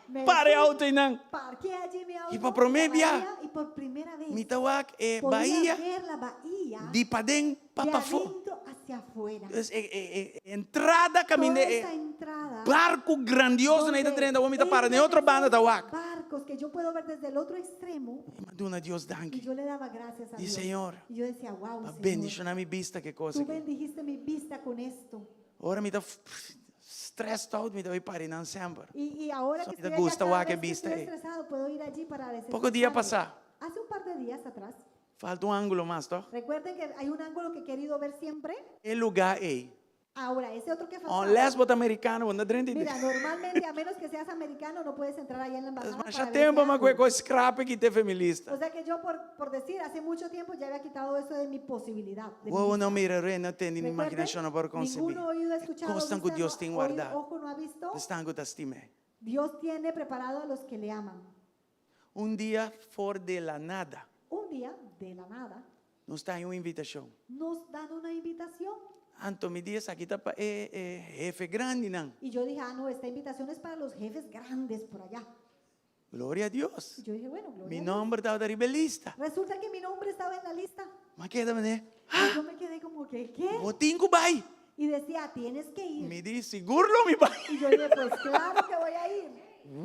Me para e fui, auto einan. Parqué allí mi auto I pa promé en la bia, bahía, y por primera vez mi ta wak e podía bahia ver la bahía di paden pa de pafó. adentro hacia afuera. Dus e, e, e entrada kaminda Toda e esa entrada barku grandioso nan ta donde drenta, awor mi ta para den entran otro banda ta esos wak. barcos que yo puedo ver desde el otro extremo. I m'a duna Dios Y danki. yo le daba gracias a Di Dios. Señor, Y yo decía, wow, pa Señor, bendishoná mi bista ku e kos tú aki. bendijiste mi vista con esto. Ora mi ta stressed out, mi ta bai para einan semper. Y, y ahora So que mi ta estoy allá, gusta cada wak e vez que bista estoy ei. estresado, puedo ir allí para Poko dia desestresarme. pasá. Hace un par de días atrás, Falta un ángulo mas, toch? recuerden que hay un ángulo que he querido ver siempre. E lugá ei. Ahora, ese otro que faltaba. Unless bo ta americano, bo no ta drenta. Mira, normalmente, a menos que seas americano, no puedes entrar allá en la embajada. Mas para ya ver tempo ese m'a kue ángulo. kos scrap i kit'é for mi lista. O sea que yo, por, por decir, hace mucho tiempo ya había quitado eso de mi posibilidad. de mi Wowo vista. no mira, orea no tende, ni Recuerden, imaginashon no por konsebí. Ninguno oído ha escuchado, Kosnan ku vista Dios no- tin oído- wardá. ojo no ha visto. Esnan ku ta stim'é. Dios tiene preparado a los que le aman. Un dia for de la nada. Un día, de la nada, Nos ta haña un invitashon. nos dan una invitación. Anto mi di esaki ta pa e e hefe grandinan. Y yo dije, ah, no, esta invitación es para los jefes grandes por allá. Gloria a Dios. Y yo dije, bueno, gloria Mi a Dios. nomber tabata riba e lista. Resulta que mi nombre estaba en la lista. M'a keda manera, Y yo me quedé como que, ¿qué? Bo tin ku bai. Y decía, tienes que ir. Mi di, sigur lo mi bai. Y yo dije, pues claro que voy a ir.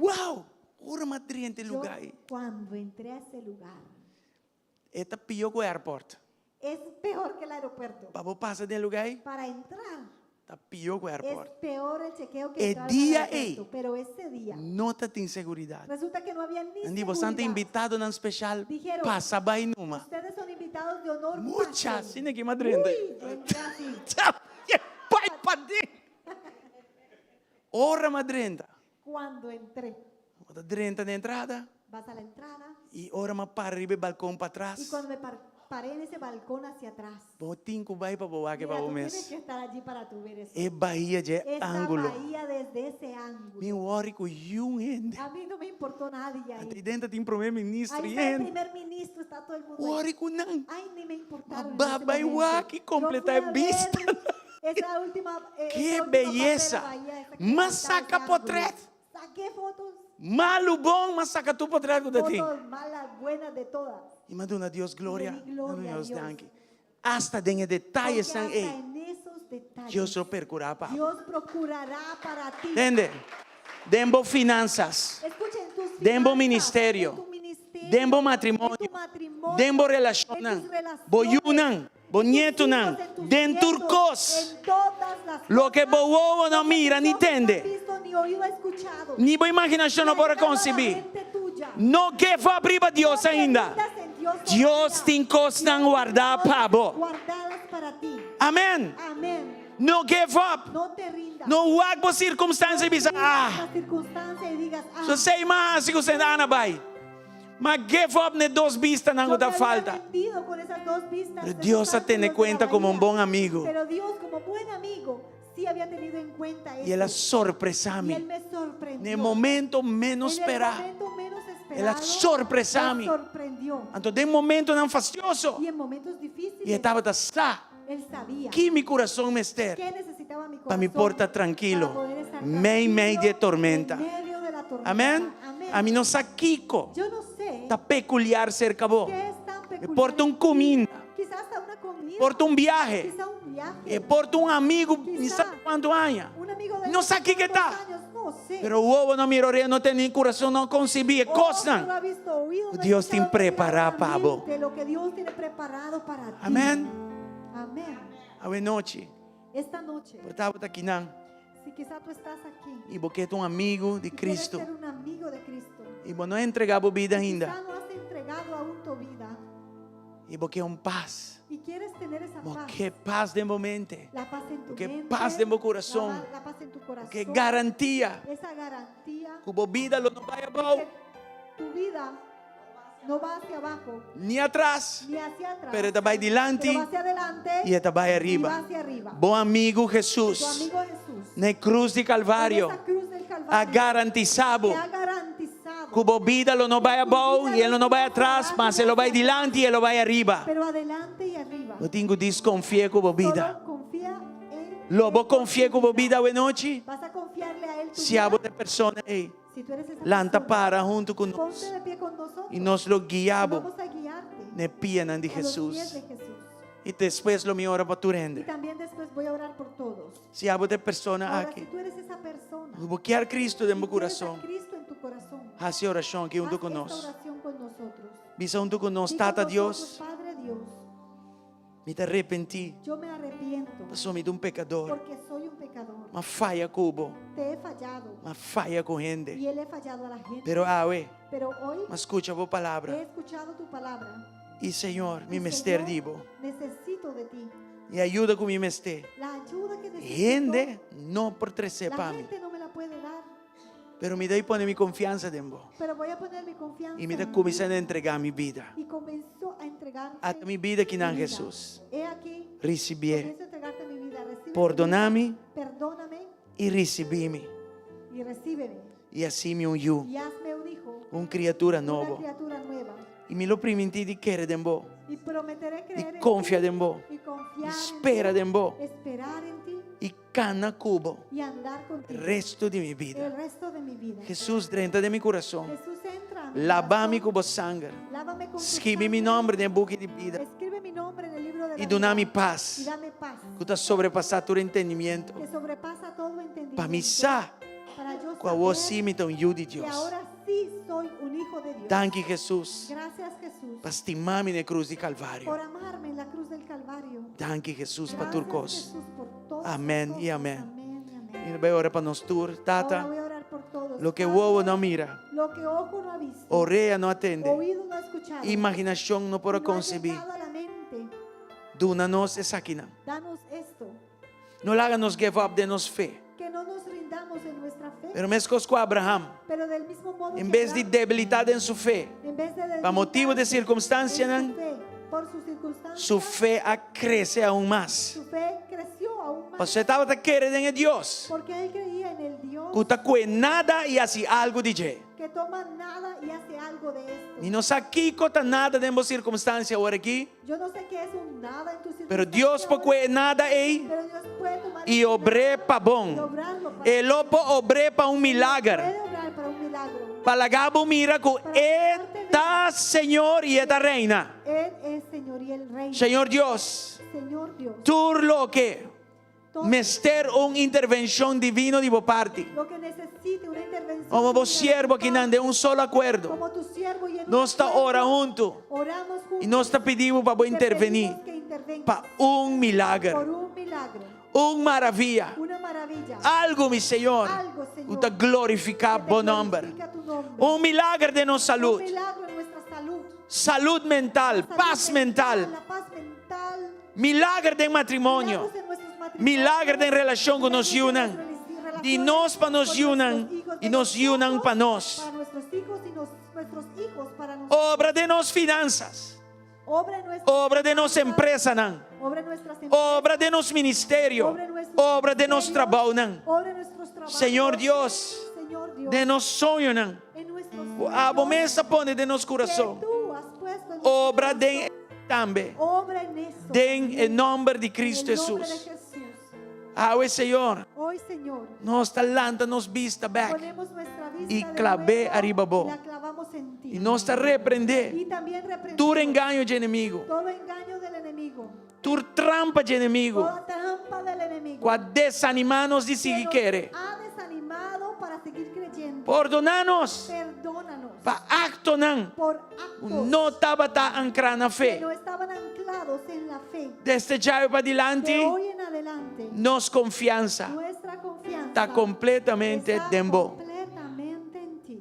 Wow! Ora m'a drenta e Yo, lugá ei. cuando entré a ese lugar, E ta pió ku airport. es peor que el aeropuerto. Pa bo pasa den e lugá ei, Para entrar, ta pió ku es airport. peor el chequeo que E entrar al dia aeropuerto. ei, Pero ese día, no ta tin seguridat. resulta que no había ni Nan di, Bosan ta seguridad. invitadonan speshal, Dijeron, pasa bai numa. Ustedes son invitados de honor, Mucha, pasen. asina ki m'a drenta. Uy, yo entré así. Bai paden. Ora m'a drenta. Cuando entré, Bo ta drenta na entrada. vas a la entrada. I ora m'a para riba e balkon patras. Y cuando me paré en ese balcón hacia atrás. Bo tin ku bai pa bo wak Mira, pa bo tú mes. tienes que estar allí para tú ver eso. E bahia dje Esa ángulo. bahía desde ese ángulo. Mi wòri ku yun hende. A mí no me importó nadie ahí. Anto dentro tin promé ministro Ahí i está el hende. primer ministro, está todo el mundo ahí. Wòri ku nan. Ay, ni me importaron en Ma ese bai momento. wak i Yo kompletá fui e a ver bista. esa última, eh, Ke esa última parte de la beyesa. bahía, esa que M'a faltaba, saca ese ángulo. potret. Saqué fotos. Malu bon, m'a saca tur potret ku ta tin. Fotos malas, buenas, de todas. I m'a duna Dios gloria. Le di gloria M'a duna a Dios Dios. danki. Asta den e detayesnan Porque ei, hasta en esos detalles, Dios lo percurá pa bo. Dios procurará para ti. Tende? Den bo finansas. Escuchen, tus Den bo finanzas, ministerio. en tu ministerio, Den bo matrimonio. en tu matrimonio, Den bo en relashonnan. tus relaciones, Bo yunan, bo en tus nietunan, hijos, en tus den tur nietos, kos. en todas las Loke cosas, bo wowo no lo que mira tus ni ojos no han tende. visto, ni oído ha escuchado. Ni bo imaginashon no Ni ha por a llegado a la konsibí. mente tuya. No give up riba Dios No te ainda. rindas en Dios Dios todavía. tin kosnan Dios wardá tiene pa bo. cosas guardadas para ti. Amen. Amén. No give up. No te rindas. No wak bo sirkunstansia i bisa, No mires ah, la circunstancia y digas, ah, so sei mas hasi ku senda Ana bai. Ma give up n'e dos bistanan yo ku me ta había falta. rendido con esas dos vistas Pero de Dios esos a tene ángulos de la cuenta como un bahía. bon amigo. Pero Dios como buen amigo sí había tenido en cuenta I el a eso. sorpresá Y mi. él me sorprendió. N'e momento menos En el sperá. momento menos El a esperado, sorpresá me mi. sorprendió. Anto den momentonan fastioso. Y en momentos difíciles, I e tabata sa él sabía ki mi kurason mester qué necesitaba mi pa mi corazón por ta para trankilo poder estar mei mei di e tranquilo tormenta. en medio de la tormenta. Amén. Amén. Ami no sa kiko Yo no sé ta pekuliar serka bo. qué es tan E peculiar por ta un en ti. kuminda, Quizás hasta una comida. por ta un viahe, Quizá un viaje. e por ta un amigu mi Quizá sa kuantu aña. Un amigo de No sa kiko cuántos ta. años, no sé. Pero wowo no mira, orea no tende, ni kurason no konsibí e Ojo kosnan. no ha visto, oído no ha Dios tin escuchado, no prepará llega a la pa bo. mente lo que Dios tiene preparado para ti. Amén. Amén. Awe nochi, Esta noche, por ta bo ta akinan si quizá tú estás aquí i bo ke ta un amigu di y quieres Cristo ser un amigo de Cristo, i bo no a entregá bo bida ainda quizá no has entregado aún tu vida i bo ke un pas, y quieres tener esa bo paz, ke pas den bo mente, la paz en tu bo ke mente, pas den bo la kurason, la paz en tu bo corazón, ke garantia esa garantía ku bo bida lo no bai abou que tu vida no va hacia abajo ni atras, ni hacia atrás, pero e ta bai dilanti pero va hacia adelante i e ta bai y va ariba. hacia arriba. Bo amigu Tu Hesus amigo Jesús na e krus di en Kalvario esa cruz del a Calvario garantisá bo te ha garantizado ku bo bida lo no bai abou i e lo no bai atras, mas e lo bai dilanti i e lo bai ariba. pero adelante y arriba. Bo tin ku diskonfié ku bo bida. Solo confía en Lo bo él con konfié tu ku bo vida. bida awenochi? Vas a confiarle a él tu Si abo vida. ta e persona ei, Si tú eres esa lanta persona, para huntu ku nos ponte de pie con nosotros. i nos lo guia Y bo vamos a guiarte na e pianan di a los pies Hesus. de Jesús. I despues lo mi ora pa tur Y hende. también después voy a orar por todos. Si abo ta e persona Ahora, aki, si tú eres esa persona, ku bo kier Cristo den y bo quieres a kurason, Cristo en tu corazón, hasi orashon aki huntu haz ku esta nos. oración con nosotros. Bisa huntu ku nos, Di con Tata nosotros, Dios, Padre Dios, mi ta arepentí yo me arrepiento pasobra mi ta un pekador. porque soy un pecador. M'a faya ku bo, Te he fallado m'a faya ku hende. y él he fallado a la gente. Pero awe, Pero hoy m'a skucha bo he palabra. escuchado tu palabra. I Señor, mi Y, mester Señor, di bo. Necesito de ti. E ayuda ku mi mester. La ayuda que necesito. Hende no por trese la pa mi. gente no me la puede dar. Pero mi ta bai pone mi konfiansa den bo. Pero voy a poner mi confianza I mi ta en ti. kuminsá na entregá mi bida. Y comenzó a entregarte Ata mi bida mi kinan vida. Hesus. He aquí, Risibié. comienzo a entregarte mi vida. Recibe mi Pordoná vida. mi Perdóname i risibí mi. y recíbeme. I hasi mi un yu, Y hazme un hijo, un kriatura una nobo. criatura nueva. I mi lo primintí di kere den bo. Y prometeré Di creer en konfia ti den bo. y confiar Di spera en ti, den bo. esperar en ti I kana ku bo y andar contigo resto di mi bida. el resto de mi vida. Hesus drenta den mi kurason. Jesús entra a mi Laba mi corazón. ku bo sanger. Lávame con tu Skibi mi sangre. nòmber den e buki di bida. Escribe mi nombre en el libro de I la duna mi vida. pas. Y dame paz. Ku ta sobrepasá tur entendimiento. Que sobrepasa todo entendimiento. Pa mi sa Para yo ku awor saber sí mi ta un yu di que Dios. ahora sí soy un hijo de Dios. Danki Hesus Gracias Jesús pa stima mi na e krus di Kalvario. por amarme en la cruz del Calvario. Danki Hesus pa tur Gracias kos. Jesús por todas las Amén y cosas. amén. Amén y amén. Mi ta bai ora pa nos tur. Ahora Tata, voy a orar por todos. loke Padre, wowo no mira, Lo que ojo no ha visto, orea no a tende, oído no ha escuchado, imaginashon no por a y no ha konsebí. llegado a la mente. Duna nos esakinan. Danos esto, No laga nos give up den nos fe. que no nos rindamos en nuestra fe, Pero meskos ku Abraham, pero del mismo modo en que bes di Abraham, debilitá den su fe, en vez de pa motibu di debilitarse sirkunstansianan, en su fe, por sus circunstancias, su fe a krese aun mas. su fe creció aún más, Pasobra e tabata kere den e Dios porque él creía en el Dios ku ta kue nada i hasi algu di dje. que toma nada y hace algo de esto. Mi no sa kiko ta nada den bo sirkunstansia awor aki, Yo no sé qué es un nada en tu circunstancia pero Dios por ahora, kue nada ei pero Dios puede tomar i ese obr'é nada pa bon. y obrarlo para E lo por obr'é pa un milager. Puede obrar para un milagro. Pa laga bo mira ku E ta Señor i E ta reina. Él es Señor y Él reina. Señor Dios, Señor Dios. tur loke Todo mester un intervenshon divino di bo parti. lo que necesite una intervención. Komo bo divina de siervo tu akinan parte, den un solo akuerdo. Como tu siervo y en un Nos ta acuerdo, ora huntu. Oramos juntos. I nos ta pidi bo pa bo Te intervení pedimos que intervengas pa un milager, por un milagro, un maravia, una maravilla. algu, mi Señor, Algo, Señor, ku ta glorifiká que te bo nòmber. glorifica tu nombre. Un milager den nos Un salud, milagro en nuestra salud. salud mental, La salud pas mental, La paz mental. Milager den matrimonio. Milager den relashon ku nos yunan. Di nos pa nos yunan i nos yunan pa nos. Obra den nos finansas. Obra den nos empresanan. Obra den nos ministerio. Obra den nos trabounan. Señor Dios, den nos soñonan ku abo mes a pone den nos kurason. Obra den e tambe. Den e nomber di Cristo Jesus. Awe, Señor, nos ta lanta nos bista bek i klab'é ariba Bo. I nos ta reprendé tur engaño dje enemigu, tur trampa dje enemigu ku a desanimá nos di sigui kere. Pordoná nos pa aktonan ku no tabata ankrá na fe. Desde djawe padilanti, nos konfiansa ta kompletamente den Bo.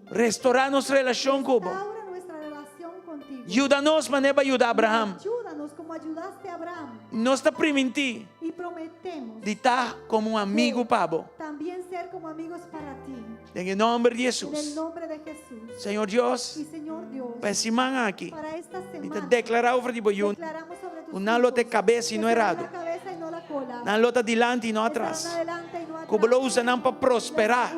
Restorá nos relashon ku Bo. Yuda nos manera Bo a yuda Abraham. Nos ta primintí di ta komo un amigu pa Bo. Den e nòmber di Hesus. Señor Dios, pa e siman aki, mi ta deklará over di bo yunan ku nan lo ta e kabes i no e radu. Nan lo ta dilanti i no atras. Ku bo lo usa nan pa prosperá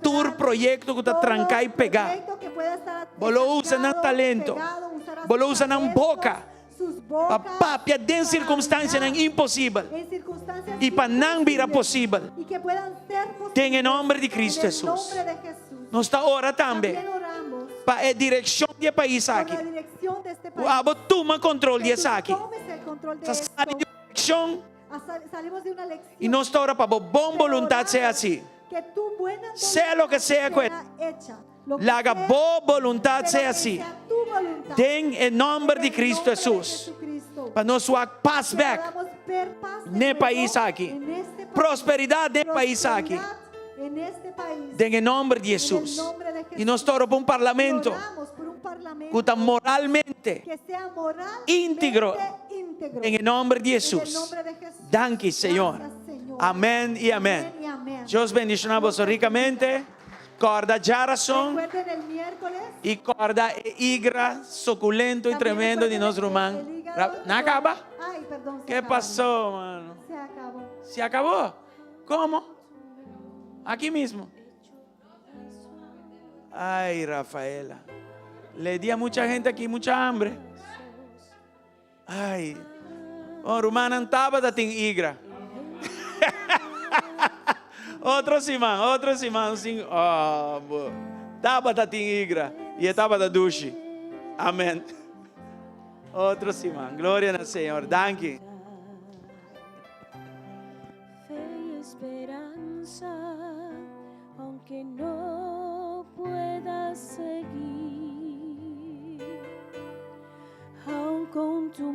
tur proyekto ku ta tranká i pegá. Bo lo usa nan talento. Bo lo usa nan boka pa papia den sirkunstansianan imposibel i pa nan bira posibel. Den e nòmber di Kristu Hesus, nos ta ora tambe pa e direkshon di e pais aki, ku abo tuma kontrol di esaki. Ta sali di un elekshon i nos ta ora pa bo bon boluntat sea hasi. Sea loke sea ku e ta. Laga bo boluntat sea asi, den e nòmber di Kristu Hesus, pa nos wak pas bèk n'e pais aki, prosperidat den e pais aki, den e nòmber di Hesus. I nos ta ora pa un parlamento ku ta moralmente íntegro, den e nòmber di Hesus. Danki, Señor. Amèn i amèn. Dios bendishoná boso rikamente. Kòrda djarason i kòrda e igra sukulento i tremendo di nos ruman Nan a kaba? Ke pasó, mano? Se akabó? Komo? Aki mismo? Ai, Rafaela. Le di a mucha hente aki mucha hambre. Ai, oh rumannan tabata tin igra. Otro siman, otro siman sin, oh, bo tabata tin igra y e tabata dushi. Amen. Otro siman. Gloria na Señor. Danki. Fe y esperanza, aunque no pueda seguir. Aun con tu.